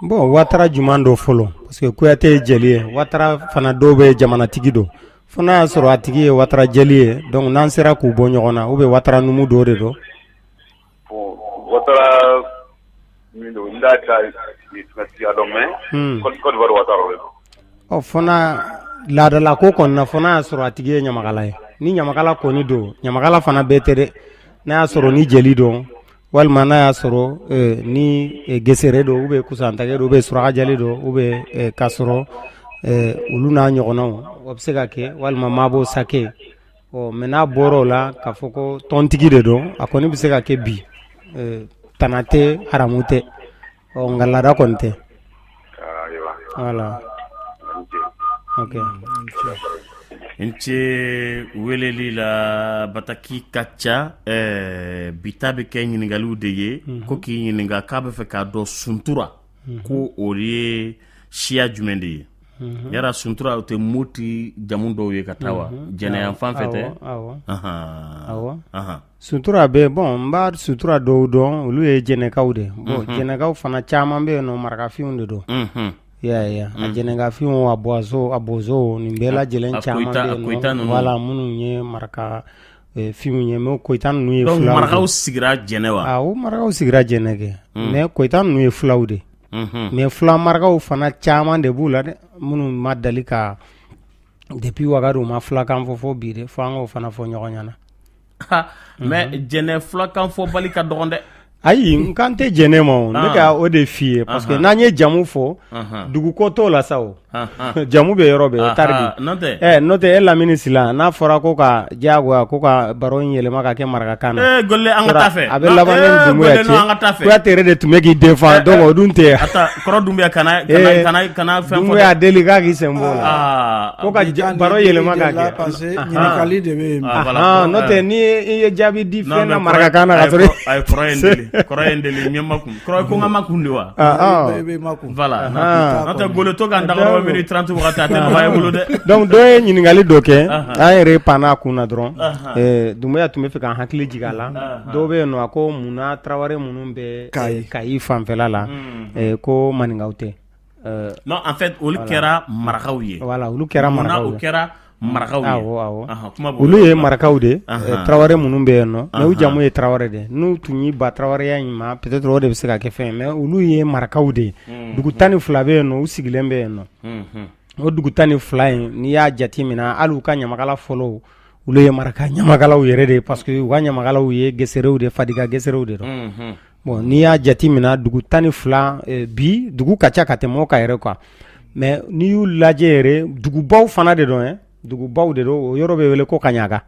bon Watara jumɛn don fɔlɔ parce que Kuyate ye jeli ye Watara fana dɔw bɛ jamanatigi don fo n'a y'a sɔrɔ a tigi ye Watara jeli ye donc n'an sera k'u bɔ ɲɔgɔn na ou bien Watara numu dɔw de don Watara min don n t'a siya dɔn mais Côte d'Ivoire Watara de don ɔ fo n'a laadala ko kɔni na fo n'a y'a sɔrɔ a tigi ye ɲamakala ye ni ɲamakala kɔni don ɲamakala fana bɛɛ tɛ dɛ n'a y'a sɔrɔ ni jeli don walima n'a y'a sɔrɔ ni gesere don ou bien kusantage don ou bien surakajɛli don ou bien k'a sɔrɔ olu n'a ɲɔgɔnnaw o bɛ se ka kɛ walima mabɔ sake ɔ mais n'a bɔra o la k'a fɔ ko tɔntigi de don a kɔni bɛ se ka kɛ bi tana tɛ haramu tɛ ɔ nka laada kɔni tɛ voilà ok n ce weleli la bataki ka ca bi ta bɛ kɛ ɲininkaliw de ye ko k'i ɲininka k'a bɛ fɛ k'a dɔn suntura ko o ye siya jumɛn de ye yala suntura o tɛ moti jamu dɔw ye ka taa wa jɛnɛ yan fan fɛ tɛ suntura bɛ bon n b'a sutura dɔw dɔn olu ye jɛnɛkaw de bon jɛnɛkaw fana caman bɛ yen nɔ marakafinw de don i y'a ye a jɛnɛkafinw a bɔzo a bozo nin bɛɛ lajɛlen caman bɛ yen voilà minnu ye maraka finw ye mais koyita ninnu ye fulaw marakaw sigira jɛnɛ wa awɔ marakaw sigira jɛnɛ kɛ mais koyita ninnu ye fulaw de mais fula marakaw fana caman de b'u la dɛ minnu ma deli ka depuis wagadu ma fulakan fɔ fo bi dɛ fo an k'o fana fɔ ɲɔgɔn ɲɛna mais jɛnɛ fulakan fɔbali ka dɔgɔn dɛ ayi n kan tɛ jɛnɛ ma o ne ka o de f'i ye parce que n'an ye jamu fɔ dugu ko t'o la sa o jamu bɛ yɔrɔ bɛɛ tari bi n'o tɛ e Lamini Sila n'a fɔra ko ka diyagoya ko ka baro in yɛlɛma ka kɛ marakakan na Gole an ka taa fɛ a bɛ laban ne ni Dunbuya cɛ Kuyate yɛrɛ de tun bɛ k'i défend donc o dun tɛ kɔrɔ Dunbuya kana kana kana fɛn fɔ Dunbuya deli k'a k'i sen bɔ o la ko ka baro yɛlɛma ka kɛ parce que ɲininkali de bɛ yen n'o tɛ ni i ye jaabi di fɛn na marakakan na ka sɔrɔ ayi kɔrɔ ye n deli kɔrɔ ye n deli n ye makun kɔrɔ ko n ka makun de wa i bɛ makun voilà n'o tɛ Gole to k'an dagaraba minute 30 wagati a tɛ nɔgɔya i bolo dɛ donc dɔ ye ɲininkali dɔ kɛ an yɛrɛ panna a kun na dɔrɔn Dunbuya tun bɛ fɛ k'an hakili jigin a la dɔw bɛ yen nɔ a ko munna Tarawele minnu bɛ Kayi fanfɛla la ko maninkaw tɛ non en fait olu kɛra marakaw ye voilà olu kɛra marakaw ye o kɛra marakaw ye awɔ olu ye marakaw de tarawele minnu bɛ yen nɔ mais u jamu ye tarawele de n'u tun y'i ban taraweleya in ma peut-être o de bɛ se ka kɛ fɛn mais olu ye marakaw de ye dugu 12 bɛ yen nɔ u sigilen bɛ yen nɔ o dugu 12 in n'i y'a jate minɛ hali u ka ɲamakala fɔlɔw olu ye maraka ɲamakalaw yɛrɛ de ye parce que u ka ɲamakalaw ye geserew de fadiga geserew de don bon n'i y'a jate minɛ dugu 12 bi dugu ka ca ka tɛmɛ o kan yɛrɛ quoi mais n'i y'u lajɛ yɛrɛ dugubaw fana de don dugubaw de don o yɔrɔ bɛ wele ko kaɲaga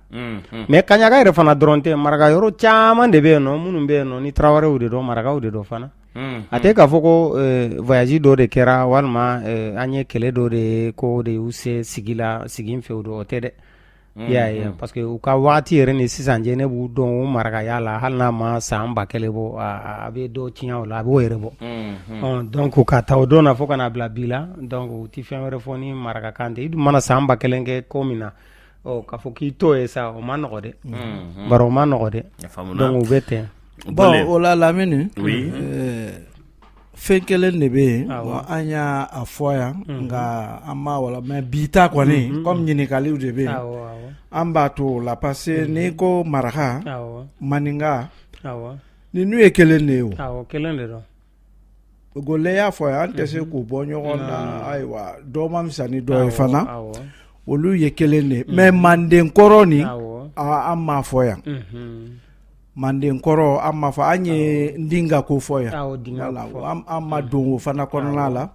mais kaɲaga yɛrɛ fana dɔrɔn tɛ maraka yɔrɔ caman de bɛ yen nɔ minnu bɛ yen nɔ ni tarawelew de don marakaw de don fana a tɛ k'a fɔ ko voyage dɔ de kɛra walima an ye kɛlɛ dɔ de ye ko de y'u se sigi la sigi fɛ o don o tɛ dɛ i y'a ye parce que u ka waati yɛrɛ ni sisan cɛ ne b'u dɔn o marakaya la hali n'a ma san 1000 bɔ a bɛ dɔ tiɲɛ o la a b'o yɛrɛ bɔ donc ka taa o don na fo ka n'a bila bi la donc u tɛ fɛn wɛrɛ fɔ ni marakakan tɛ i dun mana san 1000 kɛ ko min na k'a fɔ k'i t'o ye sa o ma nɔgɔ dɛ bari o ma nɔgɔ dɛ donc u bɛ ten bon o la Lamini fɛn kelen de bɛ yen an y'a fɔ yan nka an ma wala mais bi ta kɔni comme ɲininkaliw de bɛ yen an b'a to o la parce que n'i ko maraka maninka ninnu ye kelen de ye o kelen de don Gole y'a fɔ yan an tɛ se k'u bɔ ɲɔgɔn na ayiwa dɔ man fisa ni dɔ ye fana olu ye kelen de ye mais manden kɔrɔ nin an m'a fɔ yan manden kɔrɔ an m'a fɔ an ye ndinga ko fɔ yan an ma don o fana kɔnɔna la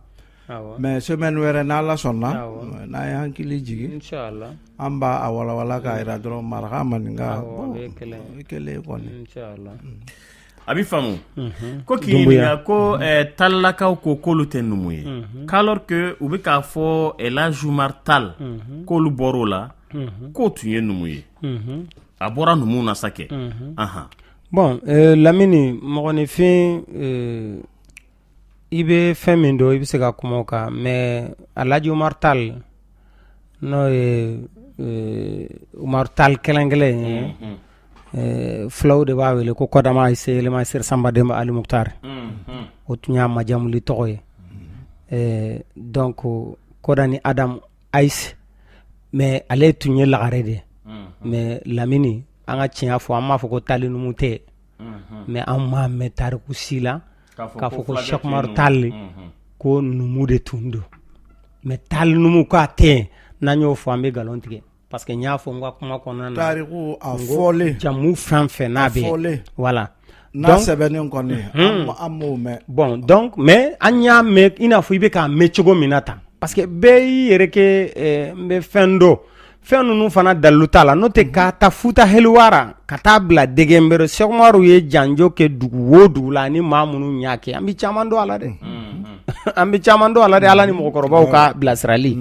Mais semaine wɛrɛ n'Ala sɔnna, n'an ye hakili jigin, an b'a walawala k'a jira dɔrɔn maraka maninka kelen kɔni. A bɛ faamu ko k'i ɲininka ko Tallakaw ko k'olu tɛ numu ye, alors que u bɛ k'a fɔ Elhaji Umar Tall k'olu bɔr'o la, k'o tun ye numu ye, a bɔra numu na sa kɛ. Bon, Lamini, mɔgɔninfin, i bɛ fɛn min dɔn, i bɛ se ka kuma o kan. Mais Alhaji Umar Tall, n'o ye Umar Tall kelen kelen ye, fulaw de b'a wele ko Kɔdama Ayise Yelema Seri Sanba Denba Ali Mukutari, o tun y'a majamuli tɔgɔ ye. Donc Kɔdani Adam Ayise, mais ale tun ye lagare de ye. Mais Lamini, an ka tiɲɛ fɔ, an b'a fɔ ko Tali numu tɛ, mais an m'a mɛn tariku si la k'a fɔ ko Cheikh Umaru Tall ko numu de tun don. Mais Tali numu k'a tɛ yen, n'an y'o fɔ, an bɛ nkalon tigɛ, parce que n y'a fɔ n ka kuma kɔnɔna na, tariku a fɔlen, jamu fɛn fɛn n'a bɛ yen, voilà. N'a sɛbɛnnen kɔni, an m'o mɛn. Bon, donc, mais an y'a mɛn i n'a fɔ i bɛ k'a mɛn cogo min na tan, parce que bɛɛ y'i yɛrɛ kɛ n bɛ fɛn dɔn. Fɛn ninnu fana dalilu t'a la, n'o tɛ ka taa Futa Heliwara ka taa bila Degembere, Cheikh Umaru ye janjo kɛ dugu o dugu la, ani maa minnu y'a kɛ, an bɛ caman dɔn a la dɛ, an bɛ caman dɔn a la dɛ, Ala ni mɔgɔkɔrɔbaw ka bilasirali.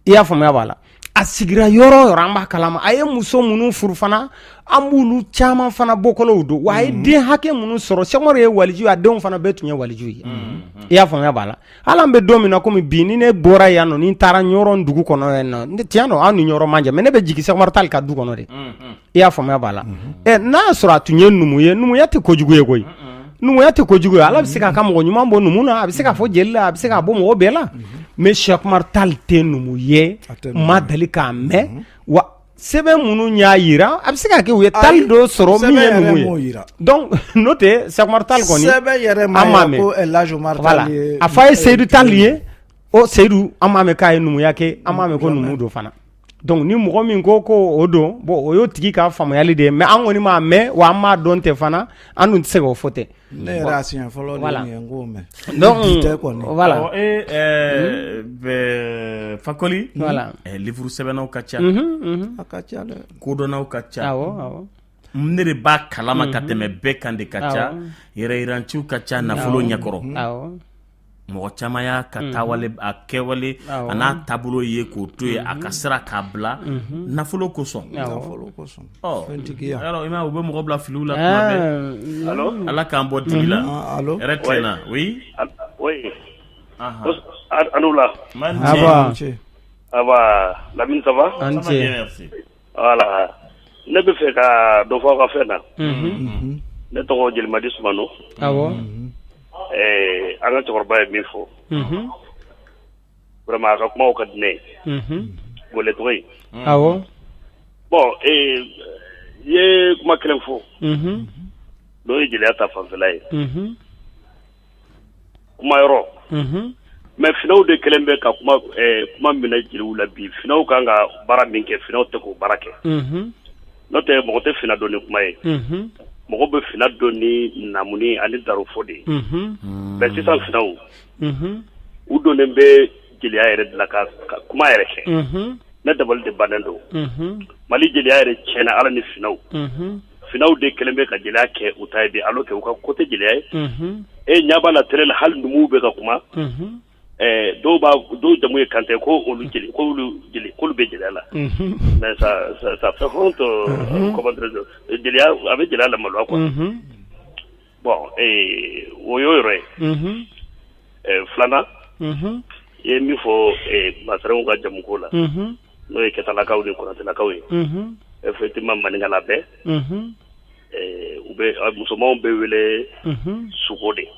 I y'a faamuya b'a la, a sigira yɔrɔ o yɔrɔ, an b'a kalama. A ye muso minnu furu fana, an b'olu caman fana bɔkolow dɔn. Wa a ye den hakɛ minnu sɔrɔ, Cheikh Umaru ye waliju ye, a denw fana bɛɛ tun ye waliju ye. I y'a faamuya b'a la, hali an bɛ don min na komi bi, ni ne bɔra yan nɔ, ni n taara Ɲɔrɔn dugu kɔnɔ yan nɔ, tiɲɛ don, an ni Ɲɔrɔn man jan, mais ne bɛ jigin Cheikh Umaru Tall ka du kɔnɔ de. I y'a faamuya b'a la. Ɛ, n'a y'a sɔrɔ a tun ye numu ye, numuya tɛ kojugu ye koyi, numuya tɛ kojugu ye. Ala bɛ se k'a ka mɔgɔ ɲuman bɔ numu na, a bɛ se k'a fɔ jeli la, a bɛ se k'a bɔ mɔgɔ bɛɛ la. Mais Cheikh Umaru Tall tɛ numu ye, ma deli k'a mɛn. Wa sɛbɛn minnu y'a jira, a bɛ se ka kɛ u ye Tall dɔ sɔrɔ min ye numu ye. Donc n'o tɛ, Cheikh Umaru Tall kɔni, sɛbɛn yɛrɛ ma mɛn ko Elhaji Umaru Tall ye. A fa ye Seyidu Tall ye. O Seyidu, an m'a mɛn k'a ye numuya kɛ, an m'a mɛn ko numu don fana. Donc ni mɔgɔ min ko ko o don, bon, o y'o tigi ka faamuyali de ye. Mais an kɔni m'a mɛn, wa an m'a dɔn tɛ fana, an dun tɛ se k'o fɔ ten. Ne yɛrɛ a siɲɛ fɔlɔ de ye n k'o mɛn. Donc bi tɛ kɔni. Voilà. Fakoli, voilà, livre sɛbɛnnaw ka ca, a ka ca dɛ, kodɔnnaw ka ca. Awɔ awɔ. Ne de b'a kalama ka tɛmɛ bɛɛ kan de ka ca, yɛrɛyiranciw ka ca nafolo ɲɛkɔrɔ. Mɔgɔ caman y'a ka taawale, a kɛwale, a n'a taabolo ye k'o to yen, a ka sira k'a bila nafolo kosɔn. Nafolo kosɔn. Fɛntigiya. I m'a ye, u bɛ mɔgɔ bila filiw la tuma bɛɛ. Ala k'an bɔ dibi la. Hɛrɛ tilenna. Oui. Oui. A ni wula. Aba. Aba, Lamine, ça va? An ce. Merci. Voilà. Ne bɛ fɛ ka dɔ fɔ aw ka fɛn na. Ne tɔgɔ Jelimadi Sumano. Awɔ. An ka cɛkɔrɔba ye min fɔ, vraiment a ka kumaw ka di ne ye. Gole tɔgɔ ye. Awɔ. Bon, i ye kuma kelen fɔ. N'o ye jeliya ta fanfɛla ye. Kuma yɔrɔ. Mais finaw de kɛlen bɛ ka kuma kuma minɛ jeliw la bi. Finaw kan ka baara min kɛ, finaw tɛ k'o baara kɛ. N'o tɛ, mɔgɔ tɛ fina dɔn ni kuma ye. Mɔgɔ bɛ fina dɔn ni namuni ani darofɔ de ye. Mais sisan finaw, u donnen bɛ jeliya yɛrɛ de la ka kuma yɛrɛ kɛ. Ne dabali de bannen don. Mali jeliya yɛrɛ tiɲɛna ala ni finaw. Finaw de kɛlen bɛ ka jeliya kɛ u ta ye bi, alors que u ka ko tɛ jeliya ye. E ɲɛ b'a la télé la, hali numuw bɛ ka kuma. Dɔw b'a dɔw jamu ye Kante, ko olu jeli, ko olu jeli, k'olu bɛ jeliya la. Mais ça fait honte, comment dirais-je, jeliya a bɛ jeliya lamaloya quoi. Bon, o y'o yɔrɔ ye. Filanan, i ye min fɔ masarɛnw ka jamuko la, n'o ye Kɛtalakaw ni Konatelakaw ye. Effectivement, maninkala bɛɛ, u bɛ musomanw bɛ wele Suko de.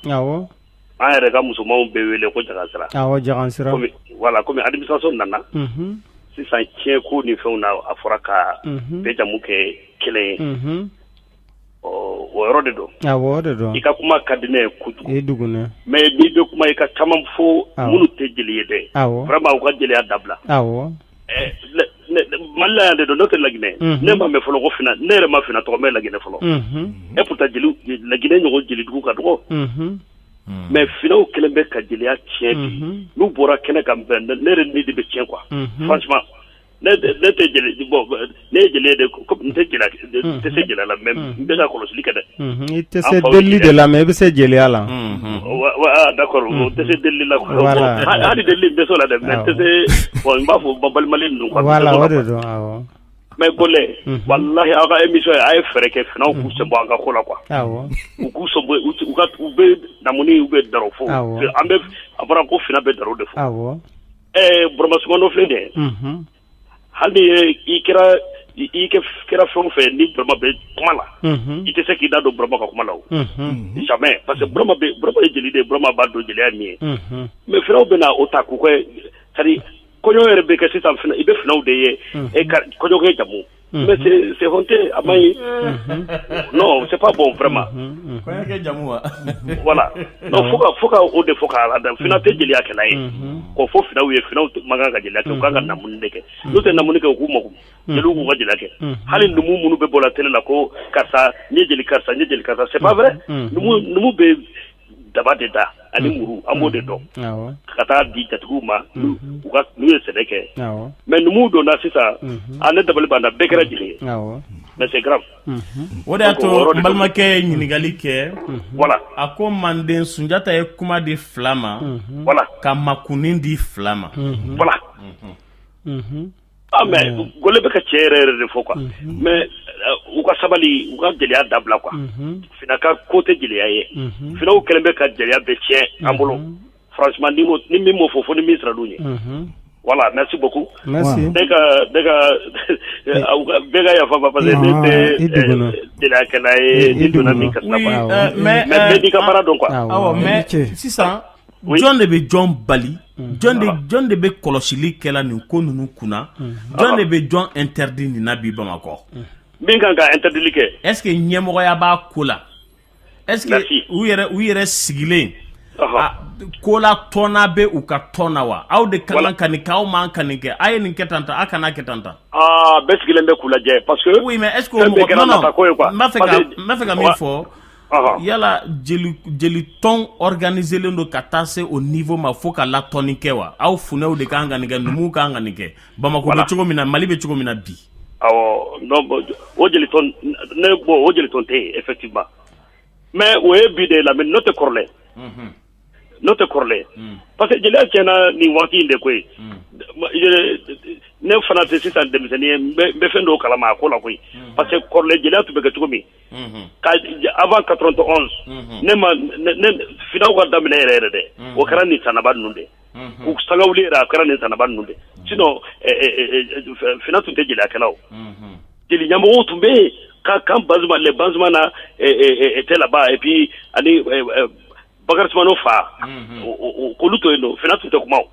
An yɛrɛ ka musomanw bɛ wele ko Jagansira. Awɔ, Jagansira. Komi voilà, komi administration nana sisan, tiɲɛ ko ni fɛnw na, a fɔra ka bɛɛ jamu kɛ kelen ye. Ɔ, o yɔrɔ de don. Awɔ, o de don. I ka kuma ka di ne ye kojugu. I dugunɛ. Mais n'i bɛ kuma, i ka caman fɔ minnu tɛ jeli ye dɛ. Vraiment, u ka jeliya dabila. Mali la yan de don, n'o tɛ Laginɛ. Ne ma mɛn fɔlɔ ko fina, ne yɛrɛ ma fina tɔgɔ mɛn Laginɛ fɔlɔ. Et pourtant jeli, Laginɛ ɲɔgɔn jelidugu ka dɔgɔ. Mais finɛw kɛlen bɛ ka jeliya tiɲɛ bi. N'u bɔra kɛnɛ kan, ne yɛrɛ ni de bɛ tiɲɛ quoi. Franchement, ne tɛ jeli, bon, ne ye jeli ye de, comme n tɛ jeliya, n tɛ se jeliya la, mais n bɛ ka kɔlɔsili kɛ dɛ. I tɛ se delili de la, mais i bɛ se jeliya la. Ah, d'accord, n tɛ se delili la quoi. Hali delili n bɛ se o la dɛ, mais n tɛ se, bon, n b'a fɔ balimalen ninnu quoi. Voilà, o de don, awɔ. Mais Gɔlɛ, walahi, aw ka émission ye, a ye fɛɛrɛ kɛ finɛw k'u sen bɔ an ka ko la quoi. U k'u sen bɔ, u ka u bɛ namuni, u bɛ daro fo. An bɛ, a fɔra ko finɛ bɛ daro de fo. Ɛɛ, Burama Sumano filɛ nin ye. Hali ni i kɛra i kɛra fɛn o fɛn, ni Burama bɛ kuma la, i tɛ se k'i da don Burama ka kuma la o. Jamais, parce que Burama bɛ, Burama ye jeli de ye, Burama b'a dɔn jeliya ye min ye. Mais finɛw bɛ na o ta k'u kɛ, c'est à dire kɔɲɔ yɛrɛ bɛ kɛ sisan, i bɛ finɛw de ye e ka kɔɲɔkɛ jamu. Mais c'est honteux, a man ɲi. Non, c'est pas bon vraiment. Kɔɲɔkɛ jamu wa? Voilà. Non, fo ka o de fɔ k'a la, finɛ tɛ jeliya kɛla ye. K'o fɔ finɛw ye, finɛw man kan ka jeliya kɛ, u kan ka namuni de kɛ. N'u tɛ namuni kɛ, u k'u mago. Jeliw k'u ka jeliya kɛ. Hali numu minnu bɛ bɔ la télé la ko karisa n ye jeli, karisa n ye jeli, karisa, c'est pas vrai. Numu bɛ daba de da ani muru, an b'o de dɔn. Ka taa di jatigiw ma, u ka n'u ye sɛnɛ kɛ. Mais numuw donna sisan, a ne dabali banna, bɛɛ kɛra jeli ye. Mais c'est grave. O de y'a to n balimakɛ ye ɲininkali kɛ. Voilà. A ko Manden Sunjata ye kuma di fila ma. Voilà. Ka makunin di fila ma. Voilà. Ah, mais Gɔlɛ bɛ ka cɛ yɛrɛ yɛrɛ de fɔ quoi. Mais u ka sabali, u ka jeliya dabila quoi. Finɛ ka ko tɛ jeliya ye. Finɛw kɛlen bɛ ka jeliya bɛɛ tiɲɛ an bolo. Franchement, ni min m'o fɔ, fo ni min sira d'u ɲɛ. Voilà, merci beaucoup. Merci. Ne ka bɛɛ ka yafa ma, parce que ne tɛ jeliyakɛla ye, ni donna min kasi la quoi. Mais bɛɛ n'i ka baara dɔn quoi. Awɔ, mais sisan jɔn de bɛ jɔn bali? Jɔn de bɛ kɔlɔsili kɛla nin ko ninnu kunna? Jɔn de bɛ jɔn interdit nin na bi Bamakɔ? Min kan ka interdit kɛ. Est ce que ɲɛmɔgɔya b'a ko la? Est ce que u yɛrɛ sigilen ko la tɔnna bɛ u ka tɔn na wa? Aw de ka kan ka nin kɛ, aw man kan nin kɛ, a ye nin kɛ tan tan, a kana kɛ tan tan. Aa, bɛɛ sigilen bɛ k'u lajɛ parce que. Oui, mais est ce que o mɔgɔ, non non, n b'a fɛ ka min fɔ, yala jeli tɔn organisé len don ka taa se o niveau ma fo ka latɔnni kɛ wa? Aw funɛw de kan ka nin kɛ, numuw kan ka nin kɛ. Bamakɔ bɛ cogo min na, Mali bɛ cogo min na bi. Awɔ, non, o jeli tɔn ne, bon, o jeli tɔn tɛ yen effectivement, mais o ye bi de la, mais n'o tɛ kɔrɔlen. N'o tɛ kɔrɔlen, parce que jeliya tiɲɛna nin waati in de koyi. Ne fana tɛ sisan denmisɛnnin ye, n bɛ fɛn dɔw kalama a ko la koyi, parce que kɔrɔlen jeliya tun bɛ kɛ cogo min ka avant 91, ne ma ne finɛw ka daminɛ yɛrɛ yɛrɛ dɛ, o kɛra nin sanaba ninnu de k'u sangawuli yɛrɛ, a kɛra nin sanaba ninnu de. Sinon finɛ tun tɛ jeliyakɛla o, jeli ɲɛmɔgɔw tun bɛ yen ka kan Bazuma, les Bazumana étaient là-bas, et puis ani Bakari Sumano fa, k'olu to yen nɔ, finɛ tun tɛ kuma o.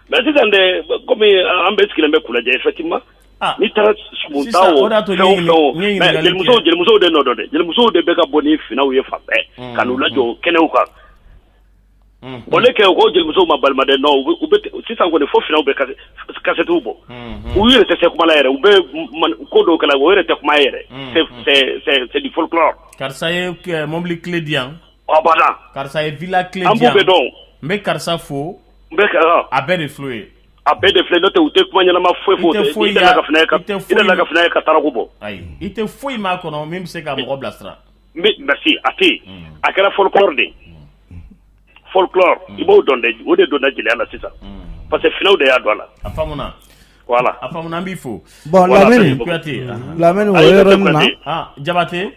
Mais sisan de, komi an bɛɛ sigilen bɛ k'u lajɛ, effectivement, n'i taara sumunta o, fɛn o fɛn o, mais jelimusow de nɔ dɔn dɛ, jelimusow de bɛ ka bɔ ni finɛw ye fan bɛɛ ka n'u lajɔ kɛnɛw kan. Bon, ne kɛ ko jelimusow ma balima dɛ, non, u bɛ sisan kɔni fo finɛw bɛ kasɛtiw bɔ, u yɛrɛ tɛ se kuma la yɛrɛ, u bɛ ko dɔw kɛla, o yɛrɛ tɛ kuma yɛrɛ, c'est du folklore. Karisa ye mobili clé di yan. A banna. Karisa ye villa clé di yan. An b'u bɛɛ dɔn. N bɛ karisa fo. N bɛ ka. A bɛɛ de filɛ ye. A bɛɛ de filɛ, n'o tɛ u tɛ kuma ɲɛnama foyi foyi. I tɛ foyi i delila ka finɛ ye ka taraku bɔ. Ayi, i tɛ foyi m'a kɔnɔ min bɛ se ka mɔgɔ bilasira. Merci, a tɛ yen, a kɛra folklore de ye, folklore i b'o dɔn dɛ, o de donna jeliya la sisan, parce que finɛw de y'a don a la. A faamuna. Voilà. A faamuna, an b'i fo. Bon, Lamini. Kuyate. Lamini, o yɔrɔnin na. Ah, Jabate.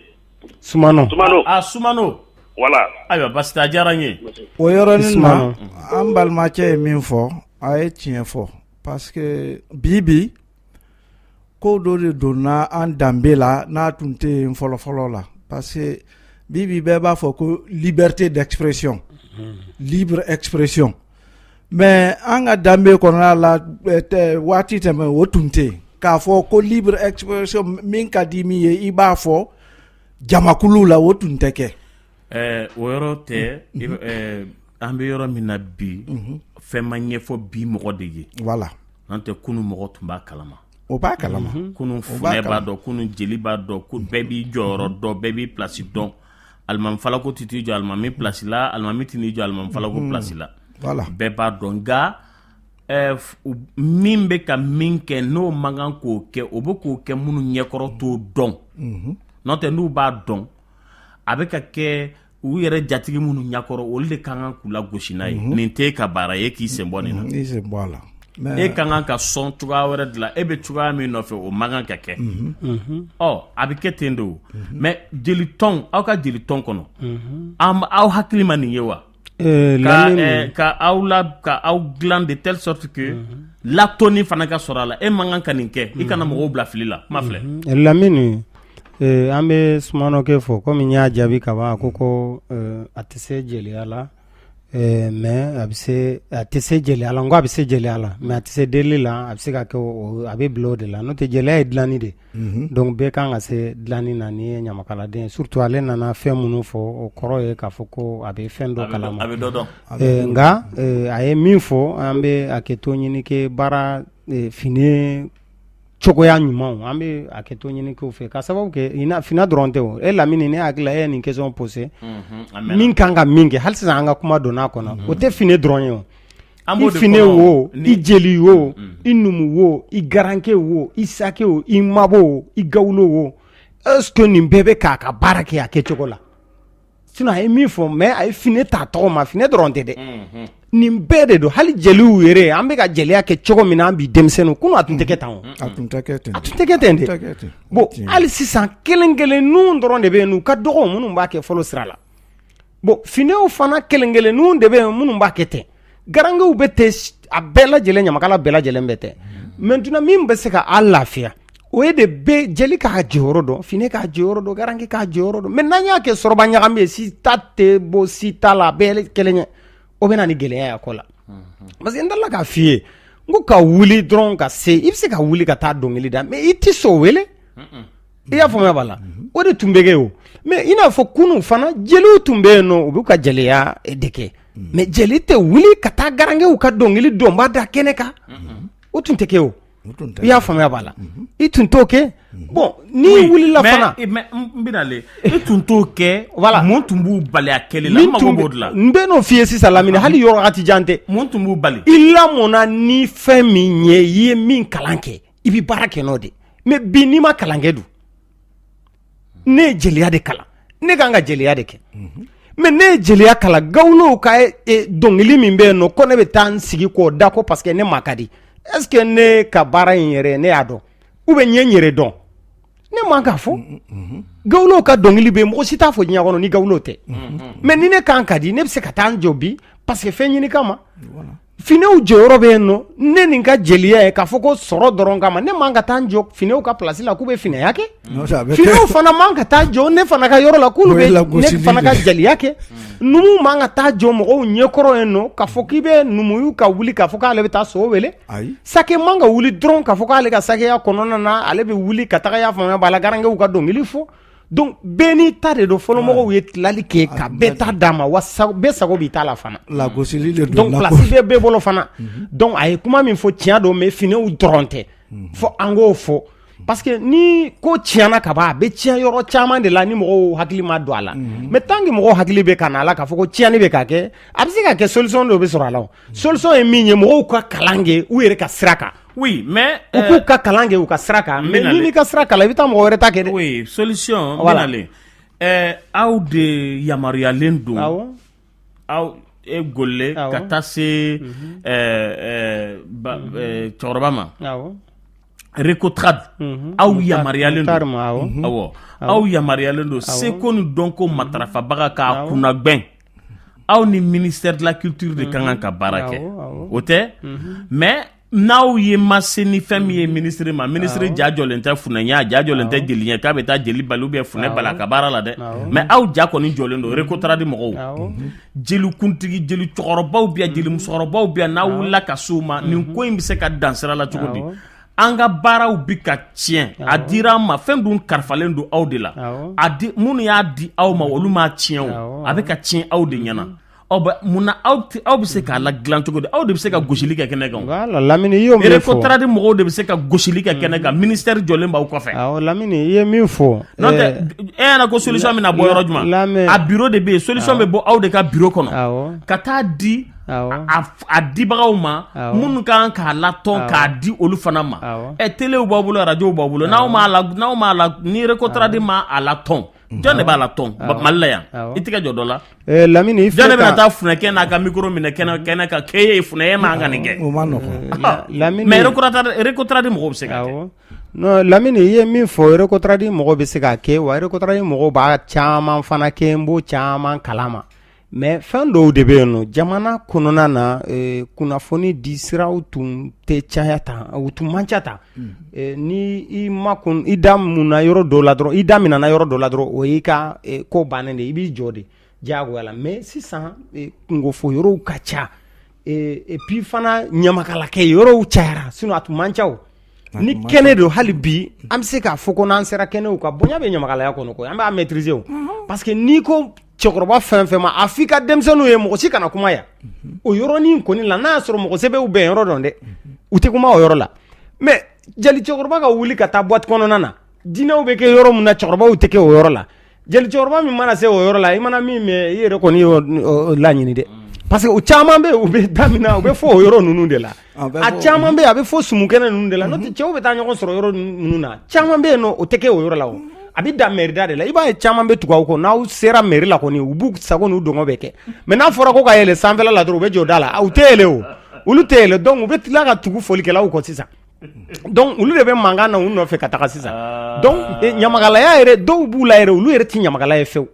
Sumano. Sumano. Ah, Sumano. Voilà. Ayiwa, basi tɛ, a diyara n ye. O yɔrɔnin na, an balimakɛ ye min fɔ, a ye tiɲɛ fɔ, parce que bi bi ko dɔ de donna an danbe la n'a tun tɛ yen fɔlɔ-fɔlɔ la, parce que bi bi bɛɛ b'a fɔ ko liberté d'expression, libre expression, mais an ka danbe kɔnɔna la, waati tɛmɛ o tun tɛ yen k'a fɔ ko libre expression, min ka di min ye i b'a fɔ jamakulu la, o tun tɛ kɛ. O yɔrɔ tɛ, an bɛ yɔrɔ min na bi, fɛn ma ɲɛfɔ bi mɔgɔ de ye. Voilà. N'an tɛ, kunun mɔgɔ tun b'a kalama. O b'a kalama. Kunun funɛ b'a dɔn, kunun jeli b'a dɔn ko bɛɛ b'i jɔyɔrɔ dɔn, bɛɛ b'i place dɔn. Alimami Falako tɛ t'i jɔ alimami place la, alimami tɛ n'i jɔ alimami Falako place la. Voilà. Bɛɛ b'a dɔn, nka min bɛ ka min kɛ n'o man kan k'o kɛ, o bɛ k'o kɛ minnu ɲɛkɔrɔ t'o dɔn. N'o tɛ, n'u b'a dɔn, a bɛ ka kɛ u yɛrɛ jatigi minnu ɲɛkɔrɔ, olu de ka kan k'u lagosi n'a ye. Nin t'e ka baara ye, e k'i sen bɔ nin na. I sen bɔ a la. E ka kan ka sɔn cogoya wɛrɛ de la, e bɛ cogoya min nɔfɛ, o man kan ka kɛ. Ɔ, a bɛ kɛ ten de o. Mais jelitɔn, aw ka jelitɔn kɔnɔ, aw hakili ma nin ye wa? Ka aw la, ka aw dilan de telle sorte que latɔnni fana ka sɔrɔ a la. E man kan ka nin kɛ, i kana mɔgɔw bila fili la. Kuma filɛ. Lamini, an bɛ Sumanɔkɛ fɔ. Komi n y'a jaabi ka ban, a ko a tɛ se jeliya la, mais a bɛ se, a tɛ se jeliya la. N ko a bɛ se jeliya la, mais a tɛ se delili la. A bɛ se ka kɛ, a bɛ bila o de la. N'o tɛ, jeliya ye dilanni de. Donc bɛɛ kan ka se dilanni na n'i ye ɲamakaladen. Surtout ale nana fɛn minnu fɔ, o kɔrɔ ye k'a fɔ ko a bɛ fɛn dɔ kalama. A bɛ dɔ dɔn. Nka a ye min fɔ, an bɛ hakɛto ɲini kɛ baara fini cogoya ɲuman, an bɛ hakɛto ɲini k'o fɛ, ka sababu kɛ fina dɔrɔn tɛ. O e Lamini, ne hakili la e ye nin question posé min kan ka min kɛ hali sisan, an ka kuma donna a kɔnɔ, o tɛ fini dɔrɔn ye. O i fine wo, i jeli wo, i numu wo, i garanke wo, i sake wo, i mabɔ wo, i gawulo wo, est-ce que nin bɛɛ bɛ k'a ka baara kɛ a kɛcogo la? Sinon a ye min fɔ, mais a ye fine ta tɔgɔ ma, fine dɔrɔn tɛ dɛ, nin bɛɛ de don. Hali jeliw yɛrɛ, an bɛ ka jeliya kɛ cogo min na, an bi denmisɛnninw kunun, a tun tɛ kɛ tan o. A tun tɛ kɛ ten. A tun tɛ kɛ ten dɛ. Bon, hali sisan, kelen kelenninw dɔrɔn de bɛ yen, n'u ka dɔgɔ, minnu b'a kɛ fɔlɔ sira la. Bon, finew fana, kelen kelenninw de bɛ yen minnu b'a kɛ ten. Garankew bɛ ten, a bɛɛ lajɛlen, ɲamakala bɛɛ lajɛlen bɛ ten. Maintenant, min bɛ se ka a lafiya, o ye de bɛ jeli k'a jɔyɔrɔ dɔn, fine k'a jɔyɔrɔ dɔn, garanke k'a jɔyɔrɔ dɔn. Mais n'an y'a kɛ sɔrɔba ɲagami ye, si ta tɛ bɔ si ta la, a bɛɛ kelen ye, o bɛ na ni gɛlɛya ye a ko la. Parce que n delila k'a f'i ye, n ko ka wuli dɔrɔn ka se, i bɛ se ka wuli ka taa dɔnkili da, mais i tɛ so wele. I y'a faamuya b'a la, o de tun bɛ kɛ o. Mais i n'a fɔ kunun fana, jeliw tun bɛ yen nɔ, u b'u ka jeliya de kɛ, mais jeli tɛ wuli ka taa garankew ka dɔnkili dɔnba da kɛnɛ kan. O tun tɛ kɛ o. I y'a faamuya b'a la, i tun t'o kɛ. Bon, n'i wulila fana, n bɛnalen, i tun t'o kɛ. Voilà. Mun tun b'u bali a kɛli la? N mago b'o de la. N bɛ n'o f'i ye sisan Lamini, hali yɔrɔ wagati jan tɛ. Mun tun b'u bali? I lamɔnna ni fɛn min ye, i ye min kalan kɛ, i bɛ baara kɛ n'o de. Mais bi, n'i ma kalan kɛ dun? Ne ye jeliya de kalan, ne kan ka jeliya de kɛ. Mais ne ye jeliya kalan, gawulow ka dɔnkili min bɛ yen nɔ, ko ne bɛ taa n sigi k'o da ko parce que ne ma ka di, est ce que ne ka baara in yɛrɛ, ne y'a dɔn ou bien n ye n yɛrɛ dɔn? Ne man k'a fɔ gawulow ka dɔnkili bɛ yen, mɔgɔ si t'a fɔ diɲɛ kɔnɔ ni gawulow tɛ. Mais ni ne kan ka di, ne bɛ se ka taa n jɔ bi parce que fɛn ɲini kama. Finew jɔyɔrɔ bɛ yen nɔ, ne nin ka jeliya ye k'a fɔ ko sɔrɔ dɔrɔn kama, ne man ka taa n jɔ finew ka place la k'u bɛ fineya kɛ. Finew fana man ka taa jɔ ne fana ka yɔrɔ la k'olu bɛ ne fana ka jeliya kɛ. Numu man ka taa jɔ mɔgɔw ɲɛkɔrɔ yen nɔ k'a fɔ k'i bɛ numuyu ka wuli k'a fɔ k'ale bɛ taa so wele. Sake man ka wuli dɔrɔn k'a fɔ k'ale ka sakeya kɔnɔna na, ale bɛ wuli ka taga, y'a faamuya b'a la, garankew ka dɔnkili fɔ. Donc bɛɛ n'i ta de don. Fɔlɔmɔgɔw ye tilali kɛ ka bɛɛ ta d'a ma, wa bɛɛ sago b'i ta la fana. Lagosili de don. Donc place bɛ bɛɛ bolo fana. Donc a ye kuma min fɔ, tiɲɛ don, mais finew dɔrɔn tɛ. Fo an k'o fɔ, parce que ni ko tiɲɛna ka ban, a bɛ tiɲɛ yɔrɔ caman de la ni mɔgɔw hakili ma don a la. Mais tant que mɔgɔw hakili bɛ ka na a la k'a fɔ ko tiɲɛni bɛ ka kɛ, a bɛ se ka kɛ solution dɔ bɛ sɔrɔ a la. O solution ye min ye, mɔgɔw ka kalan kɛ u yɛrɛ ka sira kan. Oui, mais u k'u ka kalan kɛ u ka sira kan. Mais n'i m'i ka sira kalan, i bɛ taa mɔgɔ wɛrɛ ta kɛ dɛ. Oui, solution, n bɛnalen. Aw de yamaruyalen don. Aw e Gole ka taa se cɛkɔrɔba ma. Recotrad, aw yamaruyalen don. Awɔ, aw yamaruyalen don seko ni dɔnko matarafabaga k'a kunnagɛn. Aw ni ministère de la culture de ka kan ka baara kɛ, o tɛ? Mais n'aw ye ma se ni fɛn min ye ministre ma, ministre ja jɔlen tɛ funɛ ɲɛ, a ja jɔlen tɛ jeli ɲɛ k'a bɛ taa jeli bali ou bien funɛ bali a ka baara la dɛ. Mais aw ja kɔni jɔlen don, Recotrad mɔgɔw, jelikuntigi, jeli cɛkɔrɔbaw bɛ yan, jeli musokɔrɔbaw bɛ yan. N'aw wulila ka s'u ma, nin ko in bɛ se ka dan sira la cogo di? An ka baaraw bɛ ka tiɲɛ. A dira an ma, fɛn dun kalifalen don aw de la. A di minnu y'a di aw ma, olu m'a tiɲɛ o, a bɛ ka tiɲɛ aw de ɲɛna. Mun na aw bɛ se k'a la dilan cogo di aw de bɛ se ka gosili kɛ kɛnɛ kan voilà Lamini i y'o min fɔ Recotrad mɔgɔw de bɛ se ka gosili kɛ kɛnɛ kan ministère jɔlen b'aw kɔfɛ awɔ Lamini i ye min fɔ n'o tɛ e ɲɛna ko solution bɛna bɔ yɔrɔ jumɛn a bureau de bɛ yen solution bɛ bɔ aw de ka bureau kɔnɔ ka taa di a dibagaw ma minnu kan k'a latɔn k'a di olu fana ma ɛ telew b'aw bolo arajow b'aw bolo n'aw m'a la n'aw m'a la ni Recotrad ma a latɔn jɔn de b'a latɔn Mali la yan i tɛgɛ jɔ dɔ la Lamini jɔn de bɛna taa funɛkɛ n'a ka micro minɛ kɛnɛ kan k'e ye funɛ e man ka nin kɛ o man nɔgɔn mais Recotrad mɔgɔw bɛ se k'a kɛ non Lamini i ye min fɔ Recotrad mɔgɔw bɛ se k'a kɛ wa Recotrad mɔgɔw b'a caman fana kɛ n b'o caman kalama mais fɛn dɔw de bɛ yen nɔ jamana kɔnɔna na kunnafoni di siraw tun tɛ caya tan u tun man ca tan ni i ma kun i da munna yɔrɔ dɔ la dɔrɔn i da minɛna yɔrɔ dɔ la dɔrɔn o y'i ka ko bannen de i b'i jɔ de diyagoya la mais sisan kungofɔ yɔrɔw ka ca et puis fana ɲamakalakɛ yɔrɔw cayara sinon a tun man ca o ni kɛnɛ don hali bi an bɛ se k'a fɔ ko n'an sera kɛnɛw kan bonya bɛ ɲamakalaya kɔnɔ koyi an b'a maîtriser o parce que n'i ko cɛkɔrɔba fɛn fɛn ma a f'i ka denmisɛnninw ye mɔgɔ si kana kuma yan o yɔrɔnin kɔni la n'a y'a sɔrɔ mɔgɔ sɛbɛw bɛn yɔrɔ dɔn dɛ u tɛ kuma o yɔrɔ la mais jeli cɛkɔrɔba ka wuli ka taa boîte kɔnɔna na dinɛw bɛ kɛ yɔrɔ min na cɛkɔrɔbaw tɛ kɛ o yɔrɔ la jeli cɛkɔrɔba min mana se o yɔrɔ la i mana min mɛn i yɛrɛ kɔni y'o laɲini dɛ parce que o caman bɛ u bɛ daminɛ u bɛ fɔ o yɔrɔ ninnu de la a caman bɛ a bɛ fɔ sumukɛnɛ ninnu de la n'o tɛ cɛw bɛ taa ɲɔgɔn sɔrɔ yɔrɔ ninnu na caman bɛ yen nɔ o tɛ kɛ o yɔrɔ la o a bɛ dan mairie da de la i b'a ye caman bɛ tugu aw kɔ n'aw sera mairie la kɔni u b'u sago n'u dungɔ bɛɛ kɛ mais n'a fɔra ko ka yɛlɛ sanfɛla la dɔrɔn u bɛ jɔ da la u tɛ yɛlɛ o olu tɛ yɛlɛ donc u bɛ tila ka tugu folikɛlaw kɔ sisan donc olu de bɛ mankan na u nɔfɛ ka taga sisan donc ɲamakalaya yɛrɛ dɔw b'u la yɛrɛ olu yɛrɛ tɛ ɲamakala ye fewu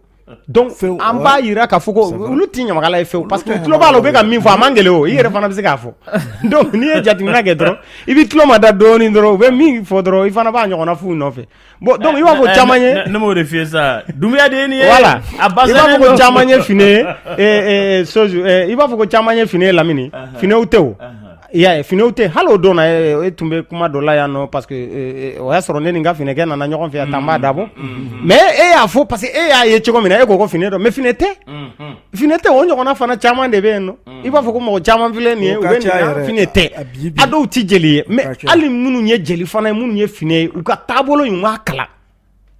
donc an b'a jira k'a fɔ ko olu tɛ ɲamakala ye fewu parce que tulo b'a la u bɛ ka min fɔ a man gɛlɛn o i yɛrɛ fana bɛ se k'a fɔ donc n'i ye jateminɛ kɛ dɔrɔn i b'i tulo mada dɔɔnin dɔrɔn u bɛ min fɔ dɔrɔn i fana b'a ɲɔgɔnna f'u nɔfɛ bon donc i b'a fɔ caman ye ne m'o de f'i ye sa Dunbuya de ye nin ye voilà i b'a fɔ ko caman ye finɛ ye soju i b'a fɔ ko caman ye finɛ ye Lamini finɛw tɛ o i y'a ye finɛw tɛ hali o don na e tun bɛ kuma dɔ la yan nɔ parce que o y'a sɔrɔ ne ni n ka finɛkɛ nana ɲɔgɔn fɛ yan tan b'a dabɔ mais e y'a fɔ parce que e y'a ye cogo min na e ko ko finɛ don mais finɛ tɛ finɛ tɛ o ɲɔgɔnna fana caman de bɛ yen nɔ i b'a fɔ ko mɔgɔ caman filɛ nin ye u bɛ nin finɛ tɛ a dɔw tɛ jeli ye mais hali minnu ye jeli fana ye minnu ye finɛ ye u ka taabolo in u m'a kalan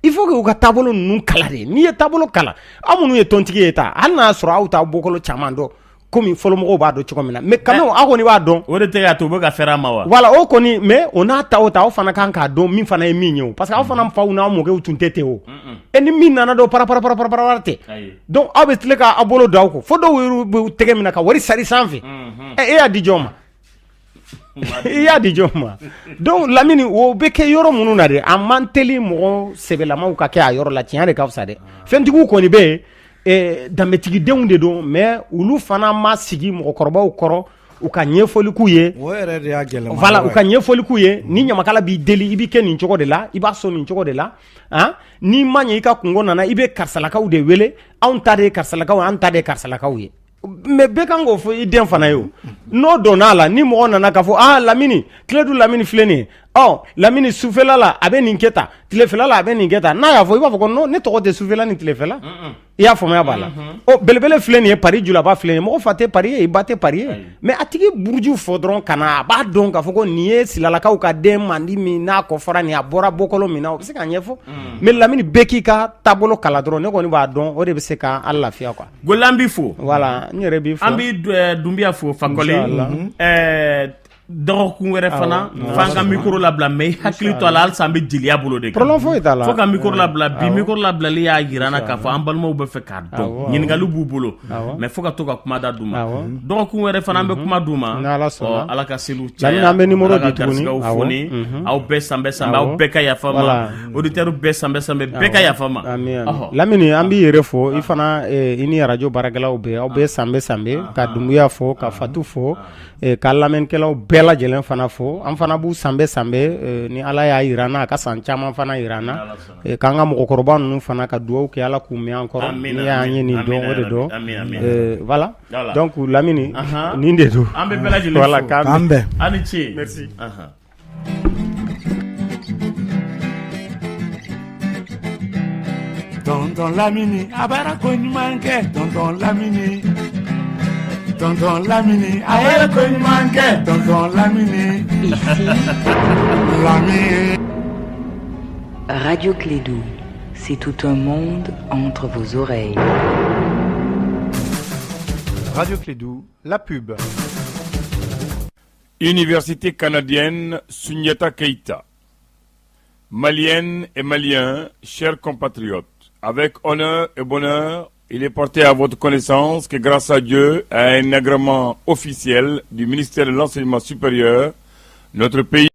il faut que u ka taabolo ninnu kalan de n'i ye taabolo kalan aw minnu ye tontigi ye ta hali n'a y'a sɔrɔ aw t'aw bɔkolo caman dɔn komi fɔlɔmɔgɔw b'a dɔn cogo min na mais quand même aw kɔni b'a dɔn o de tɛ k'a to u bɛ ka fɛrɛ a ma wa voilà o kɔni mais o n'a ta o ta aw fana kan k'a dɔn min fana ye min ye o parce que aw fana faw n'aw mɔkɛw tun tɛ ten o e ni min nana dɔn paraparaparapara tɛ donc aw bɛ tila k'aw bolo don aw kɔ fo dɔw yɛrɛ b'u tɛgɛ minɛ ka wari sari sanfɛ e y'a di jɔn ma i y'a di jɔn ma donc Lamini o bɛ kɛ yɔrɔ minnu na de a man teli mɔgɔ sɛbɛlamaw ka kɛ a yɔrɔ la tiɲɛ de ka fisa dɛ fɛntigiw kɔni bɛ yen danbetigidenw de don mais olu fana ma sigi mɔgɔkɔrɔbaw kɔrɔ u ka ɲɛfɔli k'u ye voilà u ka ɲɛfɔli k'u ye ni ɲamakala b'i deli i bɛ kɛ nin cogo de la i b'a sɔn nin cogo de la n'i ma ɲɛ i ka kunko nana i bɛ karisalakaw de wele anw ta de ye karisalakaw an ta de ye karisalakaw ye mais bɛɛ kan k'o fɔ i den fana ye o n'o donna a la ni mɔgɔ nana k'a fɔ aa Lamini Kiledu Lamini filɛ nin ye ɔ Lamini sufɛla la a bɛ nin kɛ tan tilefɛla la a bɛ nin kɛ tan n'a y'a fɔ i b'a fɔ ko non ne tɔgɔ tɛ sufɛla ni tilefɛla i y'a faamuya b'a la ɔ belebele filɛ nin ye Paris julaba filɛ nin ye mɔgɔ fa tɛ Paris ye i ba tɛ Paris ye mais a tigi buruju fɔ dɔrɔn ka na a b'a dɔn k'a fɔ ko nin ye silalakaw ka den mandi min n'a kɔ fɔra nin a bɔra bɔkolo min na o bɛ se k'a ɲɛfɔ mais Lamini bɛɛ k'i ka taabolo kalan dɔrɔn ne kɔni b'a dɔn o de bɛ se k'an lafiya quoi Gole an b'i fo voilà n yɛrɛ b'i fo an bɛ Dunbiya fo Fakɔli dɔgɔkun wɛrɛ fana f'an ka micro labila mais i hakili to a la halisa an bɛ jeliya bolo de kan problème foyi t'a la fo ka micro labila bi micro labilali y'a jira an na k'a fɔ an balimaw bɛ fɛ k'a dɔn ɲininkali b'u bolo mais fo ka to ka kuma da d'u ma dɔgɔkun wɛrɛ fana an bɛ kuma d'u ma Ala ka seliw caya an bɛ numéro di tuguni foni aw bɛɛ sanbɛ sanbɛ aw bɛɛ ka yafa ma auditeurs bɛɛ sanbɛ sanbɛ bɛɛ ka yafa ma Lamini an b'i yɛrɛ fo i fana i ni arajo baarakɛlaw bɛɛ aw bɛɛ sanbɛ sanbɛ ka Dunbuya fo ka Fatu fo ka lamɛnnikɛlaw bɛɛ lajɛlen fana fo an fana b'u sanbɛ sanbɛ ni Ala y'a jira an na a ka san caman fana jira an na k'an ka mɔgɔkɔrɔba ninnu fana ka dugawu kɛ Ala k'u mɛn an kɔrɔ n'i y'an ye nin dɔn o de don voilà donc Lamini nin de don an bɛ bɛɛ lajɛlen fo k'an bɛn aw ni ce merci Tonton Lamini a bara ko ɲuman kɛ tonton Lamini. Tonton Lamini a ye ko ɲuman kɛ, tonton Lamini. Lamini. Radio Klédu, c'est tout un monde entre vos oreilles. Radio Klédu, la pub. Université canadienne Soundiata Keïta. Maliennes et Maliens, chers compatriotes, avec honneur et bonheur, il est porté à votre connaissance que grâce à Dieu, à un agrément officiel du ministère de l'Enseignement supérieur, notre pays